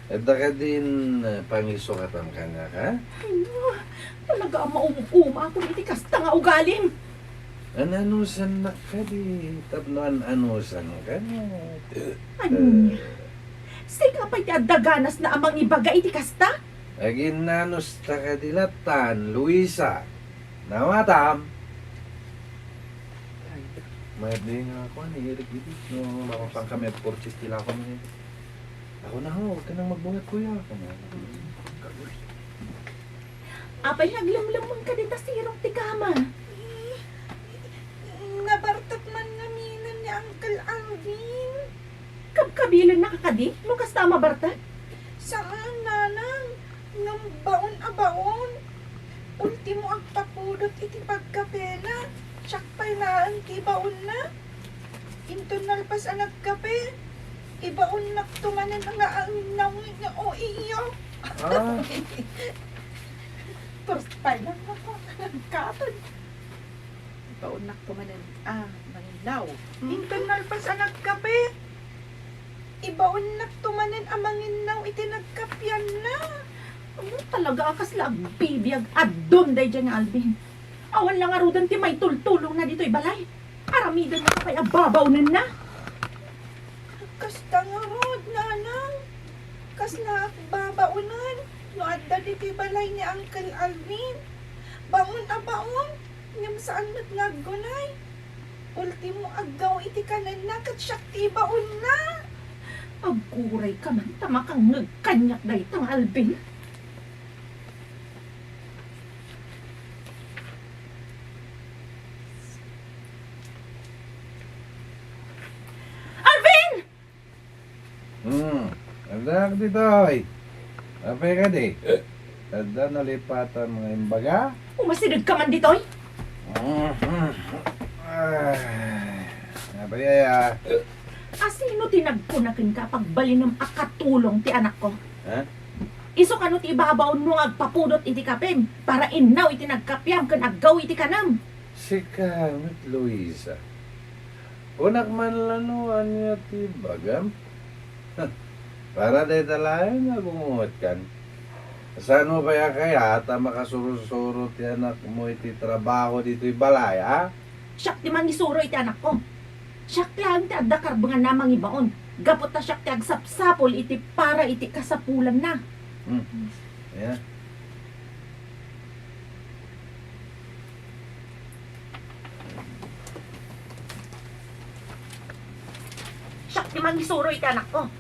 adda kadin, eh, pangisukatam kaniak, ha? Ay, no. Talaga a maum-umakon iti kasta nga ugalim. An-anusannak kadi tapno an-anusanka, no? Ania? Eh. Sika pay ti adda ganasna a mangibaga iti kasta? Aginnanusta kadi lattan, Luisa. Nawatam? Mayat di nga ako, ni Eric, idi. No, mapapan kami at purchase ti lako mo. Ako na ho, huwag ka nang magbungat, kuya. Ako na. Apay, naglemlemmeng ka dita sirok ti kama. Eh, nabartek man ngaminen ni Uncle Alvin. Kabkabilennaka kadi no kasta a mabartek? Saan, nanang. Ngem baon a baon. Ultimo agpapudot iti pagkapena. Siak pay laeng ti ibaonna. Inton nalpas a nagkape, ibaonnakto manen nga anginnaw nga o iyo. Ah. First time lang ako nagkatan. Ibaonnakto manen a manginnaw. Mm. Inton nalpas a nagkape, ibaonnakto manen a manginnaw iti nagkapianna. Ano talaga a kasla agbibiag addon daydiay nga Alvin? Awan la ngaruden ti maitultulongna ditoy balay. Aramidennaka pay a babaonenna. Kasta ngarud, nanang. Kaslaak babaonen no adda ditoy balay ni Uncle Alvin. Baon a baon, ngem saan met nga aggunay. Ultimo, aggaw iti kanenna ket siak ti ibaonna. Aguray ka man ta makangngeg kaniak dayta nga Alvin. Alvin! Hmm, addaak ditoy. Apay kadi? Adda nalipatam nga imbaga? Umasideg ka man ditoy? Mhm. Ay, apay aya? Asino ti nagkuna kenka a pagbalinem a katulong ti anakko? Ha? Isu kano ti ibabaonmo nga agpapudot iti kapem para innaw iti nagkapiam ken aggaw iti kanem? Sika met, Luisa. Kunak man la no ania ti bagam? Para dayta laeng nga gungungetkan. Saan mo pay a kayat a makasursuro ti anakmo iti trabaho ditoy balay, a? Siak ti mangisuro iti anakko. Siak laeng ti adda karbenganna a mangibaon, gapu ta siak ti agsapsapul iti para iti kasapulanna. Hmm. Aya. Siak ti mangisuro iti anakko.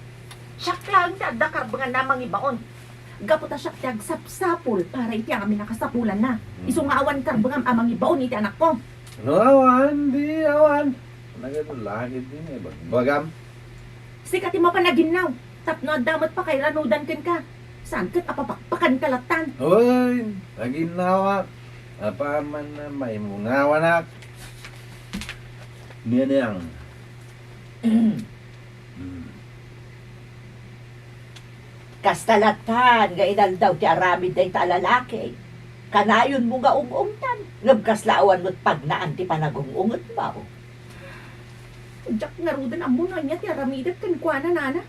Siak laeng ti adda karbenganna a mangibaon, gapu ta siak ti agsapsapul para iti amin a kasapulanna. Hmm. Isu nga awan karbengam a mangibaon iti anakko. No awan, di awan. Nagadu langit din eh, bagbagam. Sika ti mapanaginnaw, tapno adda met pakairanudan kenka. Saan ket a papakpakanka lattan? Hoy, naginnawak. Apaman na maimunawanak. Nianang. Hmm. Kasta lattan nga inaldaw ti aramid dayta a lalaki. Kanayonmo nga ung-ungtan, ngem kasla awan met pagnaan ti panagung-ungetmo. Diak ngaruden ammo no ania ti aramidek kenkuana, nana.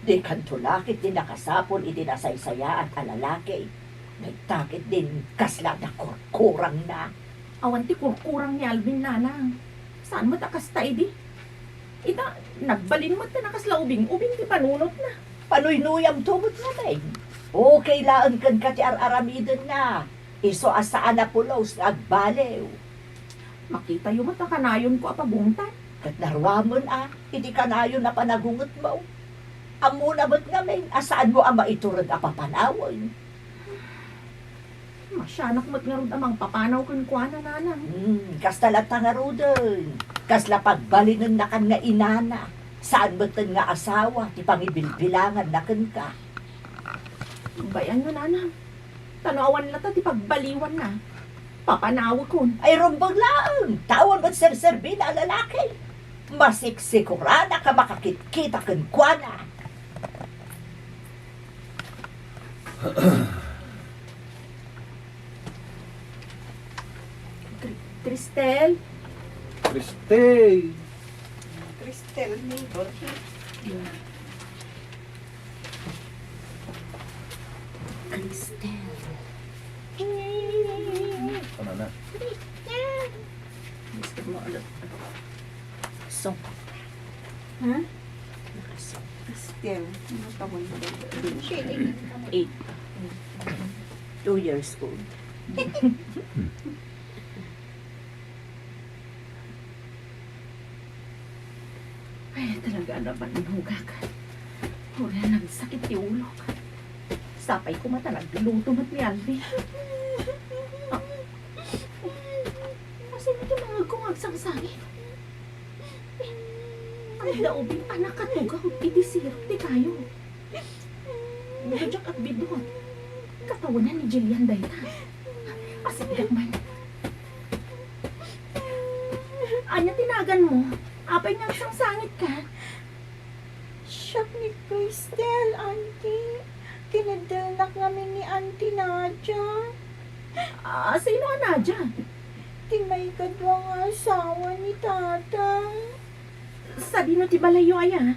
Dikanto la ket ti nakasapul iti nasaysayaat a lalaki. Dayta ketdin kasla adda kurkurangna. Awan ti kurkurang ni Alvin, nana. Saan met a kasta idi? Ita, nagbalin met ta nakasla ubing-ubing ti panunotna. Panuynuyamto met ngamin. Okay laeng kenka ti ar-aramidenna. Isu a saan a pulos nga agbaliw. Makitayo met a kanayonko a pagungtan. Ket naruamen a, iti kanayon a panagungetmo. Ammona met ngamin a saanmo a maiturod a papanawen. Masianak met ngarud a mangpapanaw kenkuana, nanang. Hmm, kasta latta ngaruden. Kasla pagbalinennakan nga inana. Saan metten nga asawa ti pangibilbilanganna kenka. Bay-anyo, nanang. Ta no awan latta ti pagbaliwanna, papanawekon. Ay, rumbeng laeng, ta awan met serserbina a lalaki. Masiksikoranak a makakitkita kenkuana. Cri-, Cristel? Cristel! Cristel, neighbor. Cristel. Ano na? Gusto mo, ano? So. Ha? Nakasok. Cristel. Ano taon ba? Eight. Two years old. Ay, talaga naman, inugak. Uray nagsakit ti ulok. Sapay koma ta nagluto met ni Alvin. Ah. Asino ti mangegko nga agsangsangit? Adda ubing a nakatugaw iti sirok ti kayo. Diak agbiddut. Katawenan ni Jillian dayta. Asigak man. Ania ti naganmo? Apay nga agsangsangitka? Siak ni Cristel, Auntie. Kineddelnak ngamin ni Auntie Nadia. Ah, sino a Nadia? Ti maikadua nga asawa ni Tatang. Sadino ti balayyo aya?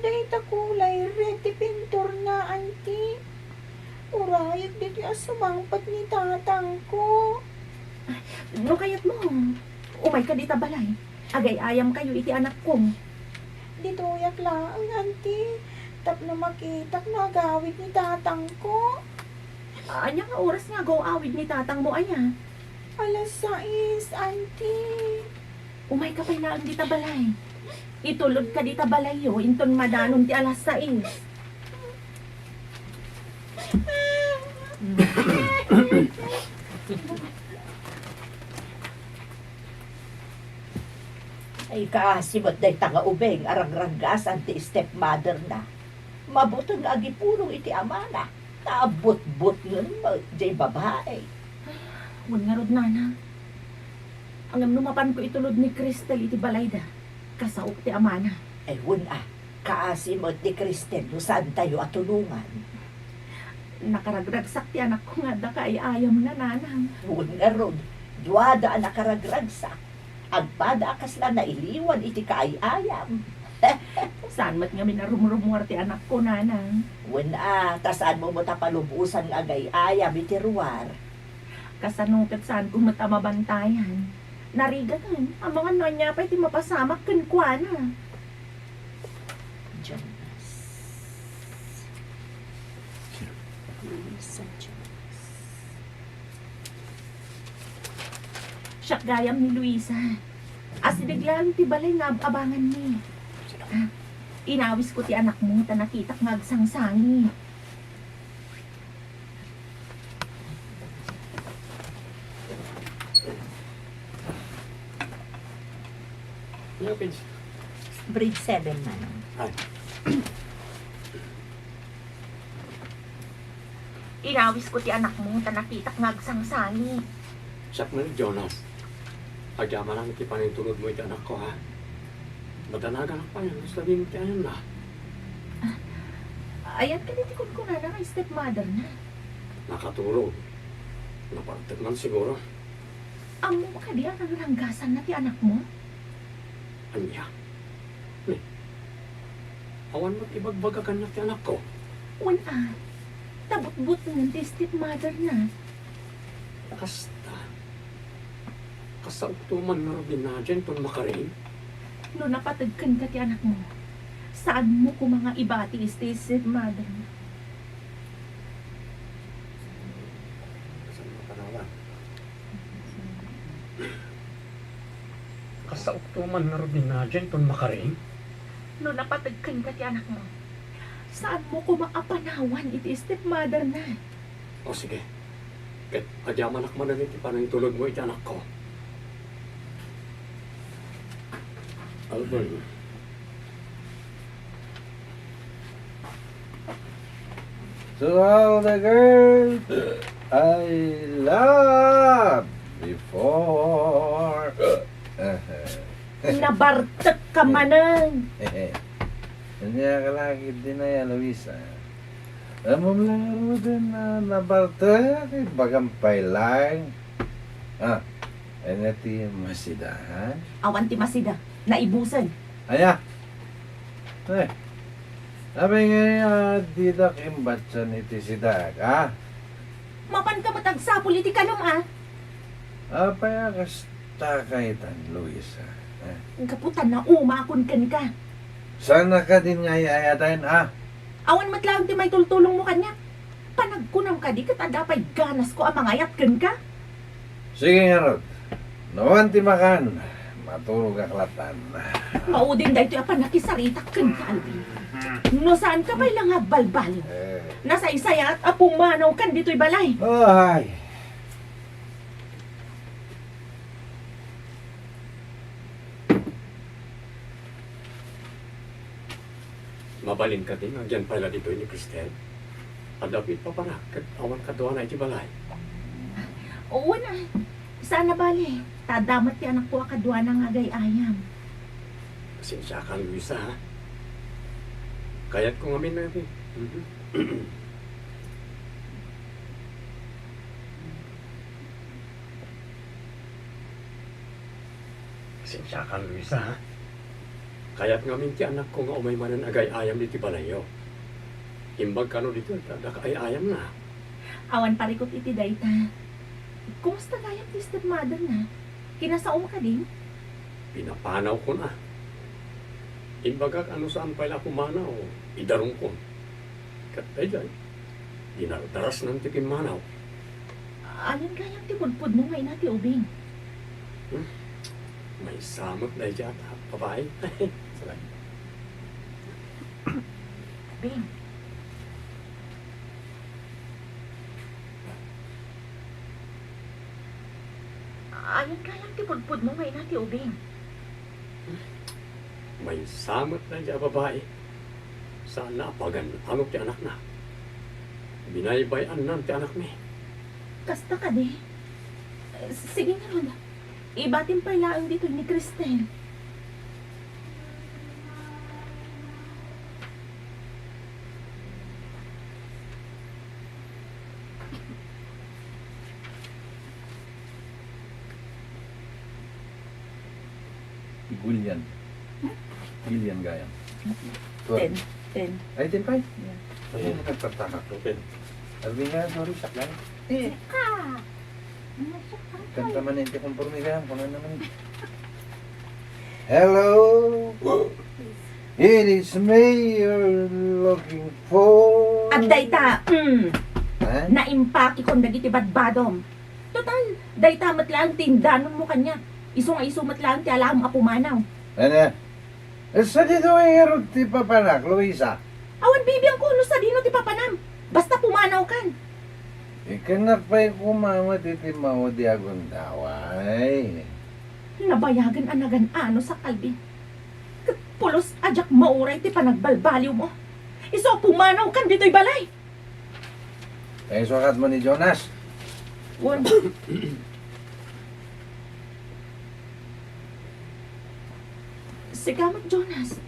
Dayta kulay red ti pinturna, Auntie. Urayek ditoy a sumangpet ni tatangko. No kayatmo, umayka dita balay. Agay-ayamkayo iti anakko. Ditoyak laeng, Auntie, tapno makitak no agawid ni tatangko. Ania nga oras nga agaw-awid ni tatangmo aya? Alas sais, Auntie. Umayka pay laeng dita balay. Itulodka dita balayyo inton madanon ti alas sais. Ay, kaasi met dayta nga ubing a ragraggasan ti stepmother-na. Mabuteng nga agipulong iti amana. Naabutbutngen met jay babai. Wen ngarud, nana. Ngem no mapanko itulod ni Cristel iti balayda, kasaok ti amana. Ay, wen a, kaasi met ni Cristel no saantayo a tulongan. Nakaragragsak ti anakko nga adda kaay-ayamna, nanang. Wen ngarud, duada a nakaragragsak. Agpada a kasla nailiwan iti kaay-ayam. Saan met ngamin a rumrumuar ti anakko, nanang? Wen a, ta saanmo met a palubosan nga agay-ayam iti ruar. Kasano ket saanko met a mabantayan? Narigaten, amangan no ania pay ti mapasamak kenkuana. Jonas. Luisa Jonas. Siak gayam ni Luisa. Asideg laeng ti balay nga ab-abanganmi. Ah, inawisko ti anakmo ta nakitak nga agsangsangit. Ano, Pins? Grade seven man. Ay. Inawisko ti anakmo ta nakitak nga agsangsangit. Siak man, Jonas. Agyamanak iti panangitulodmo iti anakko, ha? Madanaganak pay, no sadino ti ayamna. Ayan kadi ti kunkunana nga stepmother-na? Nakatulog. Napartek man siguro. Ammom kadi a nangranggasanna ti anakmo? Ania? Ni, awan met ibagbaga kaniak ti anakko? Wen a, ta butbutngen ti stepmother na. Kasta? Kasaokto man ngarud ni Nadia inton makarim? No napateg kenka ti anakmo, saanmo koma nga ibati iti stepmother na. Saan mapanawan? Kasaokto man ngarud ni Nadia inton makarim? No napateg kenka ti anakmo, saanmo koma a panawan iti stepmother na. O sige. Ket agyamanak manen iti panangitulodmo iti anakko. Albert. To all the girls I love before. Nabartek ka manen. Ania ka lagi dinaya, Luisa? Ammom la ngaruden a nabartek, ibagam pay laeng. Ah, ania ti masida, ha? Awan ti masida. Naibusen. Ania? Eh, apay ngay a didak imbatian iti sidaek, ha? Mapanka met agsapul iti kanom, a? Apay a kasta kaytan, Luisa, ha? Gapu ta naumakon kenka. Saan a kadin nga ay-ayaten, ha? Awan met laeng ti maitultulongmo kaniak. Panagkunam kadi ket adda pay ganasko a mangayat kenka? Sige ngarud. No awan ti makan, maturogak lattan. Maudin daytoy a pannakisaritak kenka, Alvin. No saanka pay la nga agbalbaliw, eh, nasaysayat a pumanawkan ditoy balay. Ay. Mabalin kadi nga agyan pay la ditoy ni Cristel? Adda pay papanak ket awan kaduana iti balay. Wen a, saan a bale, ta adda met ti anakko a kaduana nga agay-ayam. Pasensiakan, Luisa, ha? Kayatko ngamin nga ti. Mhm. Pasensiakan, Luisa, ha? Kayat ngamin ti anakko nga umay manen agay-ayam ditoy balayyo. Imbag kano ditoy, ta adda kaay-ayamna. Awan parikut iti dayta. Kumusta gayam ti stepmother na? Kinasaom kadi? Pinapanawkon a. Imbagak a no saan pay la a pumanaw, idarongkon. Ket daydiay, dinardarasnan ti pimmanaw. Ayan gayam ti pudpudno nga ina ti ubing? Hmm? Maysa met daydiay a babai. Bing. Ayan gayam ti pudpudno nga ina ti ubing? Maysa met daydiay a babai. Saanna a pagan-anok ti anakna. Binaybay-annan ti anakmi. Kasta kadi? Sige ngarud. Ibatim pay laeng ditoy ni Cristel. Igulian. Igulian gayam. Ten. Ten. Ay, ten pay? Yeah. Ay, nagtataka. Ten. Sabi nga, sorry, saklan. Eh. Kanta man yung konforme gayam, kung ano naman. Hello? It is me you're looking for. Adda ita, mm. Ha? Naimpakekon dagiti badbadom. Total, dayta met laeng ti indanonmo kaniak. Isu nga isu met laeng ti alaem a pumanaw. Ano? Eh, sadino ngarud ti papanak, Luisa? Awan bibiangko no sadino ti papanam. Basta pumanawkan. Ikkannak pay koma met iti maudi a gundaway. Nabayagen a nagan-anos a Calvin. Ket pulos a diak mauray ti panagbalbaliwmo. Isu a pumanawkan ditoy balay. Kay sukat mo ni Jonas. Wen. Sika met, Jonas.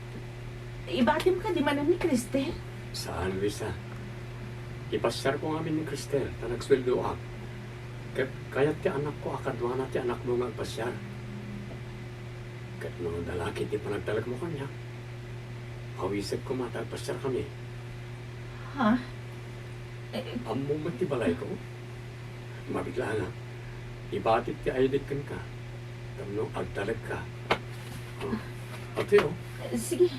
Ibatim kadi manen ni Cristel? Saan, Luisa. Ipasiarko ngamin ni Cristel, ta nagsueldoak. Ket kayat ti anakko a kaduana ti anakmo nga agpasiar. Ket no adda la ketdi panagtalekmo kaniak, awisek koma ta agpasiarkami. Ha? Eh, Ammom met ti balayko? Mabiit laeng a ibatik ti aidek kenka tapno agtalekka. Oh, atoy, oh. Sige.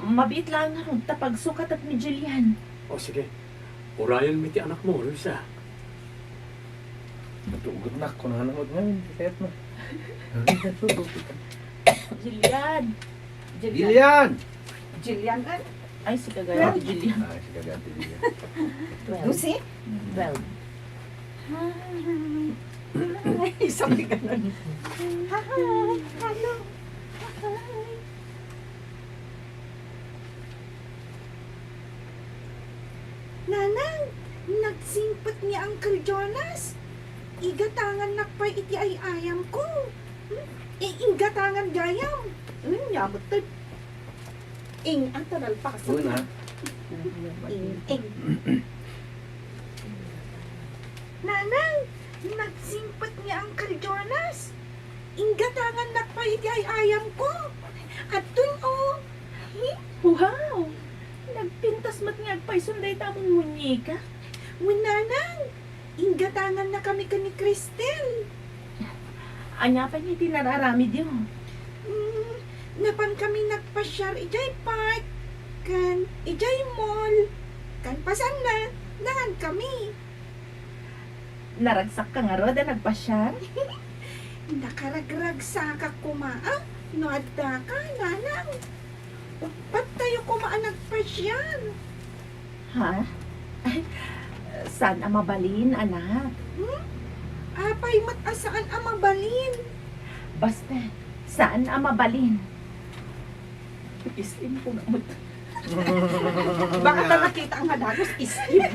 Mabiit laeng ngarud ta pagsukatak ni Jillian. Oh, sige. Urayenmi ti anakmo, Luisa. Natugot na, kunana met ngamin, ti kayatna. Jillian! Jillian! Jillian! Jillian, eh? Ay, si Kagaya Well. Jillian. Ah, si Kagaya Jillian. Twelve. Lucy? Twelve. Hi. Hi. Sabi ganun. Hi. Hello. Hi. Nanang, nagsingpet ni Uncle Jonas. Igatangannak pay iti ay-ayamko. Hmm? I-, igatangan gayam. Hmm, nya met ti ing-, ang tanal pa sa Una. Ing-, ing. Nanang, nagsingpet ni Uncle Jonas. Inggatangannak pay iti ay-ayamko. Adtoy, oh. Hi? Wow! Nagpintas met nga agpayson dayta a munmuñeka. Wen, nanang, inggatangannakami ken ni Cristel. Ania pay iti nararamidyo? Mm, napankami nagpasiar idiay park, ken idiay mall, ken pasanna, nangankami. Naragsakka ngarud a nagpasiar? Nakaragragsakak koma, a, no addaka, nanang. Uppat tayo koma a nagpasiar. Ha? Ay, saan a mabalin, anak? Hmm? Apay met a saan a mabalin? Basta, saan a mabalin. Is-im ko na met. Baka ta nakita nga dagus, is-im.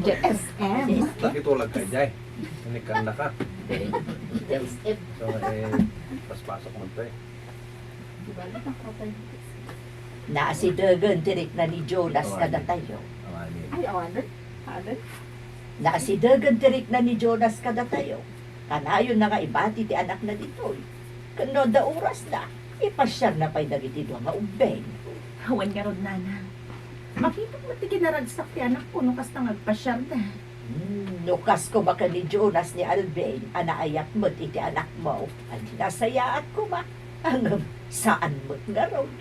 J S M. Nakitulag ka, Jay. Nagkanda ka. J S M. So, eh, paspasok mo to eh. Naasidegen ti rikna ni Jonas kadatayo. Ay, awanen. Awanen. Naasidegen ti rikna ni Jonas kadatayo. Kanayonna nga ibati ti anakna ditoy. Ken no adda orasna, ipasiarna pay dagiti dua nga ubbing. Awan ngarud, nanang. Makitak met ti kinaragsak ti anakko no kasta nga agpasiarda. Hmm, no kas koma ken ni Jonas ni Alvin a naayat met iti anakmo, ay nasayaat koma. Ngem saan met ngarud.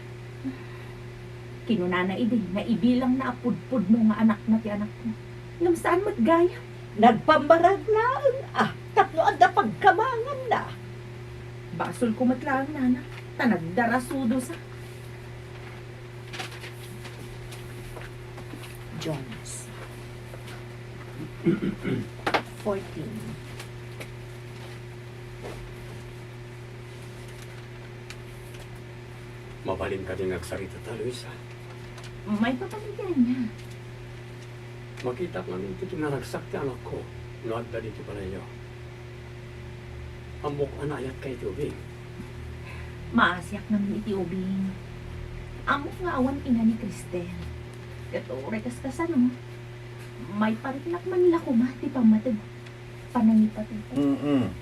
Kinunana idi nga ibilangna a pudpudno nga anakna ti anakko. Ngem saan met gayam. Nagpammarag laeng a tapno adda pagkamanganna. Basolko met laeng, nana, ta nagdarasudo sa. Jonas. Fourteen. Mabalin kadi nga agsaritata, Luisa? Maipapan iti ania? Makitak ngamin ti kinaragsak ti anakko no adda ditoy balayyo. Ammok a naayatka iti ubing. Maasiak ngamin iti ubing. Ammok nga awan ina ni Cristel. Ket uray kas-, kasano, maipariknak man la koma ti pammated, panangipated. Mm-mm.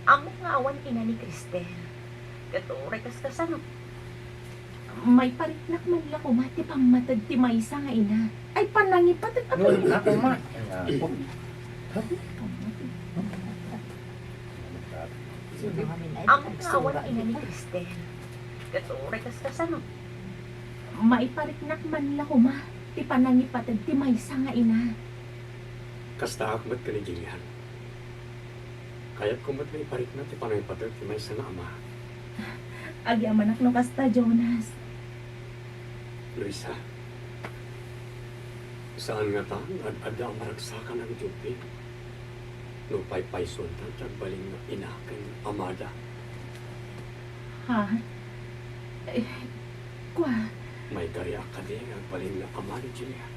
Ammok nga awan ina ni Cristel. Ket uray kas-, kasano, maipariknak man la koma ti pammated ti maysa nga ina. Ay, panangipated a. Ay, ako, ma. Ay, ako. Ammok nga awan ina ni Cristel. Ket uray kas-, kasano, maipariknak man la koma ti panangipated ti maysa nga ina. Kastaak met ken ni Jillian. Kayatko met nga iparikna ti panangipated ti maysa nga ama. Agyamanak no kasta, Jonas. Luisa, saan ngata nga ad-adda a maragsakan dagiti ubbing no paypaysonda ti agbalin nga ina ken amada. Ha? Eh, kua? Maikariak kadi nga agbalin nga ama ni Jillian?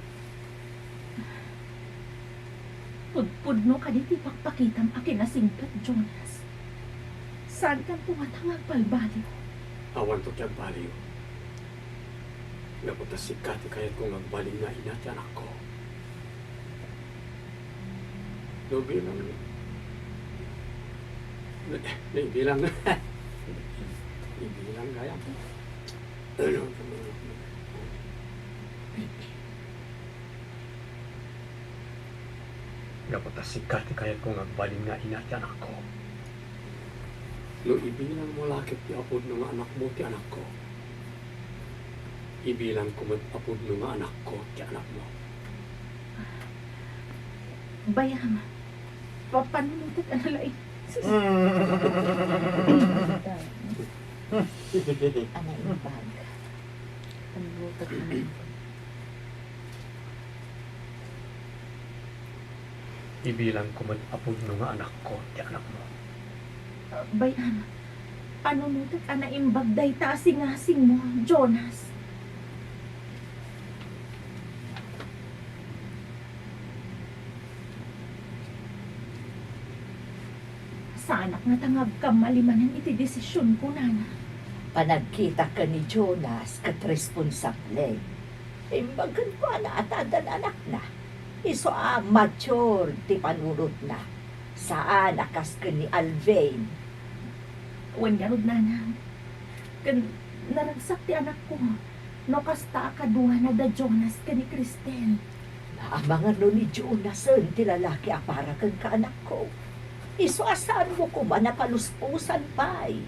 Pudpudno kadi ti pakpakitam a kinasingpet, Jonas? Saankanto ngata nga agbalbaliw? Awanto ti agbaliw. Gapu ta sika ti kayatko nga agbalin nga ina ti anakko. No, bilang. Ibilang. Ibilang kaya. Gapu ta sika ti kayatko nga agbalin nga ina ti anakko. No ibilang mo la ket ti apudno nga anakmo ti anakko, ibilangko met apudno nga anakko ti anakmo. Bayam, papanunutek a nalaing. Sus. Anay imbag. Panunutek a nalaing. Ibilangko met apudno nga anakko ti anakmo. Bayam, panunutek a naimbag dayta a singasingmo, Jonas. Saanak ngata nga agkamali manen iti desisionko, nana. Panagkitak ken ni Jonas ket responsable. Imbag kenkuana a ta addan anakna. Isu a mature ti panunotna. Saan a kas ken ni Alvin. Wen ngarud, nana. Ken naragsak ti anakko no kasta a kaduana da Jonas ken ni Kristen. Amangan no ni Jonasen ti lalaki a para kenka, anakko. Isu a saanmo koma a palusposan pay.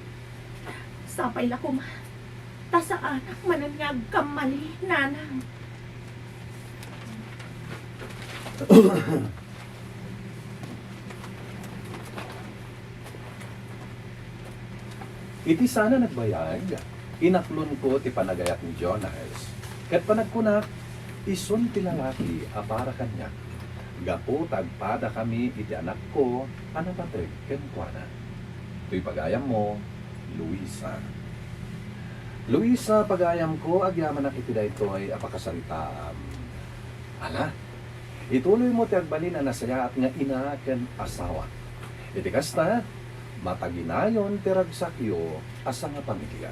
Sapay la koma. Ta saanak manen nga agkamali, nanang. Iti sana nagbayag, inaklonko ti panagayat ni Jonas, ket panagkunak, isun ti lalaki a para kaniak, gapu ta agpadakami iti anakko a napateg kenkuana. Toy pagayammo, Luisa. Luisa, pagayamko, agyamanak iti daytoy a pakasaritaam. Ala, ituloymo ti agbalin a nasayaat nga ina ken asawa. Iti kasta, mataginayon ti ragsakyo a sangapamilia.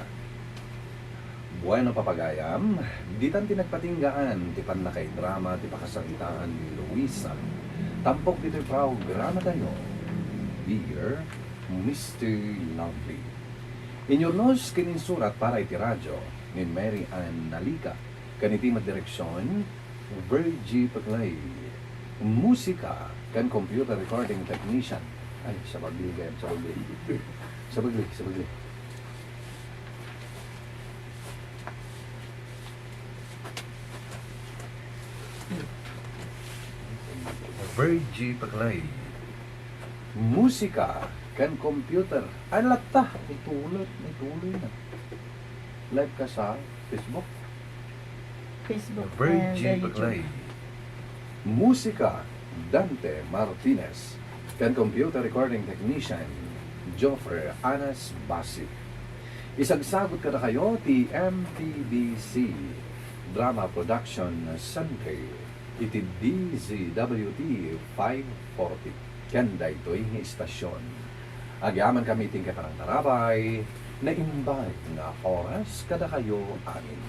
Bueno, papagayam, ditan ti nagpatinggaan ti pannakaidrama ti pakasaritaan ni Luisa. Tampok ditoy programatayo, Dear Mister Lovely. Inyurnos ken insurat para iti radio ni Mary Ann Nalica, ken iti met direksion, Virgie Paclay. Musika ken computer recording technician. Ay, sabagli, gayam, sabagli. Sabagli, sabagli. Virgie Paclay. Musika ken computer. Ay, latta. Ituloy, ituloy na. Live ka sa Facebook? Facebook Virgie and, uh, YouTube. Paclay. Musika, Dante Martinez. Ken computer recording technician, Joffre Anas Basi. Isagsagut kadakayo ti M P B C Drama Production Center iti D Z W T five forty. Ken daytoy nga istasyon, agyamankami iti panangtarabay, naimbag nga oras kadakayo amin.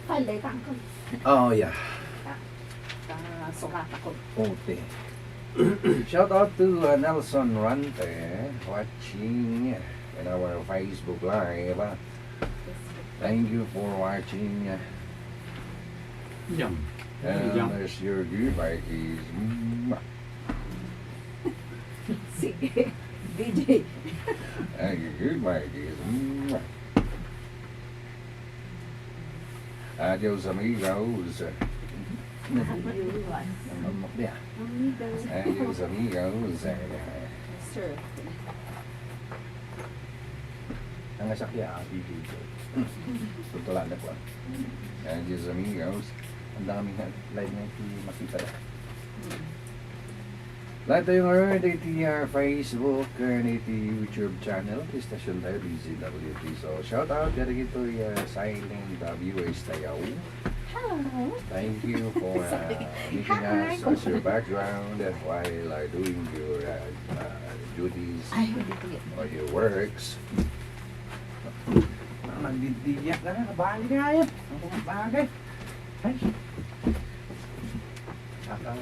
Palay, tangkol. Oh, yeah. Ah, ah, sukat ako. Okay. Shout out to, uh, Nelson Rante, watching in our Facebook Live. Thank you for watching. Yum. And yum. There's your goodbye kiss. Mwah. Sige. D J. Thank you, goodbye kiss. Mwah. Adios, amigos. Adios. Ang mamok niya. Amigos. Adios, amigos. Sir. Ang asakya, ah, D J ko. Tutulan na po. Adios, amigos. Ang dami nga live nga iti makita na. Live tayo ngayon iti, ah, Facebook and iti YouTube channel. Iti station tayo, D Z W T. So, shout out kadagitoy, ah, silent, ah, viewers tayo. Hello. Thank you for, uh, meeting us as your background while, uh, doing your, uh, uh, duties or your works. Ay, hindi ko yan. Nagdidiyak na, nabali na yan. Ang mga bagay. Ay. Ata,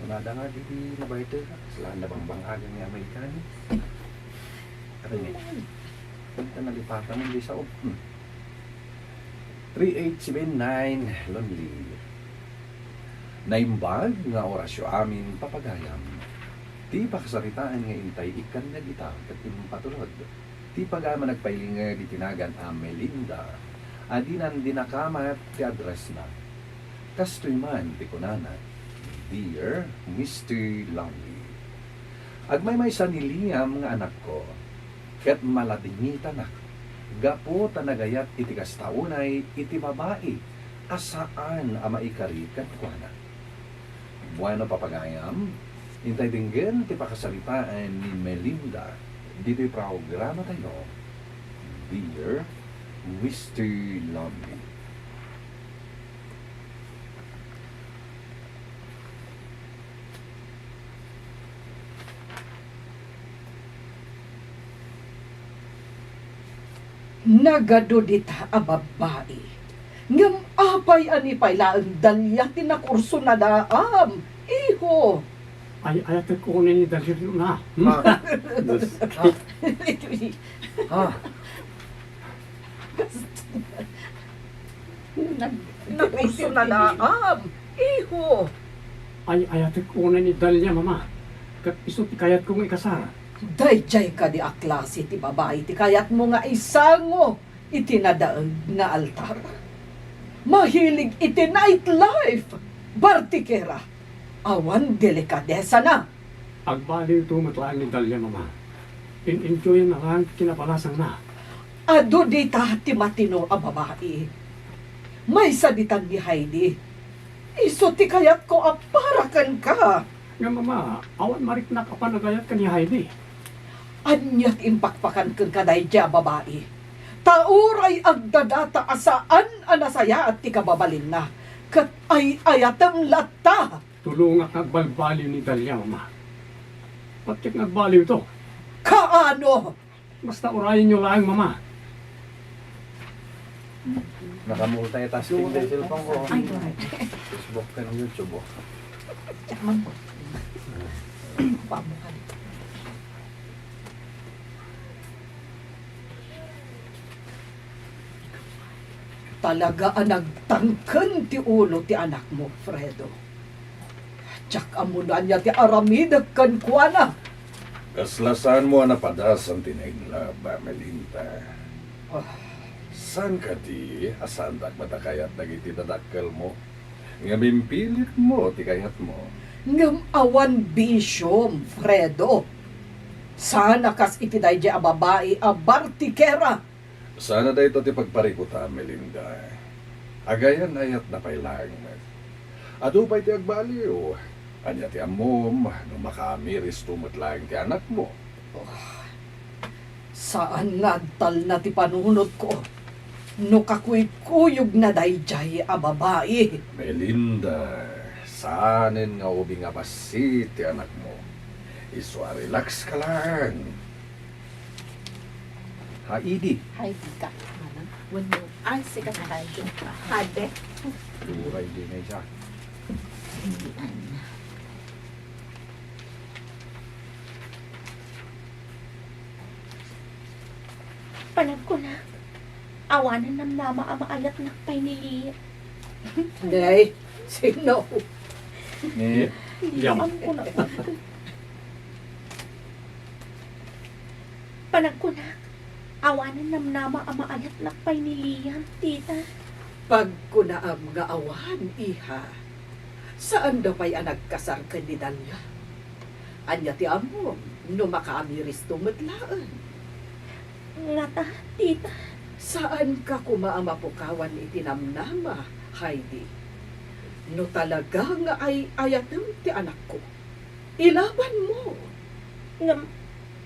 kunada nga di, di nabayta ka. Saan na bangbang-agan nga Amerikano? Ano ni? Punta na lipatan mo di sa, hmm. Three eight seven nine, Lonely. Naimbag nga orasyo amin, papagayam. Ti pakasaritaan nga intay ikkan nga gita ket impatulod. Ti pagayam a nagpailinged iti nagan a Melinda, a dinan dinakamat ti addressna. Kastoy man ti kunana, "Dear Mister Lonely, agmaymaysa ni Liam nga anakko, ket maladingitanak gapu ta nagayat iti kasta unay iti babai a saan a maikari kenkuana." Bueno, papagayam, intay denggen ti pakasaritaan ni Melinda ditoy programatayo, Dear Mister Lonely. Nagadu dita a babbai. Ngem apay a ni pay laeng Dalia ti nakurso na daam, iho? Ay, ayatek unay ni Dalia na. Hmm? Ah. Ah. Nag-, nakurso na daam, iho. Ay, ayatek unay ni Dalia, Mama. Ket isu ti kayatko nga ikasar. Daydiay kadi a klase ti babai ti kayatmo nga isango iti nadaeg nga altar? Mahilig iti nightlife, bartikera, awan delikadesana. Agbaliwto met laeng ni Dalia, Mama. In-enjoyna laeng ti kinabalasangna. Adu dita ti matino a babai. Maysa ditan ni Heidi. Isu ti kayatko a para kenka. Nga, Mama, awan mariknak a panagayat ken ni Heidi. Ania ti impakpakan kenka daydiay a babai? Ta uray agdadata a saan a nasayaat ti kababalinna, ket ay-ayatem latta. Tulongak nga agbalbaliw ni Dalia, Mama. Patiek nga agbaliwto. Kaano? Basta urayenyo laeng, Mama. Nakamulta ita sa cellphone ko. Ay, ay. Facebook ken YouTube, oh. Diak man. Pamukan. Talaga a nagtangken ti ulo ti anakmo, Fredo. Diak ammo no ania ti aramidek kenkuana. Kasla saanmo a napadasan ti nainlove, Melinda. Ah. Saan kadi a saandak met a kayat dagiti dadakkelmo? Ngem impilitmo ti kayatmo. Ngem awan bisiom, Fredo. Saan a kas iti daydiay a babai a bartikera. Saan a dayta ti pagparikutam, Melinda. Agayan-ayatna pay laeng met. Adu pay ti agbaliw. Ania ti ammom no makaamiristo met laeng ti anakmo? Oh, saan nga adtalna ti panunotko no kakuykuyogna daydiay a babai. Melinda, saanen nga ubing a bassit ti anakmo. Isu a relax ka laeng. Heidi. Heidi ka, manang. Wenno, ay, sika sa Heidi. Heidi. Uray di na isa. Heidi, ay. Panagkunak, awanen namnama a maayatnak pay ni Lee. Nay, sino? Ni Liam. Panagkunak, awanen namnama a maayatnak pay ni Liam, tita. Pagkunaam nga awan, iha. Saanda pay a nagkasar ken ni Dalia. Ania ti ammom no makaamiristo met laeng? Ngata, tita. Saanka koma a mapukawan iti namnama, Heidi. No talaga nga ay-ayatem ti anakko, ilabanmo. Ngem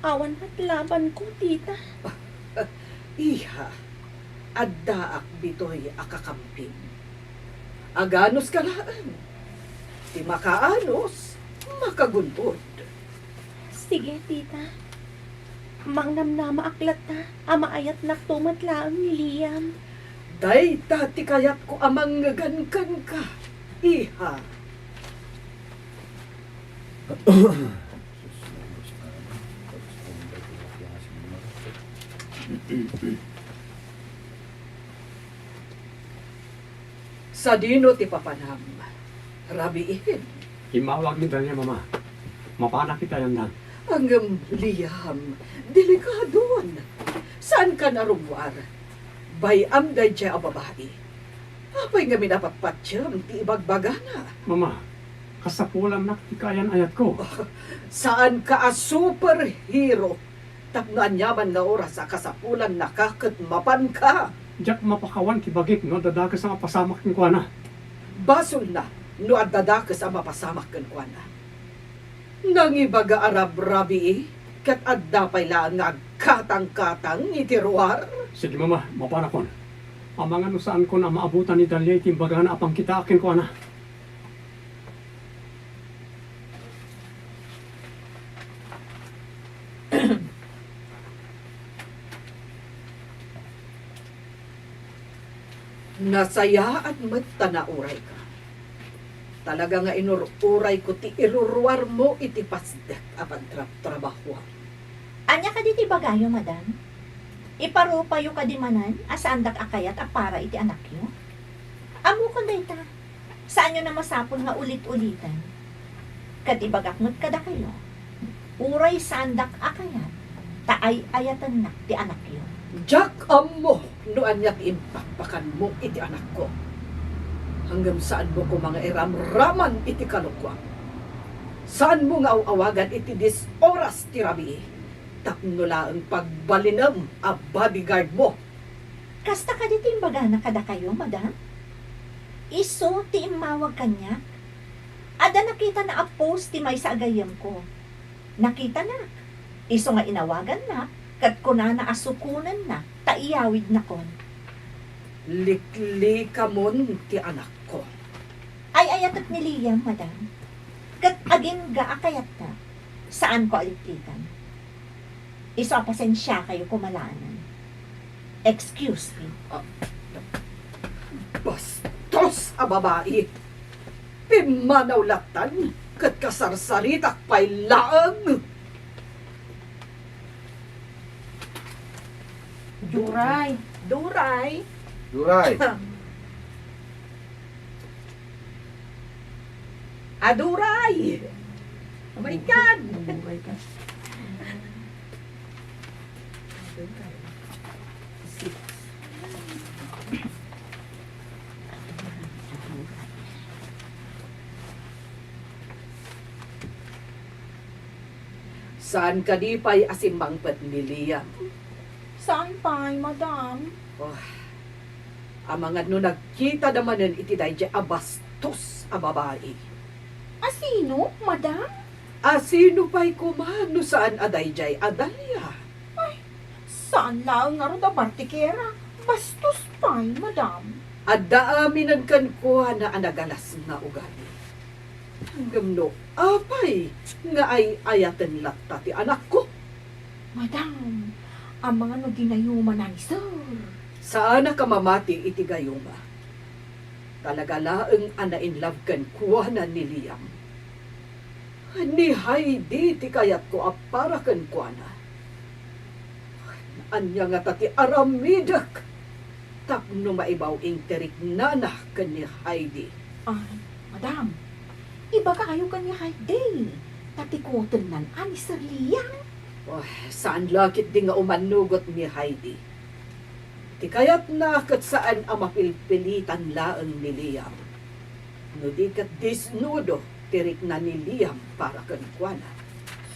awan met labanko, tita. Iha, addaak ditoy a kakampim. Aganuska laeng. Ti makaanus, makagun-od. Sige, tita. Mangnamnamaak latta a maayatnakto met laeng ni Liam. Dayta ti kayatko a mangngegana kenka, iha. Sadino ti papanam, Rabiin? Immawag ni Dalia, Mama. Mapanak iti ayanna. Ngem, Liam, delikadon. Saankan a rummuar. Bay-am daydiay a babai. Apay ngamin a patpatiem ti ibagbagana? Mama, kasapulannak ti kaayan-ayatko. Saanka a superhero tapno aniaman nga oras a kasapulannaka ket mapanka. Diak mapakawan ti bagik no adda dakes a mapasamak kenkuana. Basolna no adda dakes a mapasamak kenkuana. Nangibaga a rabrabii, ket adda pay laeng nga agkatangkatang iti ruar. Sige, Mama, mapanakon. Amangan no saankon a maabutan ni Dalia iti imbagana a pangkitaak kenkuana. Nasayaat met ta naurayka. Talaga nga inur-urayko ti iruruarmo iti pasdek a pagtrabtrabahoam. Ania kadi ti ibagayo, Madam? Iparupayo kadi manen a saandak a kayat a para iti anakyo? Ammokon dayta. Saanyo a masapul nga ulit-uliten. Ket ibagak met kadakayo, uray saandak a kayat, ta ay-ayatennak ti anakyo. Diak ammo no ania ti impakpakanmo iti anakko. Ngem saanmo koma nga iramraman iti kalokoam. Saanmo nga aw-awagan iti dies oras ti rabii tapno laeng pagbalinem a bodyguardmo. Kasta kadi ti imbagana kadakayo, Madam? Isu ti immawag kaniak. Adda nakitana a post ti maysa a gayyemko. Nakitanak. Isu nga inawagannak, ket kunana a sukonennak ta iyawidnakon. Liklikamon ti anakko. Ay-ayatek ni Liam, Madam. Ket agingga a kayatna, saanko a liklikan. Isu a pasensiakayo koma laengen. Excuse me. Ah, bastos a babai! Pimmanaw lattan ket kasarsaritak pay laeng! Duray. Duray. Duray. Aduray! Oh my God! Aduray ka. Saan kadi pay a simmangpet ni Liam? Saan pay, madam? Oh, amangan no nagkitada manen iti daydiay a bastos a babai. A sino, madam? A sino pay koma no saan a daydiay a Dalia? Ay, saan laeng ngarud a bartikera. Bastos pay, madam. Adda aminen kenkuana a nagalas nga ugali. Ngem no apay nga ay-ayaten latta ti anakko? Madam, amangan no di gayuma ni sir. Saanak a mamati iti gayuma. Talaga laeng a na-in love kenkuana ni Liam. Ni Heidi ti kayatko a para kenkuana. Ania ngata ti aramidek tapno maibaw-ing ti riknana ken ni Heidi? Ah, madam, ibagayo ken ni Heidi, ta tikutennan a ni Sir Liam. Oh, saan la ketdi nga umannugot ni Heidi. Ti kayatna ket saan a mapilpilitan laeng ni Liam. No di ket disnudo ti rikna ni Liam para kenkuana.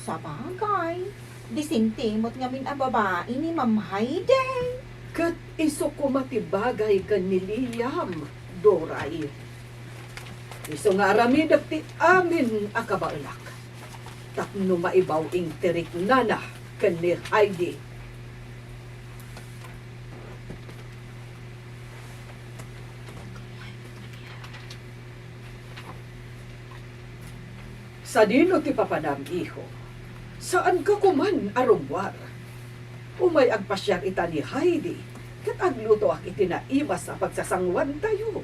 Sabagay, disente met ngamin a babai ni Ma'am Heidi. Ket isu koma ti bagay ken ni Liam, Doray. Isu nga aramidek ti amin a kabaelak tapno maibaw-ing ti riknana ken ni Heidi. Sadino ti papanam, iho? Saanka koman a rummuar. Umay agpasiar ita ni Heidi, ket aglutoak iti naimas a pagsasanguantayo.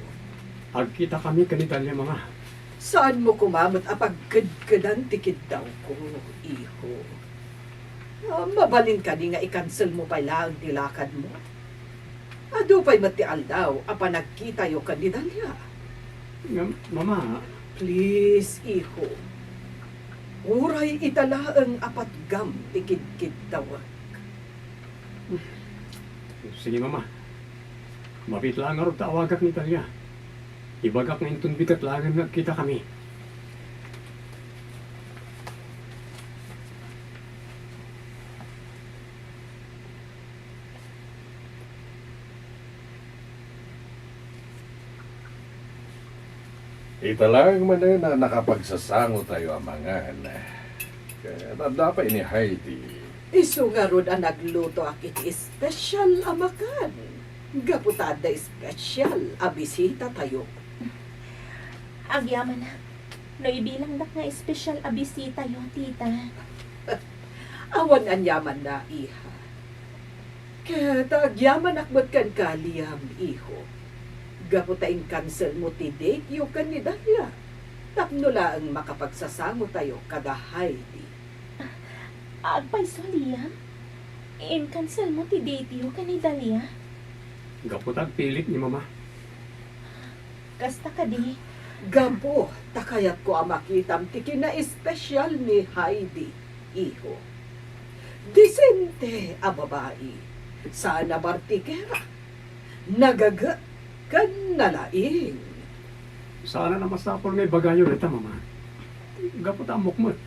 Agkitakami ken ni Dalia, Mama. Saanmo koma met a pagkedkedan ti kiddawko, iho. Ah, mabalin kadi nga i-cancel mo pay laeng ti lakadmo? Adu pay met ti aldaw a panagkitayo ken ni Dalia. Ngem, Mama. Please, iho. Uray ita laeng a patgam ti kidkiddawek. Sige, Mama. Mabiit laeng ngarud ta awagak ni Dalia. Ibagak nga inton bigat laengen nga agkitakami. Ita laeng manen a nakapagsasangotayo a mangan. Ket adda pay ni Heidi. Isu ngarud a naglutoak iti espesyal a makan. Gapu ta adda espesyal a bisitatayo. Agyamanak no ibilangdak nga espesyal a bisitayo, tita. Awan aniamanna, iha. Ket agyamanak met kenka, Liam, iho. Gapu ta in-cancel mo ti date yo ken ni Dalia. Tapno laeng makapagsasangotayo kada Heidi. Agpayso, Liam? In-cancel mo ti date yo ken ni Dalia? Gapu ta agpilit ni Mama. Kasta kadi? Gapu ta kayatko a makitam ti kinaespesyal ni Heidi, iho. Disente a babai. Saan a bartikera. Nagaget ken nalaing. Saan a masapul nga ibagayo dayta, Mama. Gapu ta ammok met.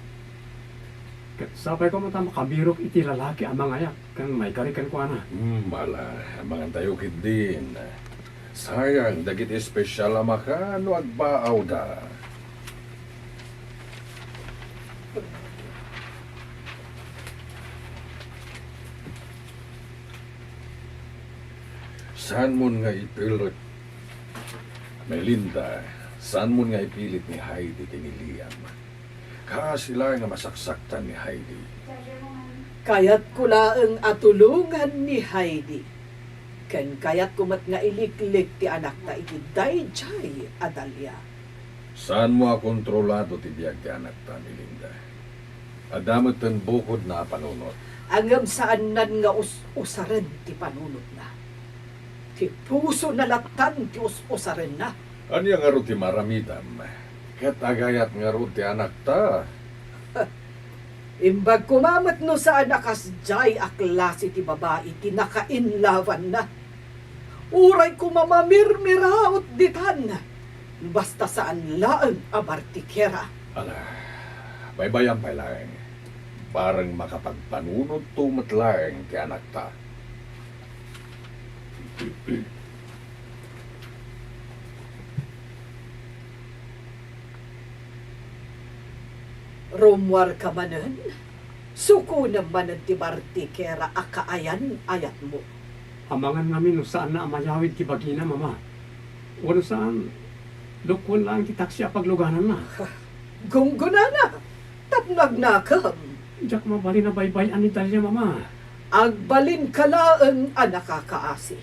Ket sapay koma ta makabirok iti lalaki a mangayak ken maikari kenkuana. Hmm, ala, mangantayo ketdin. Sayang dagiti espesyal a makan no agbaawda. Saanmon nga ipilit, Melinda, saanmon nga ipilit ni Heidi ken ni Liam. Kaasi laeng a masaksaktan ni Heidi. Kayatko laeng a tulongan ni Heidi. Ken kayatko met nga iliklik ti anakta iti daydiay a Dalia. Saanmo a kontrolado ti biag ti anakta, Melinda. Adda metten bukodna a panunot. Ngem saannan nga us-usaren ti panunotna. Ti pusona lattan ti us-usarenna. Ania ngarud ti maaramidam? Ket agayat ngarud ti anakta? Imbag koma met no saan a kasdiay a klase ti babai ti naka-in love-anna. Uray koma mamirmiraot ditan, basta saan laeng a bartikera. Ala, baybayan pay laeng. Bareng makapagpanunotto met laeng ti anakta. Rummuarka manen, sukonem manen ti bartikera a kaayan-ayatmo. Amangan ngamin no saanna a mayawid ti bagina, Mama. Wenno saan, lukwen laeng ti taksi a paglugananna. Gunggonana, tapno agnakem. Diak mabalin a baybay-an ni Dalia, Mama. Agbalinka laeng a nakakaasi,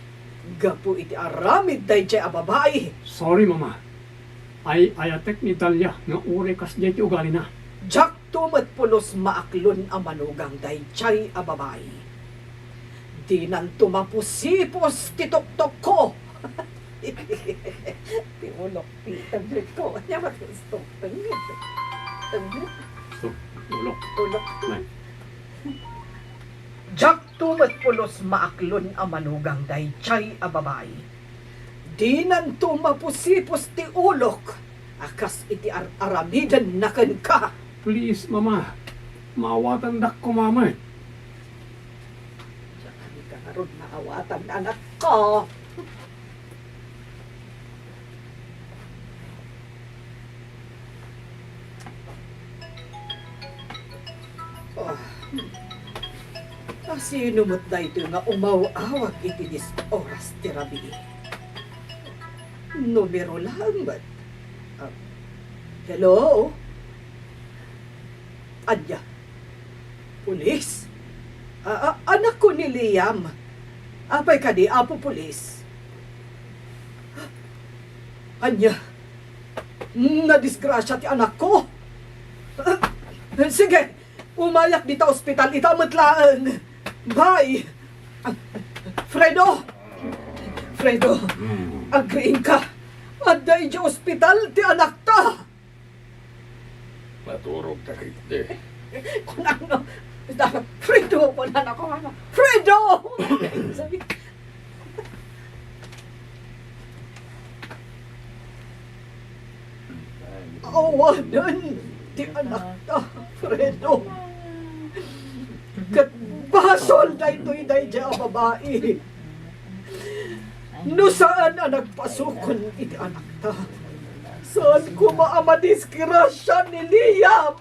gapu iti aramid daydiay a babai. Sorry, Mama. Ay-ayatek ni Dalia nga uray kasdiay ti ugalina. Diakto met pulos maaklon a manugang daydiay a babai. Dinanto mapusipos ti toktokko. Ti ulok, ti tengngedko. Ania met gusto? Tengnged. Tengnged. Gusto. Ulok. Ulok. Nay. Diakto met pulos maaklon a manugang daydiay a babai. Dinanto mapusipos ti ulok a kas iti ar-aramidenna kenka. Please, Mama. Maawatandak koma met. Diak kadi ka ngarud maawatan, anakko. Ah, hmm. Asino met daytoy nga umaw-awag iti dies oras ti rabii? Numero laeng met. Ah, hello? Ania? Pulis? A-, a-, anakko ni Liam. Apay kadi, Apo Pulis? Ania? Nadisgrasia ti anakko. Sige, umayak dita ospital, ita met laeng. Bye. Fredo! Fredo! Hmm. Agriingka! Adda idiay ospital ti anakta! Naturog ta ketdi. Kunana, Fredo! Kunana, kunana, Fredo! Sabi, Awanen ti anakta, Fredo. Ket basol daytoy daydiay a babai. No saan a nagpasukon iti anakta, saan koma a madisgrasia ni Liam.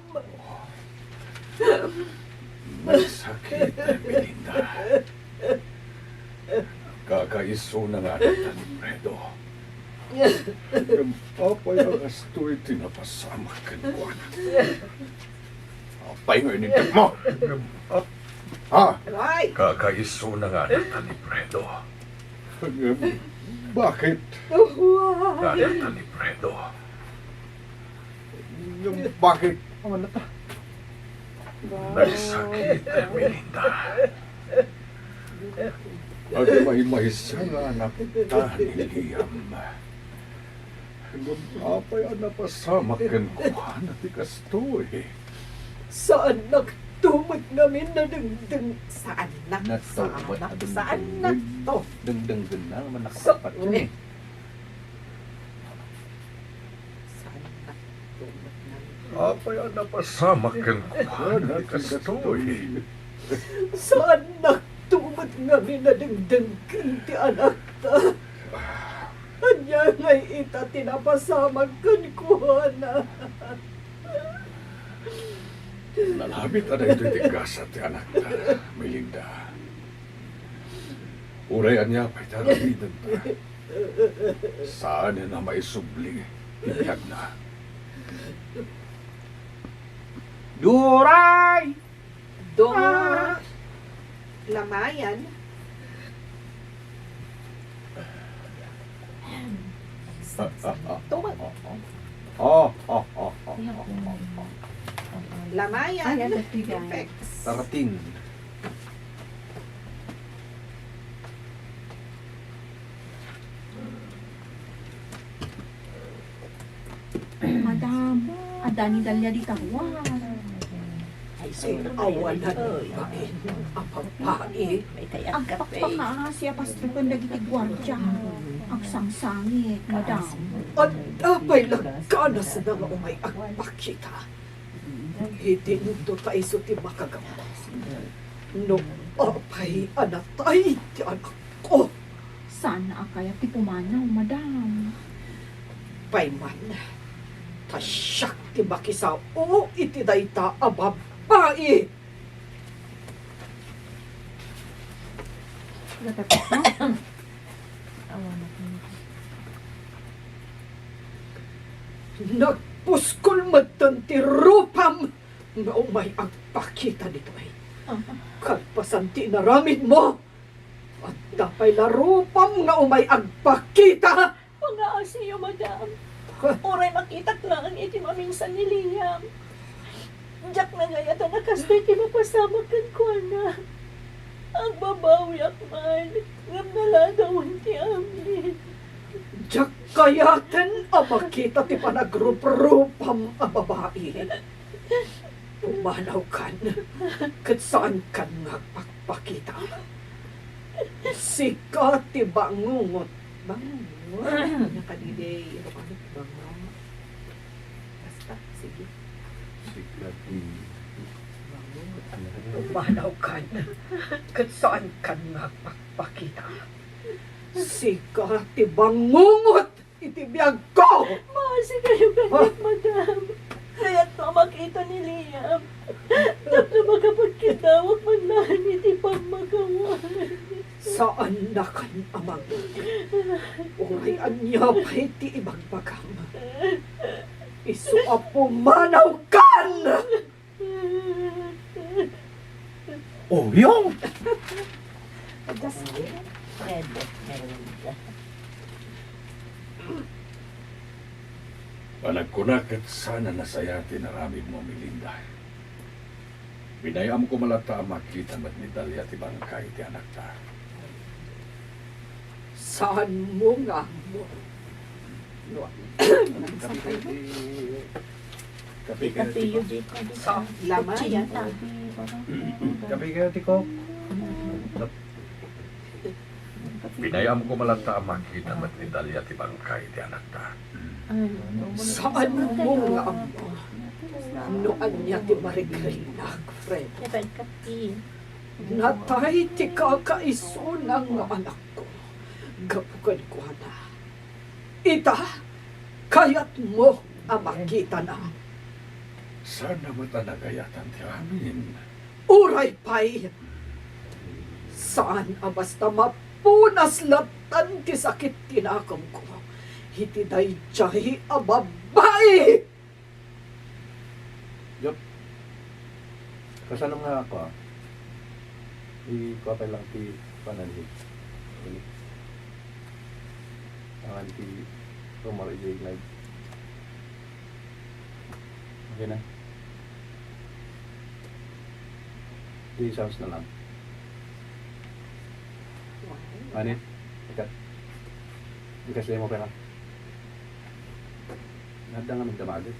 Masakit, Melinda. Kakaisuna nga anakta ni Fredo. Ngem apay a kastoy ti napasamak kenkuana? Apay nga ininteg mo? Ngem ap-, ha? Aray! Kakaisuna nga anakta ni Fredo. Ngem bakit? Anakta ni Fredo. Ngem bakit? Nagsakit, Melinda. Agmaymaysa nga anakta ni Liam. Ngem apay a napasamak kenkuana ti kastoy? Saannakto met ngamin a dengdeng. Saannak, Natto met a saannak, dengdeng. Saannakto. Dengdenggenna man. Sa-, nakapatpatyo. Saannakto met ngamin. Apay a napasamak kenkuana ti kastoy? Saannakto met ngamin a dengdenggen ti anakta. Ania ngay ita ti napasamak kenkuana? Nalabit a daytoy ti gasat ti anakta, Melinda. Uray ania pay ti aramidenta, saanen a maisubli ti biagna. Duray! Dong. Ah. Lamayan. Tubag. Oh, oh, oh, oh, oh, oh, oh. Lamayan. Ay, ano, tigay. Effects. Thirteen. Madam, adda ni Dalia dita ruar. Ay, awan a babaen a babai. Agpakpakaasi a pastreken dagiti guardia. Agsangsangit, madam. Adda pay lagkanasna nga umay agpakita. Idinto ta isu ti makagapu. No apay a natay ti anakko. Saan a kayat ti pumanaw, madam. Pay man, ta siak ti makisao iti dayta a babai. Gatapos na. Awan ako. Nagpuskol metten ti rupam nga umay agpakita ditoy. Ah. Kalpasan ti inaramidmo, adda pay la rupam nga umay agpakita. Pangaasiyo, madam. Uray makitak laeng iti maminsan ni Liam. Diak nagayatan a kastoy ti mapasamak kenkuana. Agbabawiak man, ngem naladawen ti amin. Diak kayaten a makita ti panagruprupam a babai. Pumanawkan, ket saankan nga agpakpakita. Sika ti bangungot. Bangungot? Nakadiday, ano ka, bangungot? Basta, sige. Sika ti bangungot. Pumanawkan, ket saankan nga agpakpakita. Sika ti bangungot iti biagko! Maasikayo kaniak, madam. Kayatko a makita ni Liam. Tapno makapagkidawak man laeng iti pammakawan. Saannakan a mangugot. Uray ania pay ti ibagbagam. Isu a pumanawkan! Uyong! Just kidding. Red, red. Panagkunak ket saan a nasayaat ti inaramidmo, Melinda. Binay-amko man latta a makita met ni Dalia ti bangkay ti anakta. Saanmo nga ammo? No, Kape kayo, Tiko? Sa lamayan. Kape kayo, Tiko? Binay-amko man latta a makita met ni Dalia ti bangkay ti anakta. Saanmo nga ammo no ania ti marikrinak, Fred? Natay ti kakaisuna nga anakko gapu kenkuana. Ita, kayatmo a makitana? Saan met a nagayatan ti amin. Uray pay, saan a basta mapunas lattan ti sakit ti nakemko iti daydiay a babbai! Jop, kasano nga ako, ah? Ikuha pa lang ti pananhid. Ini. Ang anti rumor ijay live. Okay na. Di sounds na lang. Ani? Ikat. Ikas limo pera. Nadda nga magdamagan.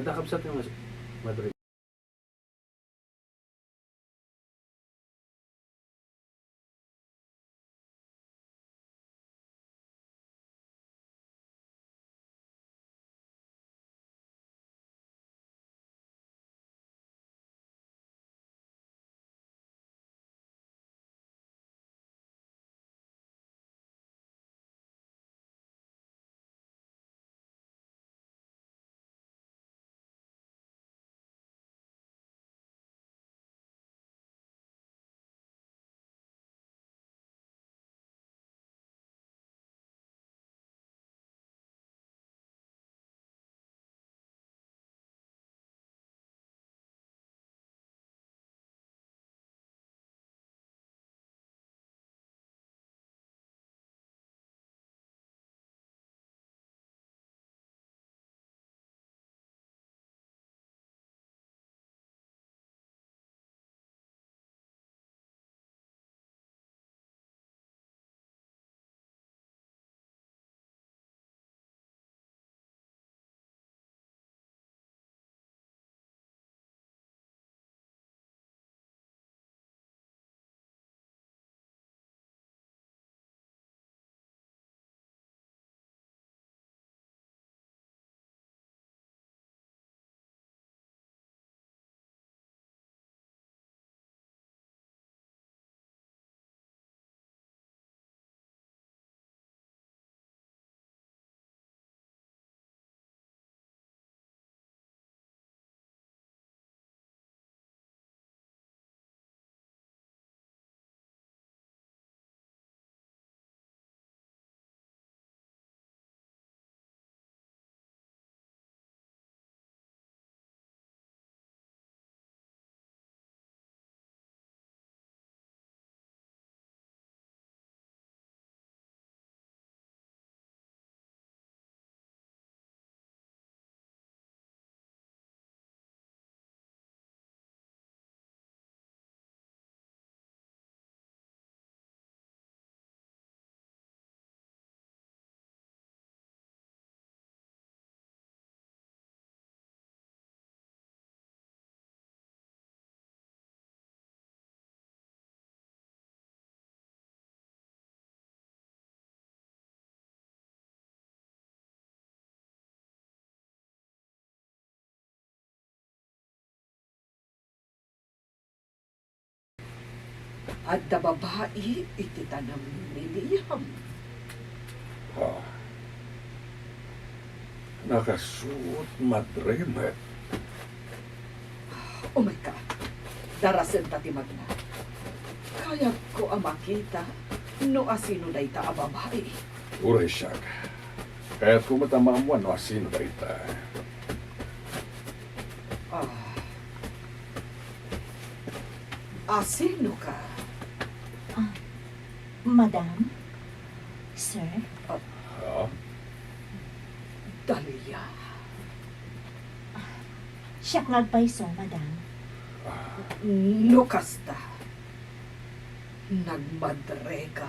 Adda kabsat nga mas-, Madrid. Adda babai iti tanem ni Liam. Ah. Nakasuot, madre met. Oh my God. Darasenta ti magna. Kayatko a makita no asino dayta a babai. Uray siak. Kayatko met a maammuan no asino dayta. Ah. Asinoka? Ah, Madam? Sir? Ah. Ha? Dalia. Siak nga agpayso, Madam. Ah. No kasta, nagmadreka.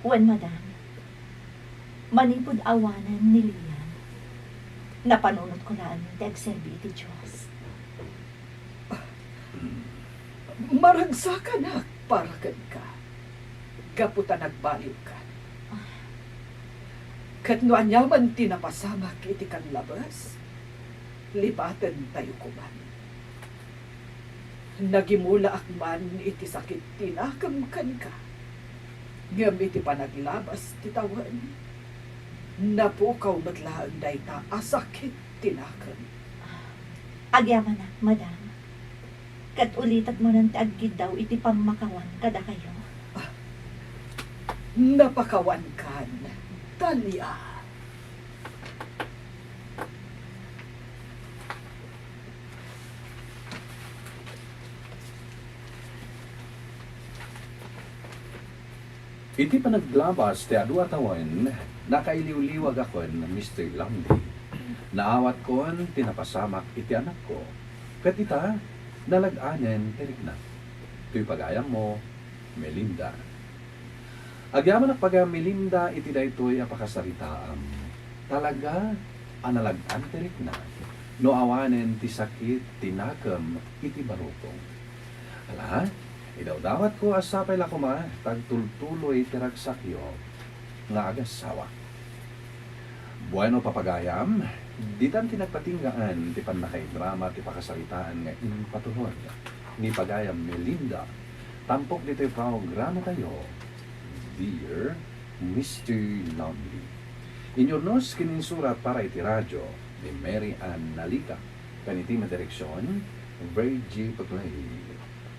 Wen, Madam. Manipud awanen ni Lian, napanunotko laeng ti agserbi iti Dios. Maragsakanak para kenka, gapu ta nagbaliwkan. Ket no aniaman ti napasamak iti kanlabes, libatentayo koman. Nagimulaak man iti sakit ti nakem kenka, ngem iti panaglabas ti tawen, napukaw met laeng dayta a sakit ti nakem. Agyamanak, Madam. Ket ulitek manen ti agkiddaw iti pammakawan kadakayo. Napakawankan, Talia. Iti panaglabas ti adu a tawen, nakailiwliwagakon, Mister Lumley. Naawatkon ti napasamak iti anakko, ket ita, nalag-anen ti rikna. Toy pagayammo, Melinda. Agyamanak pagayam, Melinda, iti daytoy a pakasaritaam. Talaga a nalag-an ti rikna no awanen ti sakit ti nakem iti barukong. Ala, idawdawatko a sapay la koma ta agtultuloy ti ragsakyo nga agassawa. Bueno, papagayam, ditan ti nagpatinggaan ti pannakaidrama ti pakasaritaan nga impatulod ni pagayam Melinda tampok ditoy programatayo, Dear Mister Lumley. Inyurnos ken insurat para iti radio ni Mary Ann Nalica, ken iti madireksion, Virgie Paclay.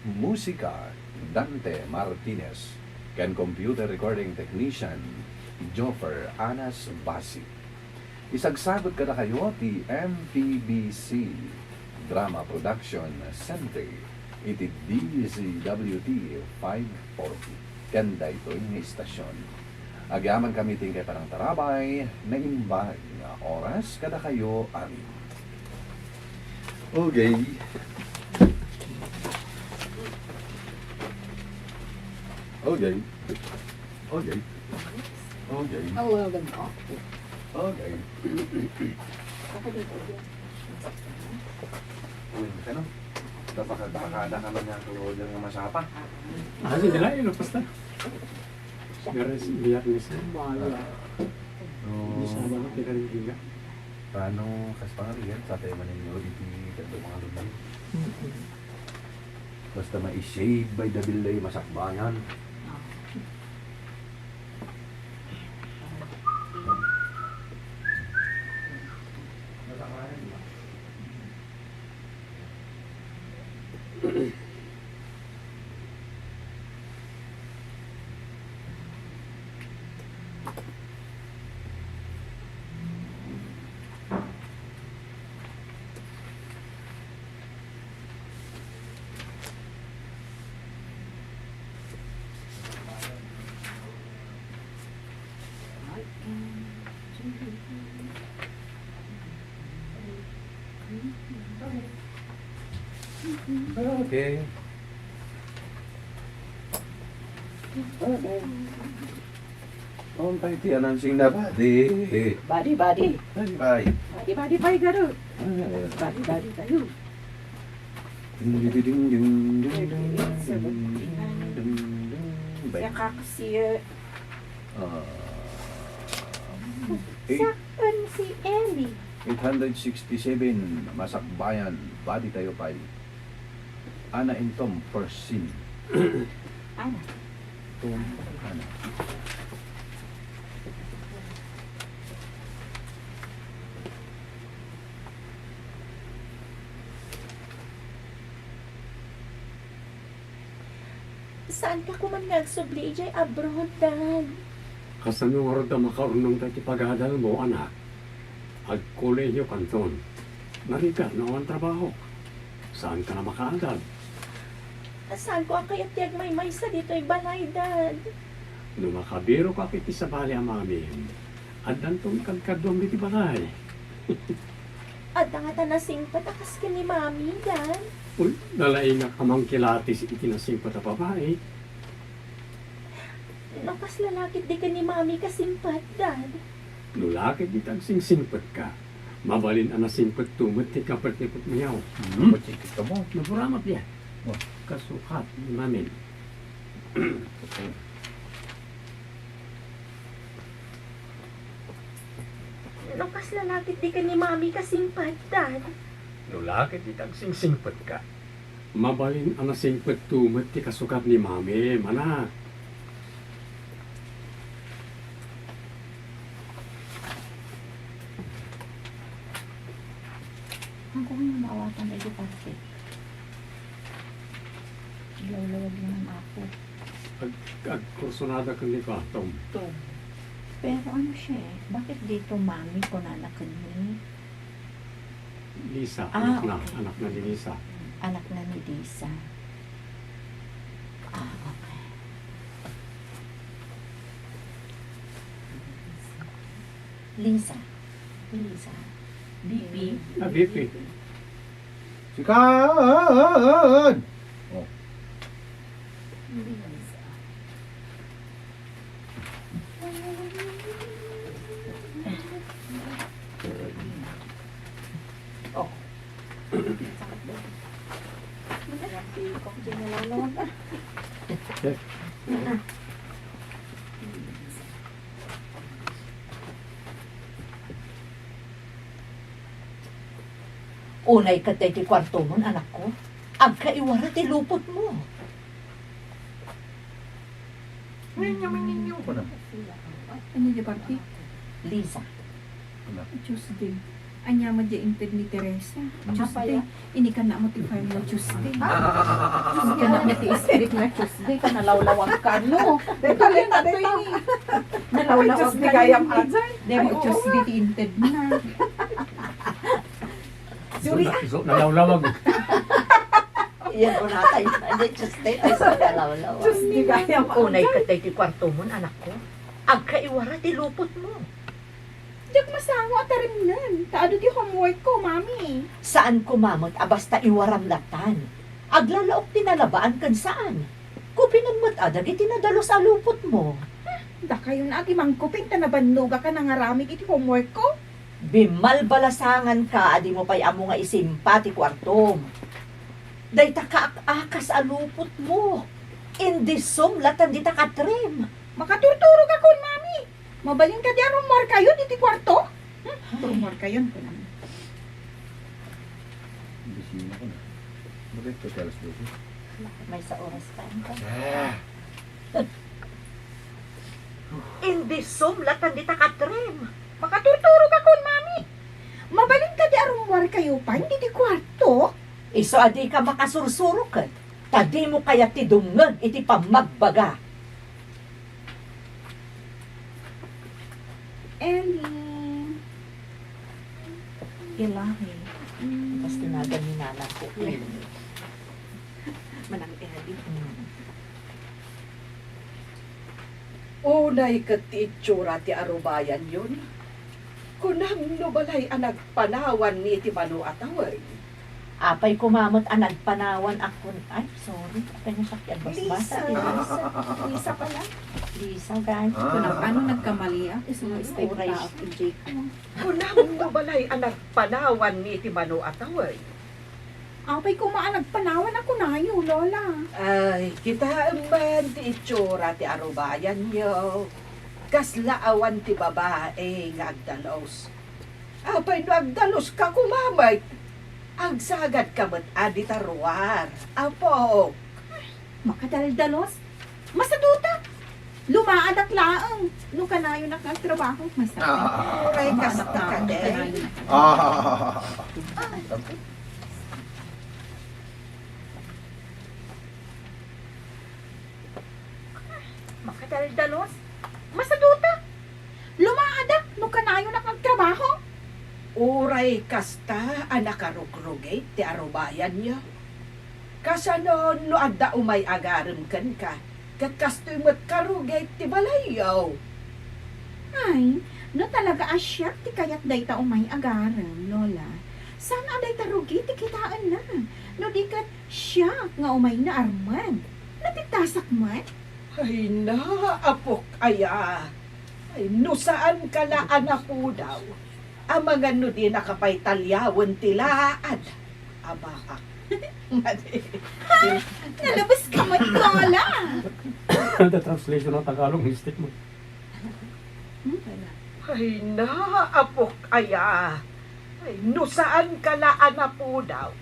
Musika, Dante Martinez, ken computer recording technician, Joffer Anas Basi. Isagsagut kadakayo ti M P B C Drama Production Center iti D Z W T five forty ken daytoy nga istasyon. Agyamankami ti inkay panangtarabay, naimbag nga oras kadakayo amin. Okay. Okay. Okay. Okay. Eleven o'clock. Okay. Uy, ano? Napaka-, napakada ka man nga ang order nga masapa. Ah, sige na, ilupas na. Biyernes, Biyernes na. Bahala. Ah. Hindi siya dapat pinarigyan ka. Paano, kas pangarigan, sa tayo man ninyo, di ti, kadto mga lubi. Mm-mm. Basta ma-save by the bill ay masakbayan. Ah. Okay. Okay. Umpay ti announcing na badi. Badi, badi. Badi, badi. Badi, badi, pay, garo. Ah, yeah. Badi, badi, tayo. Ding, ding, ding, ding, ding, ding, ding, ding, ding, ding. Siya kaksi, eh. Ah, eight. Sakpan si Ellie. Eight hundred sixty-seven, Masakbayan, badi tayo pay. Ana intom first scene. Ana. Tom, ana. Saan ka kuman nga agsubli idiay abroad, Dad? Kasano ngarud a makaurnongka iti pagadalmo, anak? Agkolehiyo kanton. Narigat no awan trabaho. Saanka a makaadal. Saanko a kayat ti agmaymaysa ditoy balay, Dad. No makabiroka iti sabali a mami, addanton kadkaduam iti balay. Adda ngata nasingpet a kas ken ni Mami, Dad? Uy, nalaingak a mangkilatis iti nasingpet a babai. No kasla la ket di ken ni Mami kasingpet, Dad. No la ket dita agsingsingpetka, mabalin a nasingpetto met ti kapertipetmo. Hmm? Kapertipetmo? Naburamat dia. Oh. Kasukat ni Mami. No kasla la ket di ken ni Mami kasingpet, Dad. No la ket dita agsingsingpetka, mabalin a nasingpetto met ti kasukat ni Mami, anak. Ang kuwan nga maawatan ay di parte. Ilawlawag lang ang apo. Ag-, agkursunada ken ni Tom. Tom. Pero ano siya eh? Bakit dito, Mami, kunana ken ni Lisa? Ah, anak na, okay. Anak na ni Lisa. Anak na ni Lisa. Ah, okay. Lisa. Lisa. B P. Ah, B P. Sikan! Oh. Oh. Unay ket daytoy kuartomon, anakko. Agkaiwara ti lupotmo. Ngayon niya maninyo ko na. Ano di party? Lisa. Wala. Tuesday. Anya mo di inted ni Teresa. Tuesday. Ini ka na mo ti fire nga Tuesday. Ini ka na mo ti spirit nga Tuesday. Ka nalawlawag ka, no? Dito, dito, dito. Nalawlawag ka, Tuesday gayam, no? Ajay. Demo Tuesday ti inted na. Sorry, ah. So, nalawlawag. Iyan ko natay. Ay, Tuesday, ay, sa nalawlawag. Tuesday gayam, ajay. Unay ket daytoy kuartomon, anakko. Agkaiwara ti lupotmo. Diak masango a tarimnen, ta adu ti homework ko, Mami. Saan ko mamet a basta iwaram latan. Aglalaok ti nalabaan ken saan. Kupinen met a dagiti nadalus a lupotmo. Ah, dakayon a ti mangkupin ta nabannogak a nangaramid iti homework ko. Bimmalbalasanganka a dimo pay ammo nga isimpa ti kuartom. Dayta kaak-akas a lupotmo. Indisom latan dita katrim. Makaturturogakon, Mami. Mabalin kadi a rummuarkayon iti kuarto? Hmm? Rummuarkayon, kunam. Busina ko na. Bakit ko alas dose? Maysa oras pa, anta. Ah! Indisom latan dita katrim. Makaturturogakon, Mami. Mabalin kadi a rummuarkayo pay diti kuarto? Isu a dika makasursuroket, ta dimo kayat ti dumngeg iti pammagbaga. Ellie. Ilahi. Mm. Tapos tinagan ni nanang ko, Ellie. Manang Ellie. Mm. Unay ket ti itsura ti arubayanyon. Kunam no balay a nagpanawan ni ti mano a tawen. Apay koma met a nagpanawan a kun-, ay, sorry. Apay nga siya ti agbasbasa, Lisa. Lisa. Lisa pala. Lisa, guys. Ah. Kunam, ano nagkamali, ah? Isu nga style Oray. Tao, Jake. Kunam no balay a nagpanawan ni ti mano a tawen. Apay koma a nagpanawan a kunayo, Lola. Ay, kitaem man ti itsura ti arubayanyo. Kasla awan ti babai nga agdalus. Apay no agdaluska koma met? Agsagadka met a dita ruar, apok. Makadaldalus? Masaduta! Lumaadak laeng no kanayonak nga agtrabaho. Masakit. Ah. Uray, kasta ka, Lumaadak laeng no kanayonak. Ah. Makadaldalus? Masaduta! Ay, kasta a nakarugrugit ti arubayanyo. Kasano no adda umay agarem kenka, ket kastoy met karugit ti balayyo? Ay, no talaga a siak ti kayat dayta umay agarem, Lola, saan a dayta rugit ti kitaenna, no di ket siak nga umay naarman. Napitasak met? Ay na, apok aya. Ay, no saanka la a napudaw, amangan no dinaka pay taliawen ti laad a baak. Nalabas ka met, Lola! The translation ng Tagalog mistake mo. Hmm? Ay na, apok aya. Ay, no saanka la a napudaw,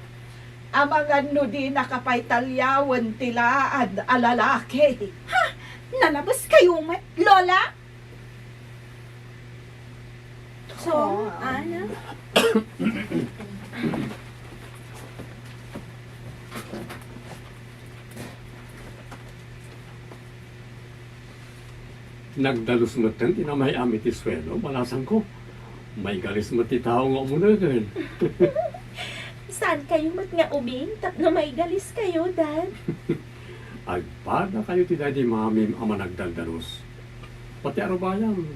amangan no dinaka pay taliawen ti laad a lalaki. Ha? Nalabas kayo met, Lola? So, Ana? Nagdalus metten ti namay-am iti suelo, balasangko. Maigalis met ti tao nga umunegen. Saan kayo met nga ubing tapno maigalis kayo, Dad? Agpada kayo ti daydi mamim a managdaldalus. Pati arubayam,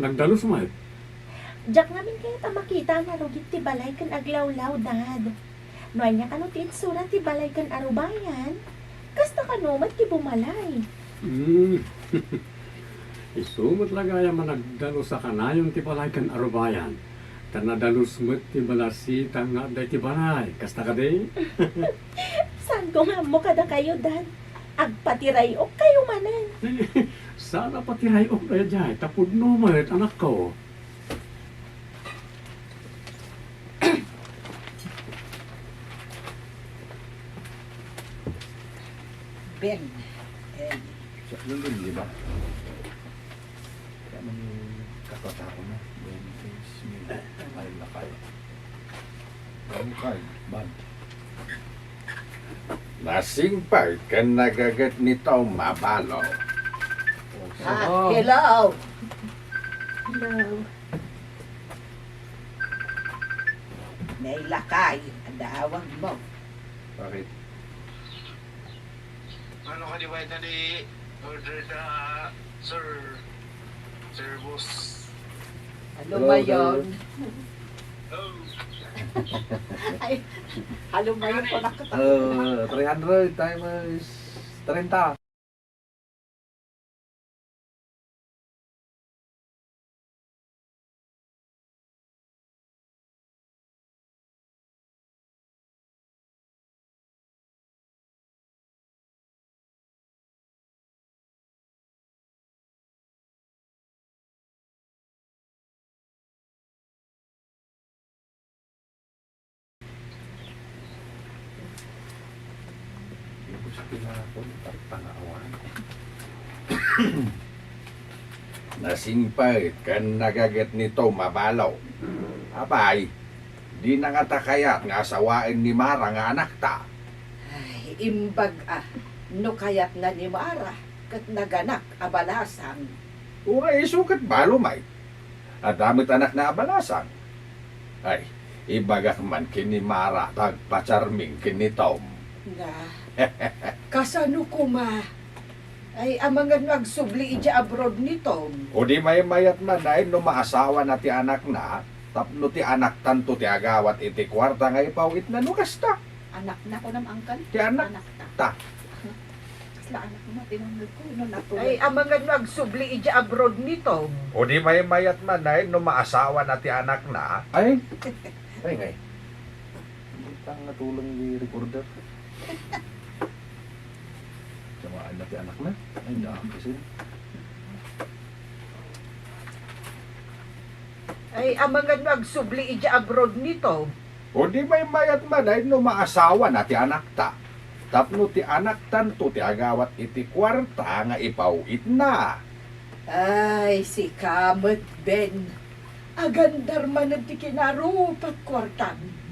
nagdalus met. Diak ngamin kayat a makita a narugit ti balay ken aglawlaw, Dad. No ania kano ti itsura ti balay ken arubayan, kasta kano met ti bumalay. Hmm. Isu met la gayam a nagdalus a kanayon ti balay ken arubayan, ta nadalus met ti balasitang nga adda iti balay. Kasta kadi? Saanko nga ammo kadakayo, Dad. Agpatiray-ok kayo manen. Saan a patiray-ok daydiay, ta pudno met, anakko. Ben. Eh. Sa, nandun, di ba? Kaya man yung kakatao na, yung case ni Ay Lakay. Ay Lakay, bad. Nasingpet ken nagaget ni Tom a balo. Ah, hello. Hello. Nay Lakay, adda awag mo. Bakit? Ano ka di ba ito di order na, sir? Sir, boss. Hello, Mayon. Hello. Ay, hello, Mayon ko nakita. Uh, three hundred times thirty. Gusto na ako, tartanga awan. Nasingpet ken nagaget ni Tom a balo. Apay, dina ngata kayat nga asawaen ni Mara nga anakta. Ay, imbag a, no kayatna ni Mara, ket naganak a balasang. Uray isu ket balo met. Adda met anakna a balasang. Ay, ibagak man ken ni Mara ta agpacharming ken ni Tom. Nga, kasano koma? Ay, amangan no agsubli idiay abroad ni Tom. O di maymayat man, ay, no maasawana ti anakna, tapno ti anaktanto ti agawat iti kuarta nga ipaw-itna no kasta. Anakna, kunam, angkan? Ti anak. Anakta. Ta. Kasla anak mo, tinungod ko, no, natuloy. Ay, amangan no agsubli idiay abroad ni Tom. O di maymayat man, ay, no maasawana ti anakna. Ay. Ay, ngay. Hindi ta nga tulong di recorder. Jamaan na ti anakna. Ay, daan kasi. Ay, amangan no agsubli idiay abroad ni Tom. O di maymayat man, ay, no maasawana ti anakta. Tapno ti anaktanto ti agawat iti kuarta nga ipaw-itna. Ay, sika met, Ben. Agandar manen ti kinarupat kuartam.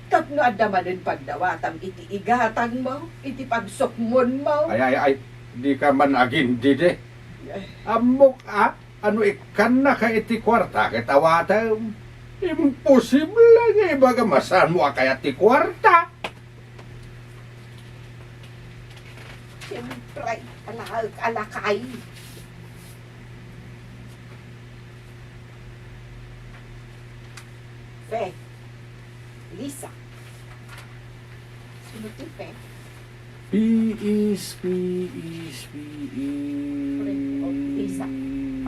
Tapno adda manen pagdawatam iti igatangmo, iti pagsukmonmo. Ay, ay, ay, dika man agindidi. Ay. Ammok a, ano ikkannaka iti kuarta ket awatem. Imposible nga ibaga, masanmo a kayat ti kuarta. Siyempre, ala-, alakay. Fe. Lisa. Sino ti Fe? P is, P is, P is. Friend of Lisa.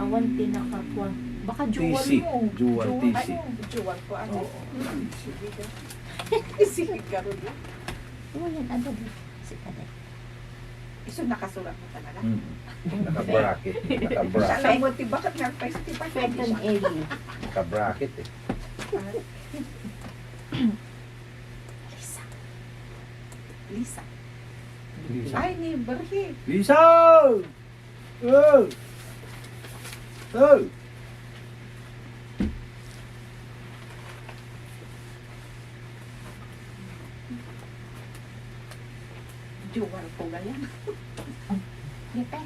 Awan ti nakakuan. Baka T C. Jewel mo. Jewel Jewel, T C. Ay, jewel ko, ano? Oo, T C. Sige ka. Sige ka, Rudy. Oh, yan, ano di? Si Ate. Isu nakasurat mo talaga? Mm. Naka-bracket. Naka-bracket. Alam mo, ti, bakit nga pa, ti, bakit Fred and Ellie. Naka-bracket eh. Ah. Lisa. Lisa. Lisa. Ay, ni Berhe. Lisa! Oh! Oh! Jewel ko gayam. Dito.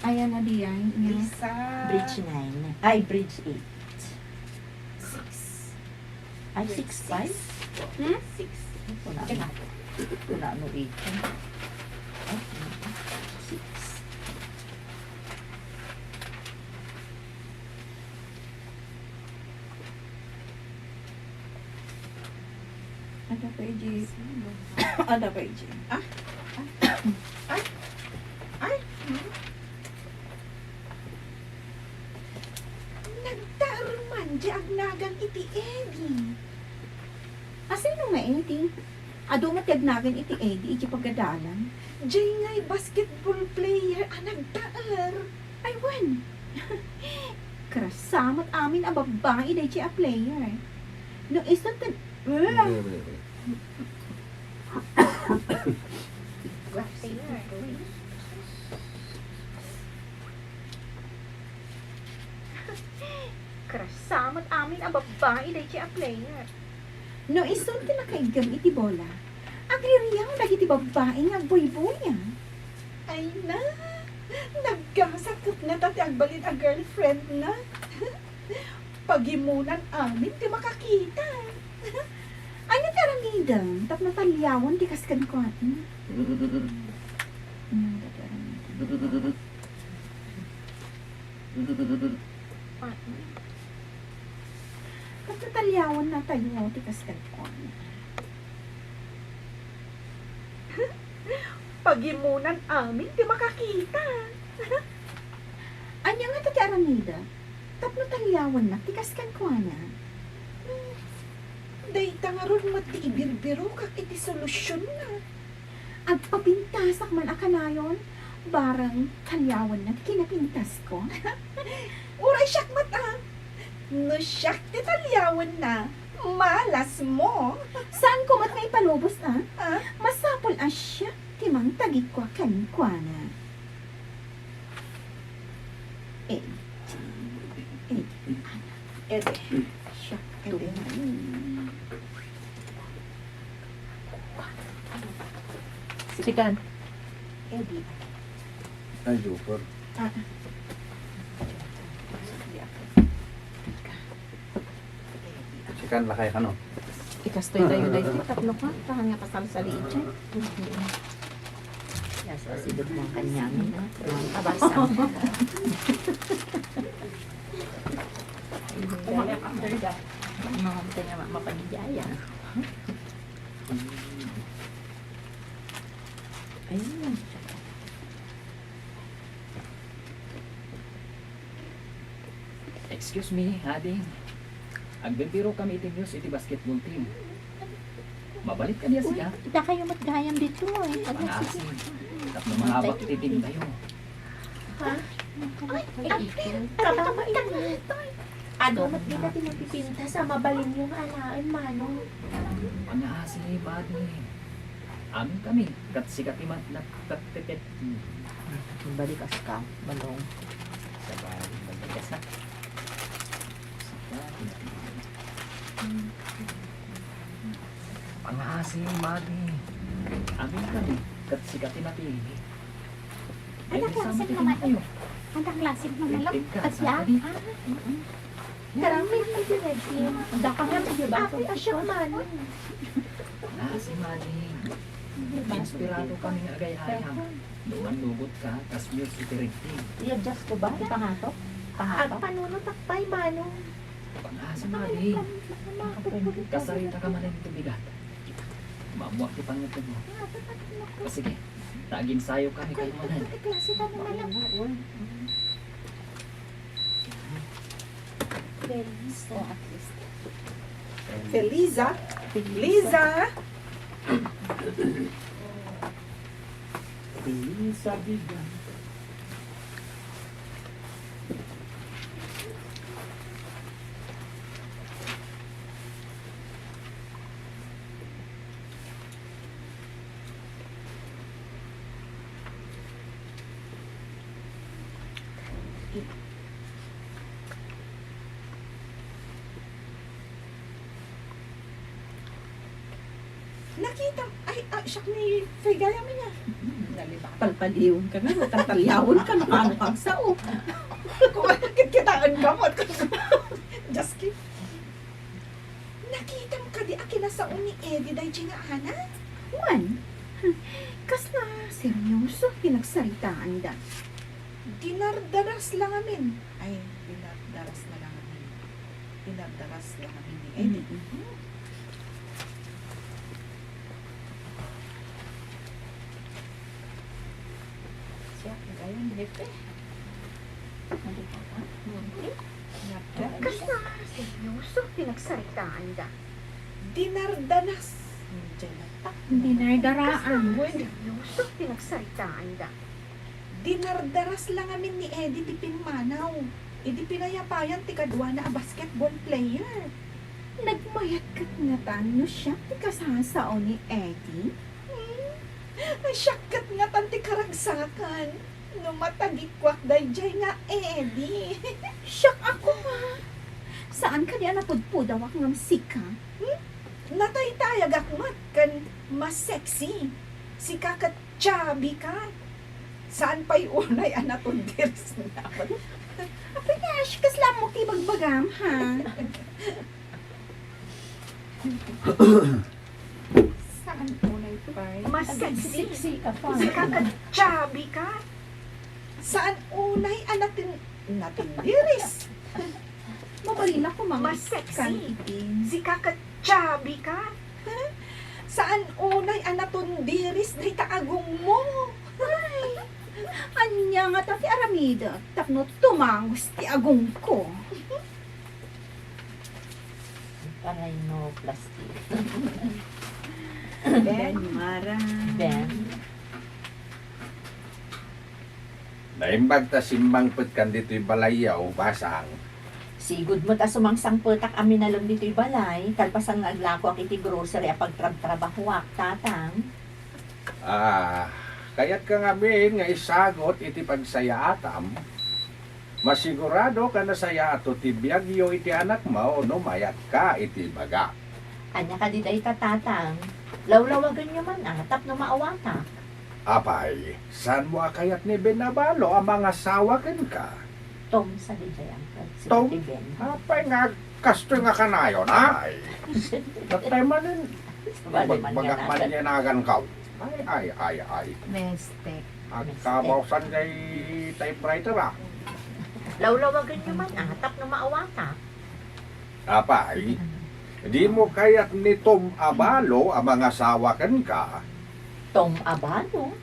Ayan na diyan, yung Lisa. Bridge nine. Ay, bridge eight. Six. Ay, six five? Hmm? Six. Wala na. Wala no eight. Ay, six. Ada pa, A J. Ada pa, A J. Ah? Ay. Ay. Ay. Nagtaer man di agnagan iti Eddie. Asino nga Eddie? Adu met ti agnagan iti Eddie iti pagadalan. Diay ngay basketball player a nagtaer. Ay, wen. Karasa met amin a babbai daydiay a player. No isu ti, Karasa met amin a babbai daydiay a player. No isu ti nakaiggem iti bola, agririaw dagiti babbai nga agbuybuya. Ay na, naggasat ket nata ti agbalin a girlfriend na. Pagimunan amin ti makakita. Ania ti aramidem tapno taliawen ti kas kenkuana? Ania ti aramidem? Tapno taliawen natayo ti kas kenkuana. Pagimunan amin ti makakita. Ania ngata ti aramidek tapno taliawennak ti kas kenkuana? Dayta ngarud met ti ibirbirokak iti solusionna. Agpapintasak man a kanayon, bareng taliawenna ti kinapintasko. Uray siak met a. No siak ti taliawenna, malasmo. Saanko met nga ipalubos a? Ah? Masapul a siak ti mangtagikua kenkuana. Eh, eh, eh, siak, eh. Sikan. Eddie. Ay, super. Ah. Sikan lakay kano. Ikastoy tayo daytoy tapno ka, tahan nga kasal sa liit siya. Yes, asidog mo kanya, no? Abasa. Umakyat after that. Mga kanya ma-, mapanigaya. Ayun. Excuse me, ading. Agbirbiro kami iti news iti basketball team. Mabalit kadi a sika? Uy, dakayo met gayam ditoy. Ay, sige. Pangasim. Tapno mangabak iti team tayo. Ha? Ay, ay, ay, kababain mo. Adu met dita ti nagpipintas a mabalinyo nga alaen, Manong. Pangasim, buddy. Amin kami, ket sika ti ma-, nagpetpet. Balikas ka, Manong. Sabay, balikas ka. Pangasim, buddy. Amin kami, ket sika ti napili. Ania ti klaseng manok? Ania ti klaseng manok? Ket ya? Ah, mm-mm. Karamay na si Regine. Daka nga, di ba? Ate, asya, Manong. Ah, si Manny. Inspirado kami nga agay-ayam. No mannugot ka, kas Muse iti Regine. I-adjust ko ba? Ipangato? Pangato? Agpanunot akpay, Manong. Ah, si Manny. Kasarita ka manen iti bigat. Maammoak ti pangngetenmo. Ah, sige. Ta aginsayo kami kano manen. Klase ka naman lang. Feliz. Oh, at least. Feliza? Feliza? Feliza Bigan. Nakita, ay, ah, siak ni Fay gayam niya. Nalibak. Palpaliwen ka nga, no? Tatalyawen ka, no? Ano kang sao? Kung ano, kitkitaan ka mo. Just kidding. Nakitam kadi a kinasao ni Eddie daydiay nga anak? Wen, kasla seryoso ti nagsaritaanda. Dinardaras la ngamin. Ay, dinardaras la ngamin. Dinardaras la ngamin ni Eddie. Mm. Siak, ayan, hepe. Kasla seryoso ti nagsaritaanda. Dinardaras. Dinardaraan. Seryoso ti nagsaritaanda. Dinardaras la ngamin ni Eddie ti pimmanaw idi pinayapayan ti kaduana a basketball player. Nagmayat ket ngatan no siak ti kasasao ni Eddie? Hmm? Siak ket ngatan ti karagsakan no matagikuak daydiay nga Eddie. Siak a koma. Saan kadi a napudpudawak ngem sika? Hmm? Nataytayagak met ken mas sexy. Sika ket chubby ka. Saan pay unay a natundiris nga. Apay, Nash, kasla ammok ti ibagbagam, ha? Saan unay pay? Mas sexy. Sexy ka pa. Sika ket chubby ka. Saan unay a natin-, natindiris? Mabalin ako, mga Mas sexy. Kantitin. Sika ket chubby ka. Saan unay a natundiris dayta agongmo? Ay, ania ngata ti aramidek tapno tumangus ti agongko? Parino plastic. Ben, Mara. Ben. Naimbag ta simmangpetkan ditoy balayyo, Basang. Sigud met a sumangsangpetak a minalem ditoy balay, kalpasan nga aglakoak iti grocery a pagtrabtrabahoak, Tatang. Ah, kayatka ngamin nga isagut iti pagsayaatam? Masigurado a nasayaato ti biagyo iti anakmo no mayatka iti ibagak. Ania kadi dayta, Tatang? Lawlawagenyo man a tapno maawatak. Apay, saanmo a kayat ni Ben Abalo a mangasawa kenka? Tom, sadiay, Uncle. Si Tom? Ate Ben. Apay nga agkastoy nga kanayon, ha? Ay. Natay manen. Sabali man nga nagan. Bagbagak man nga nagan ka. Ay, ay, ay, ay. Mistake. Agkamaw san jay typewriter, ah. Lawlawagenyo man a tapno maawatak. Apay, dimo kayat ni Tom Abalo a mangasawa kenka? Tom Abalo?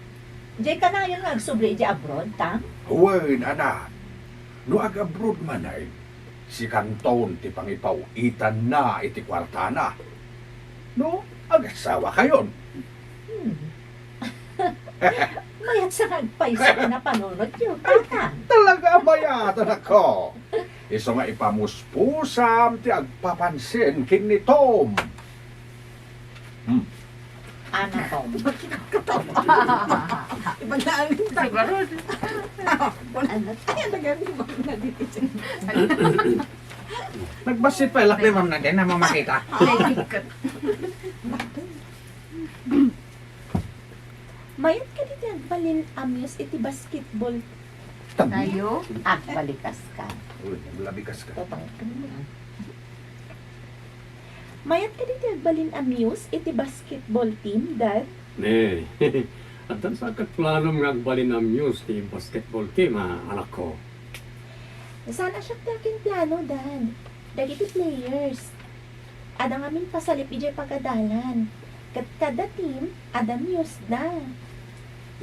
Jay kanayon nga agsubli idiay abroad, Tang? Wen, anak. No ag-abroad manen, sikanton ti pangipaw-itanna iti kuartana. No, agasawa kayon. Hmm. Mayat sa nga agpayso ti napanunotyo, Tatang. Talaga a mayat, anakko. Isu nga ipamuspusam ti agpapansin ken ni Tom. Hmm. Ana, Tom. Ibagnaangan ta. Sigurado. Wala. Ano? Ay, ang tagal ni Ma'am na dito. Nagbassit pa ilak ni Ma'am na din, na mamakita. Ay, ikot. Mayat kadi ti agbalin a Muse iti basketball Tayo, agbalikas ka. Uy, naglabikas ka. Mayat kadi ti agbalin a Muse iti basketball team, Dad? Ne, addan sa ket planom nga agbalin a Muse ti basketball team, a, anakko? Saan a siak ti akin plano, Dad. Dagiti players, adda ngamin pasalip idiay pagadalan. Ket kada team, adda Muse da.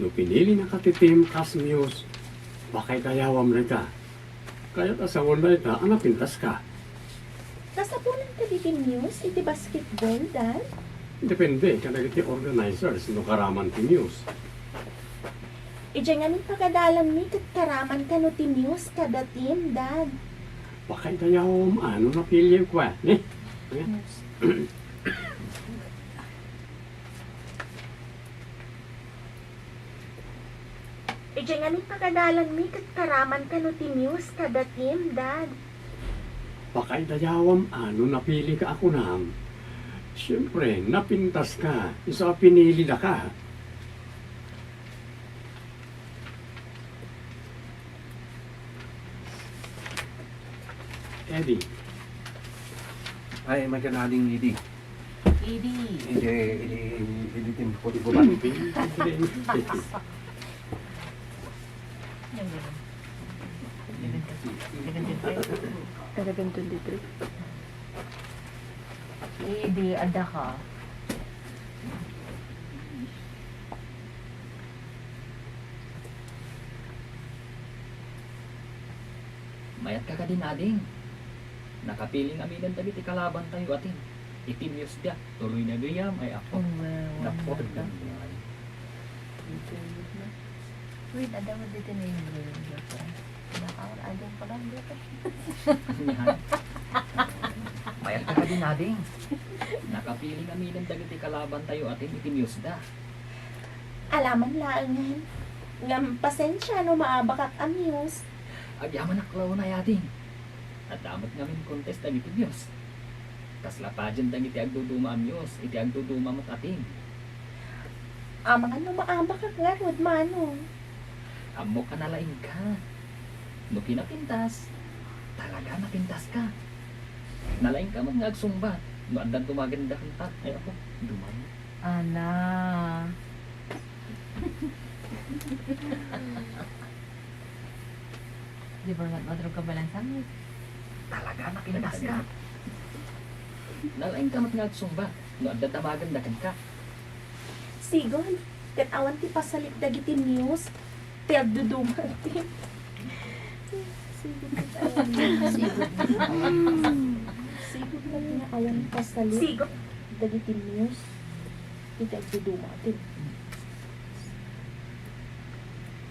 No pinilinaka ti team kas Muse, baka idayawam dayta. Kayat a sawen dayta a napintaska. Kasapulan kadi ti Muse iti basketball, Dad? Depende kadagiti organizers no karaman ti Muse. Idiay ngamin pagadalanmi ket karaman kano ti Muse kada team, Dad. Baka idayawam a no napiliek, eh? Idiay ngamin pagadalanmi ket karaman kano ti Muse kada team, Dad. Baka idayawam a no napilika a kunam. Siempre, napintaska, isu a pinilidaka. Eddie. Ay, makanading Eddie. Idi. Idi, idi, idi, tim-, pudi ko ba? Eleven twenty-three. Eleven twenty-three. Idi, adda ka. Mayat ka kadi, ading. Nakapili ngamin dagiti kalabantayo a team. Iti Muse da, tuloy na gayam ay ako. Napoteg na. Wait, adda mo dito na yung girl ko. Nakaon, ading ko lang dito. Mayat ka kadi, ading. Nakapili ngamin dagiti kalabantayo a team iti Muse da. Alaman laengen. Ngem pasensia no maabakak a Muse. Agyamanak la unay, ading. Adda met ngamin contest dagiti Muse. Kasla pageant dagiti agduduma a Muse iti agduduma met a team. Amangan no maabakak ngarud, Manong. Ammok a nalaingka. No kinapintas, talaga napintaska. Nalaingka met nga agsungbat no adda dumagenda kenka. Ay, apo, dumag. Ana. Di ba nga, madrog ka ba lang sa amin? Talaga, napintaska. Nalaingka met nga agsungbat no adda dumagenda kenka. Sigud, ket awan ti pasalip dagiti Muse ti agduduma ti. Sigud met awan. Sigud met. Sigud met nga awan pasalip. Sigud. Dagiti Muse iti agduduma ti.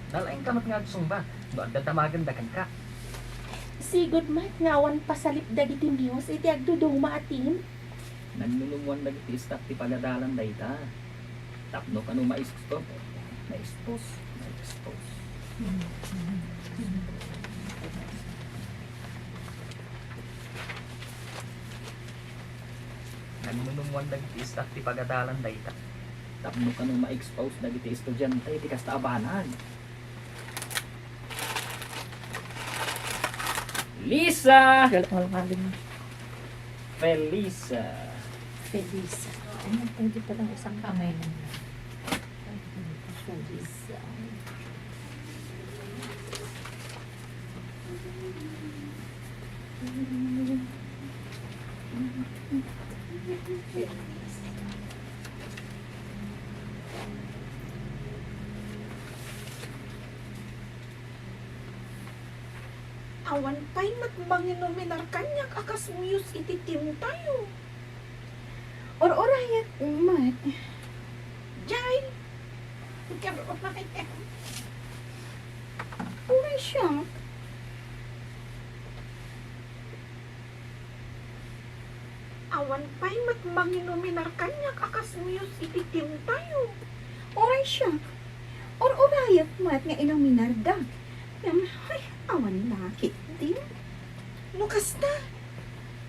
Nalaingka met nga agsungbat no adda dumagenda kenka. Sigud met nga awan pasalip dagiti Muse iti agduduma a team. Nannunumwan dagiti staff ti pagadalan dayta. Tapno kano ma-expose, ma-expose, ma-expose. Nannunumwan dagiti staff ti pagadalan dayta. Tapno kano ma-expose dagiti estudiante ti kasta a banag. Lisa! Gal-, gal-, galing. Felisa. Felisa. Ano, pwede pa lang isang kamay lang. Felisa. Awan pay met manginominar kaniak a kas Muse iti team tayo. Or-orayat met. Jay! Or-orayat. Uray siak. Awan pay met manginominar kaniak a kas Muse iti team tayo. Uray siak. Or-orayat met nga inominar da. Ngem, ay, awan la ketdi. No kasta,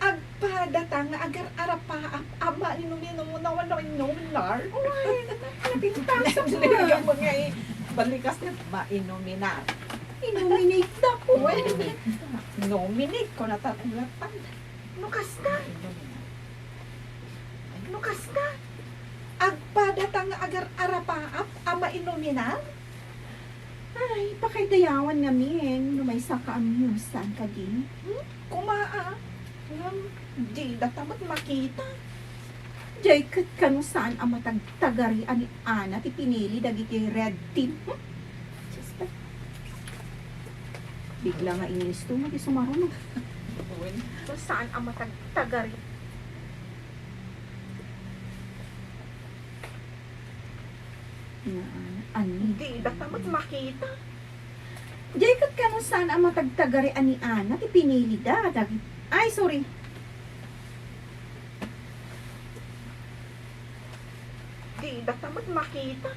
agpada ta nga agar-arapaap a mainuminum no awan mainuminar. Uray, napintasak mo. Nga, eh, balikas na mainuminar. Inuminigda ko. Wen, inuminigko natan ulapan. No kasta, no kasta, agpadata nga agar-arapaap a mainuminan? Ay, pakaidayawan ngamin no maysa ka a muse, saan kadi? Hmm? Kuma a. Ngem, didata met makita. Jay ket kano saan a matagtagari a ni Ana ti pinili dagiti red team? Hmm? Diyos ko. Bigla nga inisto mo, di sumaruno. Wen, saan a matagtagari. Nga, ani? Didata met makita. Jay ket kano saan a matagtagari a ni Ana ti pinili da, dagi-, ay, sorry. Didata met makita.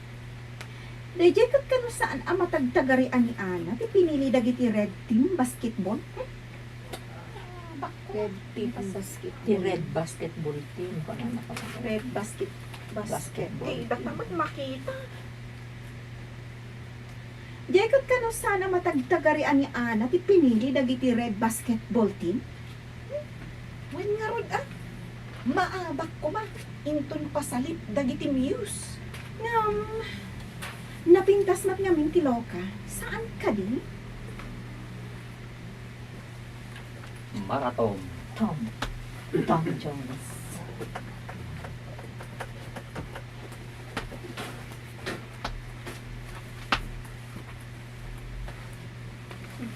Dayjay ket kano saan a matagtagari a ni Ana ti pinili dagiti red team basketball? Hmm? Red team basket. Ti red basketball team, kung ano pa. Red basket, basketball. Didata met makita. Jay ket kano saan a matagtagari a ni Ana ti pinili dagiti red basketball team? Wen ngarud a, maabak koma inton pasalip dagiti muse. Ngem, napintas met ngamin ti loka, saan kadi? Mara Tom. Tom. Tom Jones.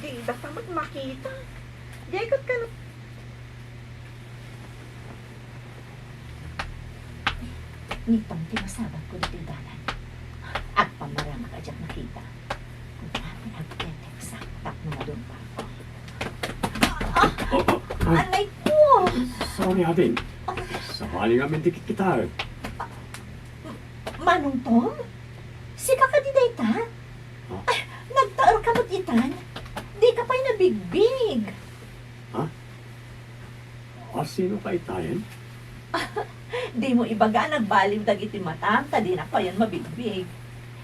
Didata met makita. Jay ket kano. Ni Tom ti masabatko ditoy dalan. Agpamaramak a diak makita. Kung apay agteteksak tapno madungpalko. Ah! Ay! Anay ko! Sorry, Ading. Sabali ngamin ti kitkitaek. Manong Tom? Sika kadi dayta? Ha? Ay, nagtaerka met itan? Dika pay nabigbig. Ha? A, sino ka itayen? Dimo ibaga a nagbaliw dagiti matam, ta dinak payen mabigbig.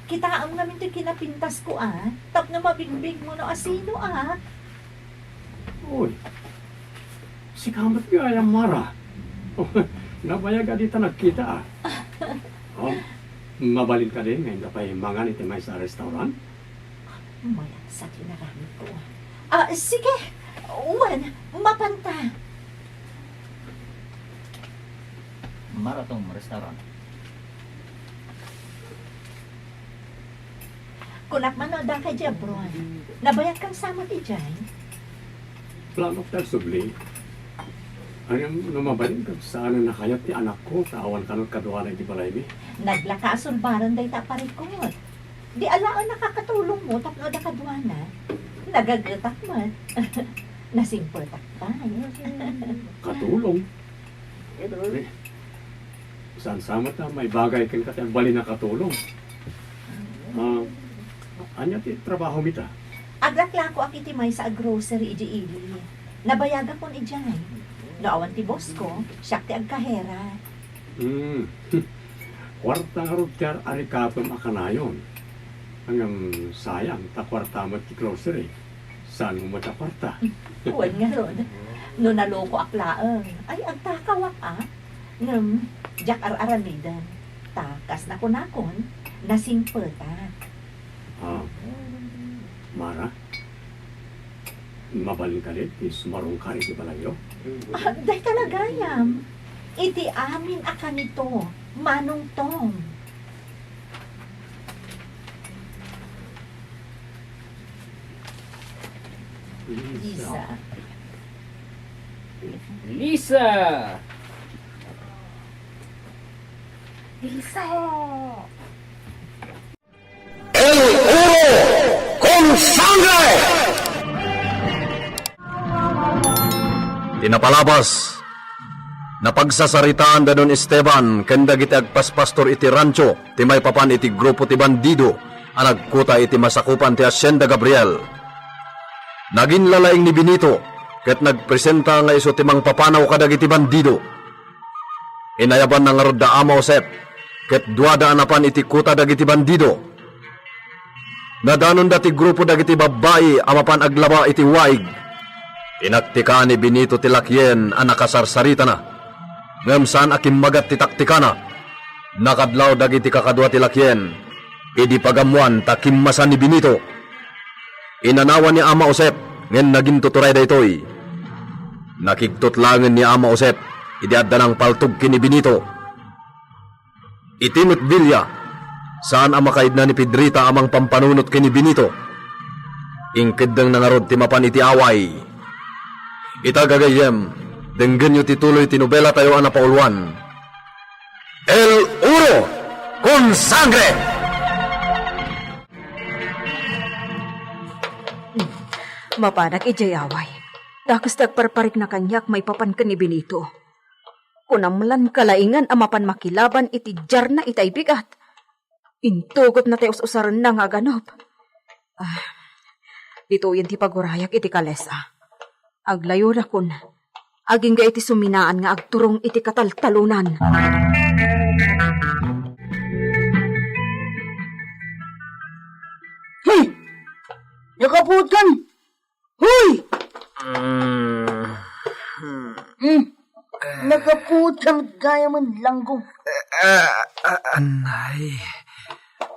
Kitaem ngamin toy kinapintasko a, tapno mabigbigmo no asino a. Uy, sika met gayam, Mara. Nabayag a dita nagkita a. Oh, mabalin kadi nga inda pay mangan iti maysa a restaurant? Mayat sa ti inaramidko. Ah, sige. Wen, mapanta. Mara Tom restaurant. Kunak man no, adda kay Jebron. Nabayag kan sama ti Jay. Plano ta subli. Ngem no mabalin ket saan a nakayat ti anakko, ta awan kano kaduana iti balaymi. Naglaka a sulbaran dayta a parikut. Di alaen nakakatulongmo tapno adda kaduana. Nagagetak met. Nasimpetak pay. Katulong? Eh, saan sa met a maibagay kenka ti agbalin a katulong? Ah, ania ti trabahomi ta? Aglaklakoak iti maysa a grocery idiay ili. Nabayagakon idiay. No awan ti bossko, siak ti agkahera. Hmm. Kuarta ngarud ti ar-arikapem a kanayon. Ngem sayang ta kuarta met ti grocery. Saanmo met a kuarta? Wen ngarud, no nalokoak laeng, ay agtakawak a. Ngem, diak ar-aramiden. Ta, kas nakunakon, nasimpetak. Ah, Mara, mabalin kadi ti sumarungka iti balayyo? Ah, dayta la gayam. Iti amin a kanito, Manong Tom. Lisa. Lisa. Lisa. El oro con sangre! Ti napalabas, napagsasaritaan da Don Esteban ken dagiti agpaspastor iti rancho ti maipapan iti grupo ti bandido a nagkuta iti masakupan ti Hacienda Gabriel. Naginlalaing ni Benito ket nagpresenta nga isu ti mangpapanaw kadagiti bandido. Inayabanna ngarud da Ama Josep ket duada a napan iti kuta dagiti bandido. Nadanonda ti grupo dagiti babbai a mapan aglaba iti waig. Tinaktikan ni Benito ti lakien a nakasarsaritana, ngem saan a kimmagat ti taktikana. Nakadlaw dagiti kakadua ti lakien idi pagammoan ta kimmasan ni Benito. Inanawan ni Ama Josep, ngem nagintuturay daytoy. Nakigtot laengen ni Ama Josep idi adda nangpaltog ken ni Benito. Iti met bilia, saan a makaidna ni Pedrita a mangpampanunot ken ni Benito. Inkeddengna ngarud ti mapan iti away. Ita, gagayyem, denggenyo ti tuloy ti nobelatayo a napauluan, El Oro con Sangre! Mapanak idiay away. Dakas ti agparparikna kaniak maipapan ken ni Benito. Kunam lan kalaingan a mapan makilaban iti diarna itay bigat. Intugotna ti us-usarenna nga aganup. Ah, ditoyen ti pagurayak iti kalesa. Aglayodakon. Agingga iti suminaan nga agturong iti kataltalonan. Hoy! Nakapuot kan! Hoy! Mm. Mm. Nakapuot ka met gayam, langgong. Ah, ah, anay.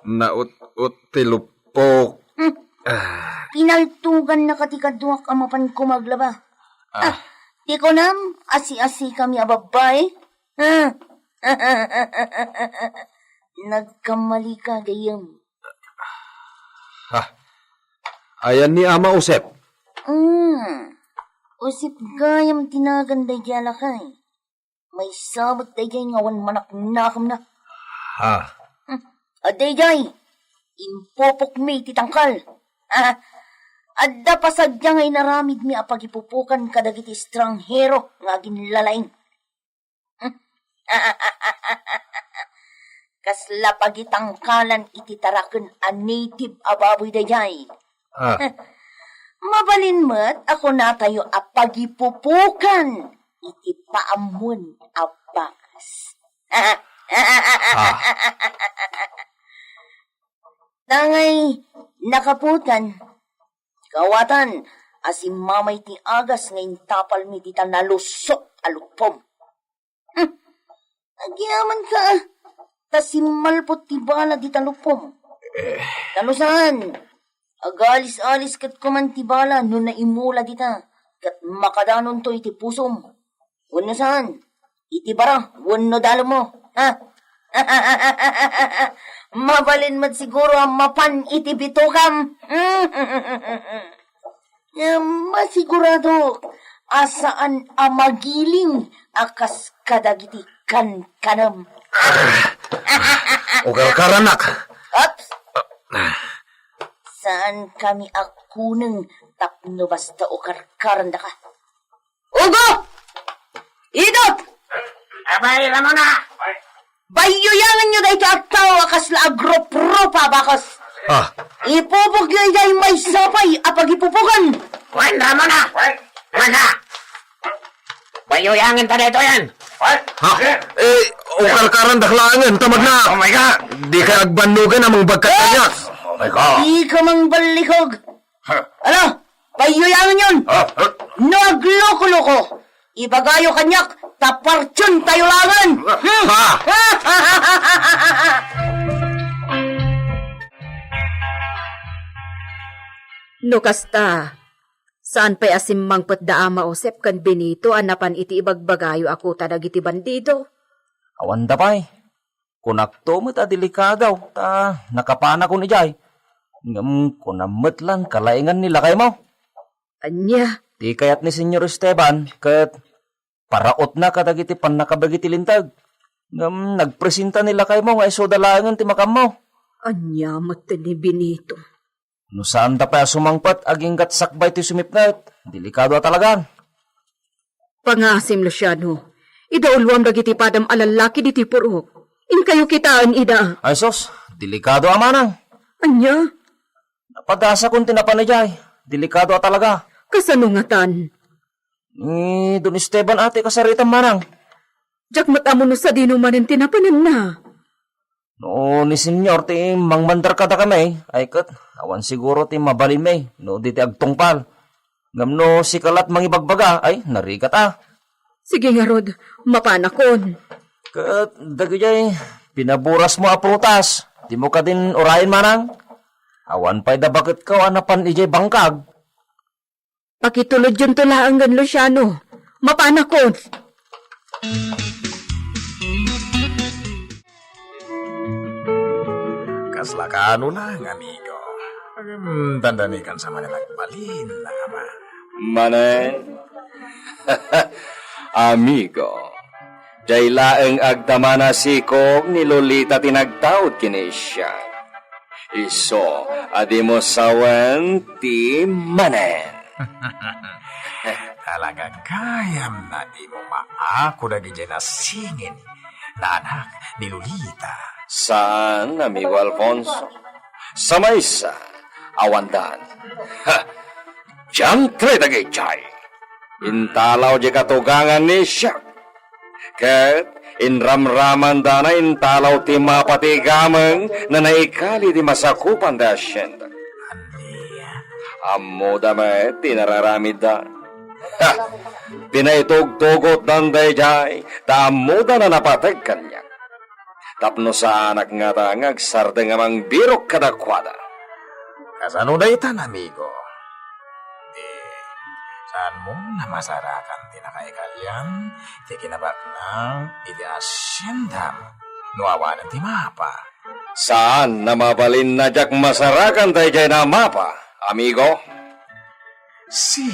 Naut-ut ti lupok. Mm. Ah. Pinaltugan na ka ti kaduak a mapan kumaglaba. Ah. Ah, ti kunam, asi-asi kami a babbai. Ah. Nagkamali ka, gayam. Ha? Ayan ni Ama Josep? Mm. Josep gayam ti nagan daydiay a lakay. Maysa met daydiay nga awan manaknakemna. Ha? Hmm. Adaydiay, impupokmi ti tangkal. Ah, adda pasagda nga inaramidmi a pagipupokan kadagiti estranghero nga aginlalaing. Kasla pagitangkalan iti taraken a native a baboy daydiay. Ah. Mabalin met a kunatayo a pagipupokan iti paammoen a bakas. Ah. Tangay nakapuotan, kawatan a simmamay ti agas nga intapalmi dita nalusot a lupom. Hmm. Agyaman ka, ah. Ta simmalpot ti bala dita lupom. Eh. Ta no saan, agalis-alis ket kuman ti bala no naimula dita, ket makadanonto iti pusom. Wenno saan, iti bara, wenno dalem mo. Ha? Mabalin met siguro a mapan iti bitokam. Ngem masiguradok a saan a magiling a kas kadagiti kankanem. Ukarkarannak. Oops! Saan kami a kuneng tapno basta ukarkarandaka. Ugo! Idot! Abay, Ramona! Bayuyanganyo daytoy a tao a kasla agrup-rupa a bakes. Ah. Ipupokyo idiay maysa pay a pagipupokan. Wen, Ramona! Wen! Maka! Bayuyangen ta daytoyen. Ha? Eh, ukarkarandak laengen, ta magna. Oh my God! Dika agbannogen a mangbagkat kaniak. Oh my God! Dika mangballikog. Ha? Ala, bayuyangenyon. Ah, ah. No agloko-loko, ibagayo kaniak ta partiontayo laengen. Hmm? Ha? No kasta, saan pay a simmangpet da Ama Josep ken Benito a napan iti ibagbagayo a kuta dagiti bandido? Awanda pay. Kunakto met a delikado ta nakapanakon idiay. Ngem kunam met lan kalaingan ni lakaymo. Ania? Ti kayat ni Señor Esteban ket parautna kadagiti pannakabagi ti linteg. Ngem nagpresenta ni lakaymo nga isuda laengen ti makammo. Ania met ni Benito? No saanda pay a sumangpet aginggat sakbay ti sumipnget, delikado a talaga. Pangasim, Luciano, idauluam dagiti padam a lallaki ditoy purok. Inkayo kitaen ida. Ay sus, delikado a manang. Ania? Napagasakon ti napan idiay. Delikado a talaga. Kasano ngatan? Ni Don Esteban a ti kasaritam manang. Diak met ammo no sadino manen ti napananna. No ni Senyor ti mangmandar kadakami, ay ket awan siguro ti mabalinmi no di ti agtungpal. Ngem no sika la't mangibagbaga, ay, narigat a. Sige ngarud, mapanakon. Ket dagidiay pinaburasmo a prutas, dimo kadin urayen manang? Awan pay da baketko a napan idiay bangkag. Pakitulodyonto laengen, Luciano. Mapanakon. Kasla kaano laeng, amigo? Ngem dandanikansa manen agbalin, ama. Manen? Amigo, diay laeng agdama a sikog ni Lolita ti nagtaud ken ni Siak. Isu a dimo sawen ti manen. Talaga gayam a dimo maako dagidiay nasingin nga anak ni Lolita. Saan, amigo Alfonso. Sa maysa, awandan. Ha! Diantre dagidiay. Intalaw diay katugangan ni Siak. Ket inramramanda a intalaw ti mapa ti gameng a naikali ti masakupan ti hacienda. Ania? Ammoda met ti nararamidda. Ha! Pinaitugtugotdan daydiay, ta ammoda a napateg kaniak. Tapno saanak ngata nga agsardeng a mangbirok kadakuada. Kasano daytan, amigo? Di, saanmon a masarakan ti nakaikalian ti kinabaknang iti haciendam no awanen ti mapa? Saan a mabalin a diak masarakan daydiay a mapa, amigo. Si,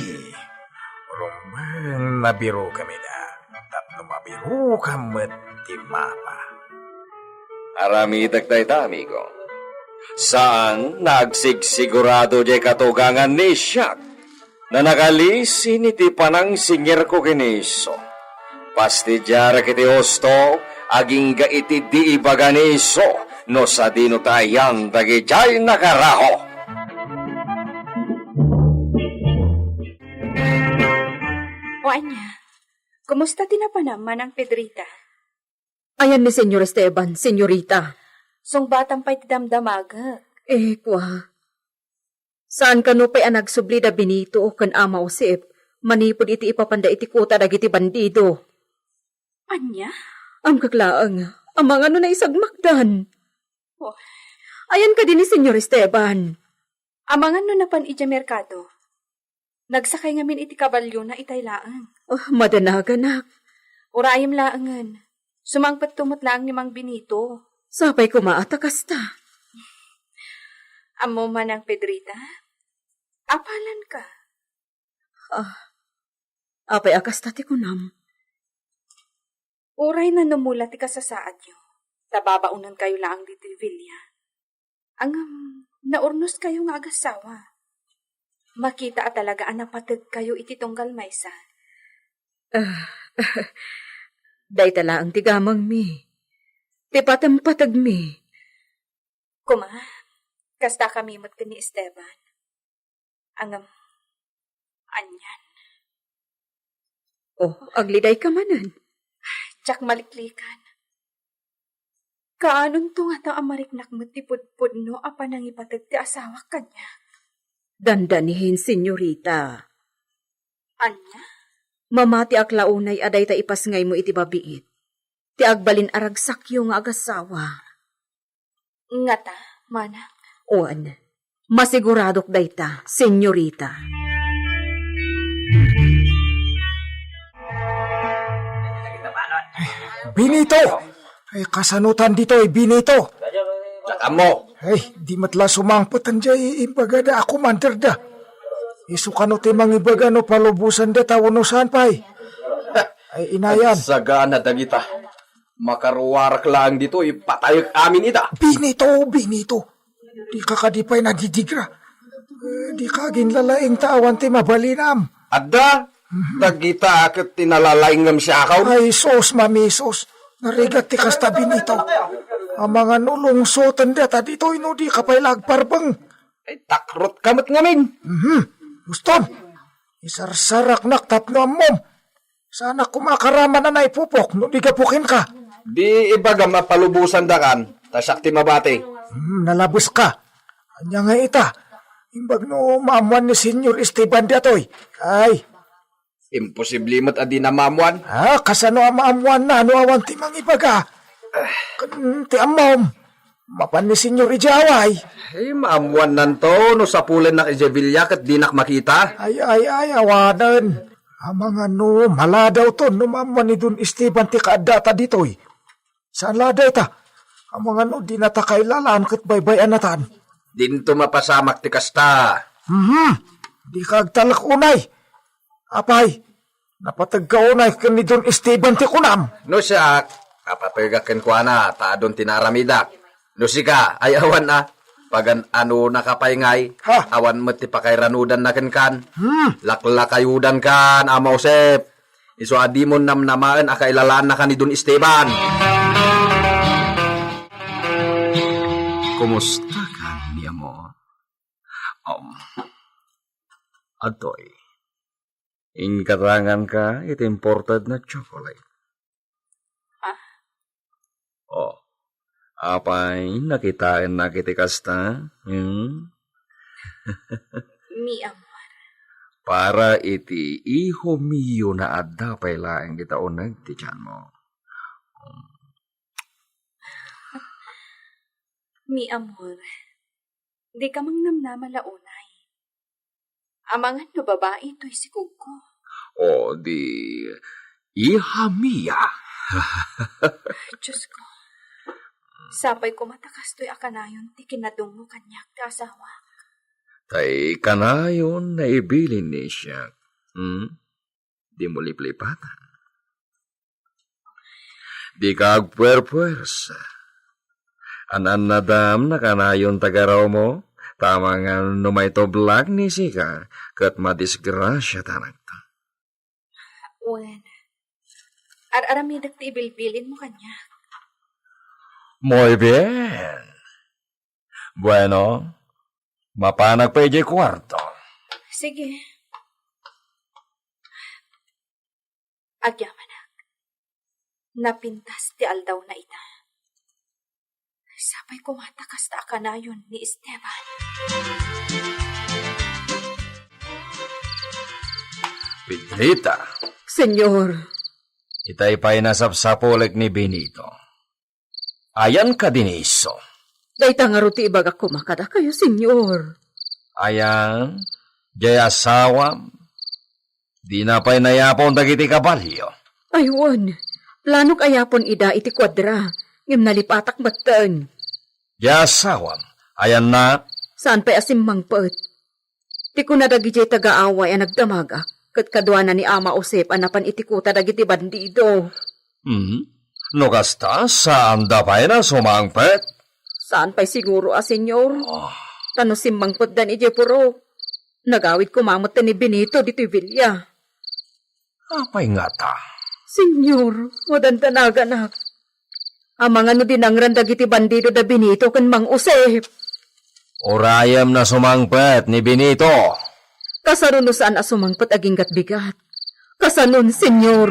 rumbeng a nabirokam ida, tapno mabirokam met ti mapa. Aramidek dayta, amigo. Saan a agsigsigurado diay katugangan ni Siak a nakalisi iti panangsingirko ken isu. Pastidiarek iti husto, agingga iti di ibaga ni isu, no sadino ti ayan dagidiay a karaho. O ania, kumusta ti napanam, Manang Pedrita? Ayan ni Señor Esteban, Señorita. Sungbatam pay ti damdamagek. Eh, kua. Saan kano pay a nagsubli da Benito ken Ama Josep manipud iti ipapanda iti kuta dagiti bandido. Ania? Ammok laeng, amangan no naisagmakdan. Oh. Ayan kadi ni Señor Esteban? Amangan no napan idiay merkado. Nagsakay ngamin iti kabalyona itay laeng. Oh, madanaganak. Urayem laengen. Sumangpetto met laeng ni Mang Benito. Sapay koma a ta kasta. Ammom, Manang Pedrita? Apalan ka? Ah, apay a kasta ti kunam? Uray nanumula ti kasasaadyo, ta babaonenkayo laeng ditoy villa. Ngem, naurnoskayo nga agassawa. Makita a talaga a napategkayo iti tunggal maysa. Ah, dayta laeng ti gamengmi. Ti patempategmi. Kuma, kasta kami met ken ni Esteban. Ngem, anian. Oh, aglidayka manen. Diak maliklikan. Kaanonto ngata a mariknak met ti pudpudno a panangipateg ti asawak kaniak? Dandanihen, Señorita. Ania? Mamatiak la unay a dayta ipasngaymo iti babiit ti agbalin a ragsakyo nga agassawa. Ngata, manang? Wen, masiguradok dayta, Señorita. Benito! Ay, kasanotan ditoy, Benito? Diak ammo. Ay, di met la sumangpet diay imbagada a komanderda. Isu kano ti mangibaga no palubosanda ta wenno saan pay. Ay, inayan. Agsagana dagita. Makaruarak laeng ditoy, patayek amin ita. Benito, Benito. Dika kadi pay nadidigra. Eh, dika aginlalaing ta awan ti mabalinam. Adda, dagita ket ti nalalaingem siakaw. Ay, sus, mamisus. Narigat ti kasta, Benito. Amangan no lungsotenda ta ditoy no dika pay la agparbeng. Ay, takrotka met ngamin. Mhm. Uston, isarsaraknak tapno ammom. Saanak koma a karaman a naipupok no di gapu kenka. Di ibagam a palubosandakan. Ta siak ti mabati. Hmm, nalabeska. Ania nga ita? Imbag no maammuan ni Senyor Esteban daytoy. Ay, imposible met a dina maammuan. Ah, kasano a maammuanna no awan ti mangibaga? Ken ti ammom, mapan ni Senyor idiay away. Eh, maammuannanto no sapulennak idiay bilia ket dinak makita. Ay, ay, ay, awanen. Amangan no maladawton no maammuan ni Don Esteban ti kaaddata ditoy. Saan la dayta? Amangan no dinata kailalaan ket baybay-annatan. Dinto mapasamak ti kasta. Mhm. Dika agtalek unay. Apay, napategka unay ken ni Don Esteban ti kunam? No siak, napategak kenkuana ta adun ti naaramidak. No sika, ay awan a. Pagan-anonaka pay ngay, ha? Awan met ti pakairanudanna kenkan. Hmm. Laklakayudankan, Ama Josep. Isu a dimon namnamaen a kailalaannaka ni Don Esteban. Kumusta ka, mi amor? Um, adtoy. Inkatanganka iti imported na chocolate. Ah? Oh, apay, nakitaennak iti kasta? Hmm? Mi amor. Para iti iho mio na adda pay laeng ita uneg ti tianmo. Mi amor, dika mangnamnama la unay. Amangan no babai toy sikogko. O di, iha mia. Diosko, sapay koma ta kastoy a kanayon ti kinadungngo kaniak ti asawak. Tay kanayon naibilin ni siak. Hmm? Dimo liplipatan. Dika agpuerpuersa. An-annadam nakanayon tagarawmo, ta amangan no maitublag ni sika, ket madisgrasiatanakto. Wen, ar-aramidek ti ibilbilinmo kaniak. Muy bien. Bueno, mapanak pay idiay kuarto. Sige. Agyamanak. Napintas ti aldawna ita. Sapay koma ta kasta a kanayon ni Esteban. Benita. Senyor. Itay pay nasapsapulek ni Benito. Ayan ka din isu? Dayta ngarud ti ibagak koma kadakayo, Senyor. Ayan, diay asawam, dina pay nayapon dagiti kabalio. Ay, wen, planok a yapon ida iti kuadra, ngem nalipatak metten. Diay asawam, ayanna? Saan pay a simmangpet. Ti kuna dagidiay tagaaway a nagdamagak, ket kaduana ni Ama Josep a napan iti kuta dagiti bandido. Hmm? No kasta, saanda pay a sumangpet? Saan pay siguro a, Senyor? Ah. Ta no simmangpetdan idiay purok, nagawid koma metten ni Benito ditoy bilia. Apay ngata? Senyor, madandanaganak. Amangan no dinangran dagiti bandido da Benito ken Mang Josep. Urayem na sumangpet ni Benito. Kasano no saan a sumangpet aginggatbigat? Kasanon, Senyor?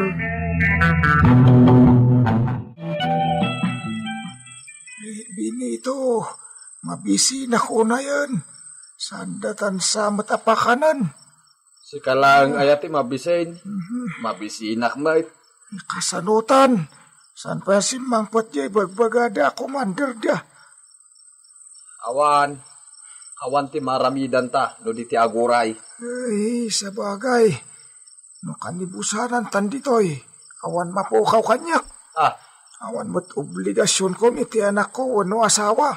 Eh, Benito, mabisinak unayen. Saan datan sa met a pakanen? Sika laeng aya ti mabisin. Mhm. Mabisinak met. Kasanotan, saan pay a simmangpet diay bagbagada a komanderda? Awan, awan ti maaramidanta no di ti aguray. Ay, sabagay, no kanibusanantan ditoy, awan mapukaw kaniak. Ah. Awan met obligasionko iti anakko wenno asawa.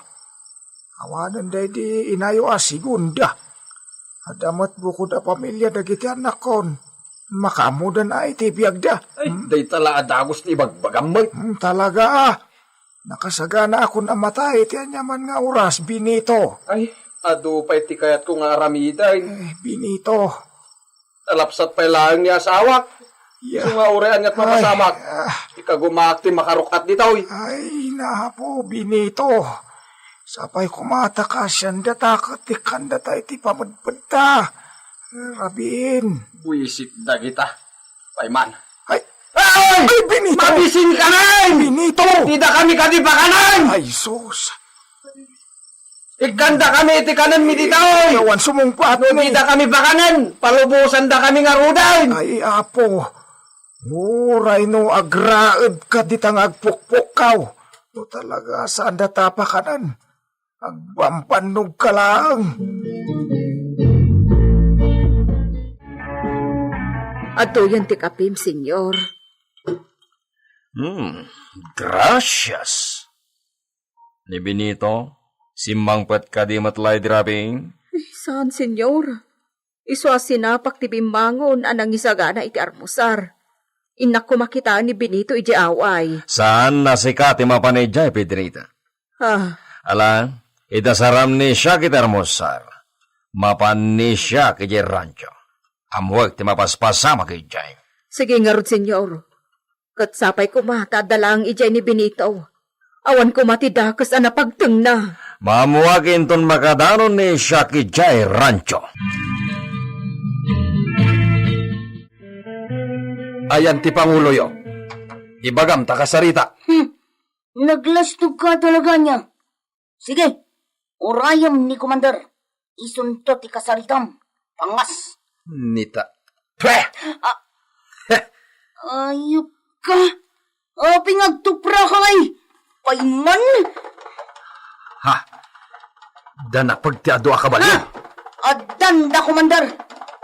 Awanen daydi inayo a segunda. Adda met bukod a pamilia dagiti annakkon. Makaammodan a iti biagda. Ay, hmm? Dayta la a dagus ti ibagbagam met. Hmm, talaga a. Nakasaganaakon a matay iti aniaman nga oras, Benito. Ay, adu pay ti kayatko nga aramiden. Eh, Benito. Nalapsat pay laeng ni asawak. Ya. Isu nga uray aniat mapasamak. Ay, ah. Ikagumaak ti makaruk-at ditoy. Ay, napo, Benito. Sapay koma ta kaasian data ket ikkandata iti pamedpedta. Rabiin. Buisit dagita. Payman. Ay, Ay! Ay, Benito! Mabisinkanen! Benito! Dida kami kadi pakanen! Ay, sus! Ikkanda kami iti kanenmi ditoy! Awan sumungpatmi! No dida kami pakanen, palubosanda kami ngaruden! Ay, Apo, uray no agraedka dita nga agpukpukkaw, no talaga saanda ta pakanen, agbambannog ka laeng. Adtoyen ti kapim, Senyor. Hmm, gracias. Ni Benito, simmangpet kadi met la idi rabii? Eh, saan, Senyor. Isu a sinapak ti bimmangon a nangisagana iti armusar. Innak koma kitaen ni Benito idiay away. Saan a sika ti mapan idiay, Pedrita? Ah. Ala, ita saram ni siak iti armusar. Mapan ni siak idiay rancho. Ammoek ti mapaspasamak idiay. Sige ngarud, Senyor. Ket sapay koma ta adda laeng idiay ni Benito. Awan koma ti dakes a napagtengna. Maammoak inton makadanon ni siak idiay rancho. Ayan ti panguloyo. Ibagam ta kasarita. Hmm. Naglastog ka talaga niya. Sige, urayem ni Commander. Isunto ti kasaritam. Pangas. Nita. Pweh! Ah. Ayup ka. Aping agtupra ka ay. Payman. Ha? Danapag ti adu a kabalyo. Ha? Addan da, Commander.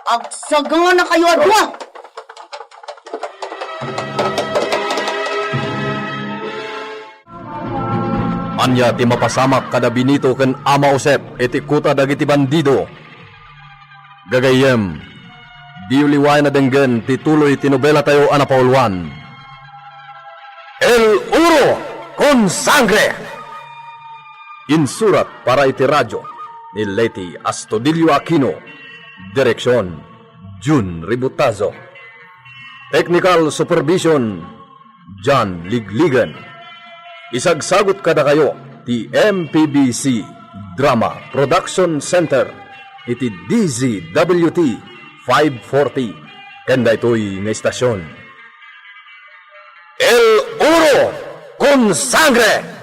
Agsagana kayo a dua. Ania ti mapasamak kada Benito ken Ama Josep iti kuta dagiti bandido? Gagayyem, diyo liwayan a denggen ti tuloy ti nobelatayo a napauluan, El Oro con Sangre! Insurat para iti radio ni Leti Astudillo Aquino. Direksyon, Jun Ributazo. Technical supervision, John Ligligan. Isagsagut kadakayo ti M P B C Drama Production Center iti D Z W T five forty ken daytoy nga istasyon. El Oro con Sangre!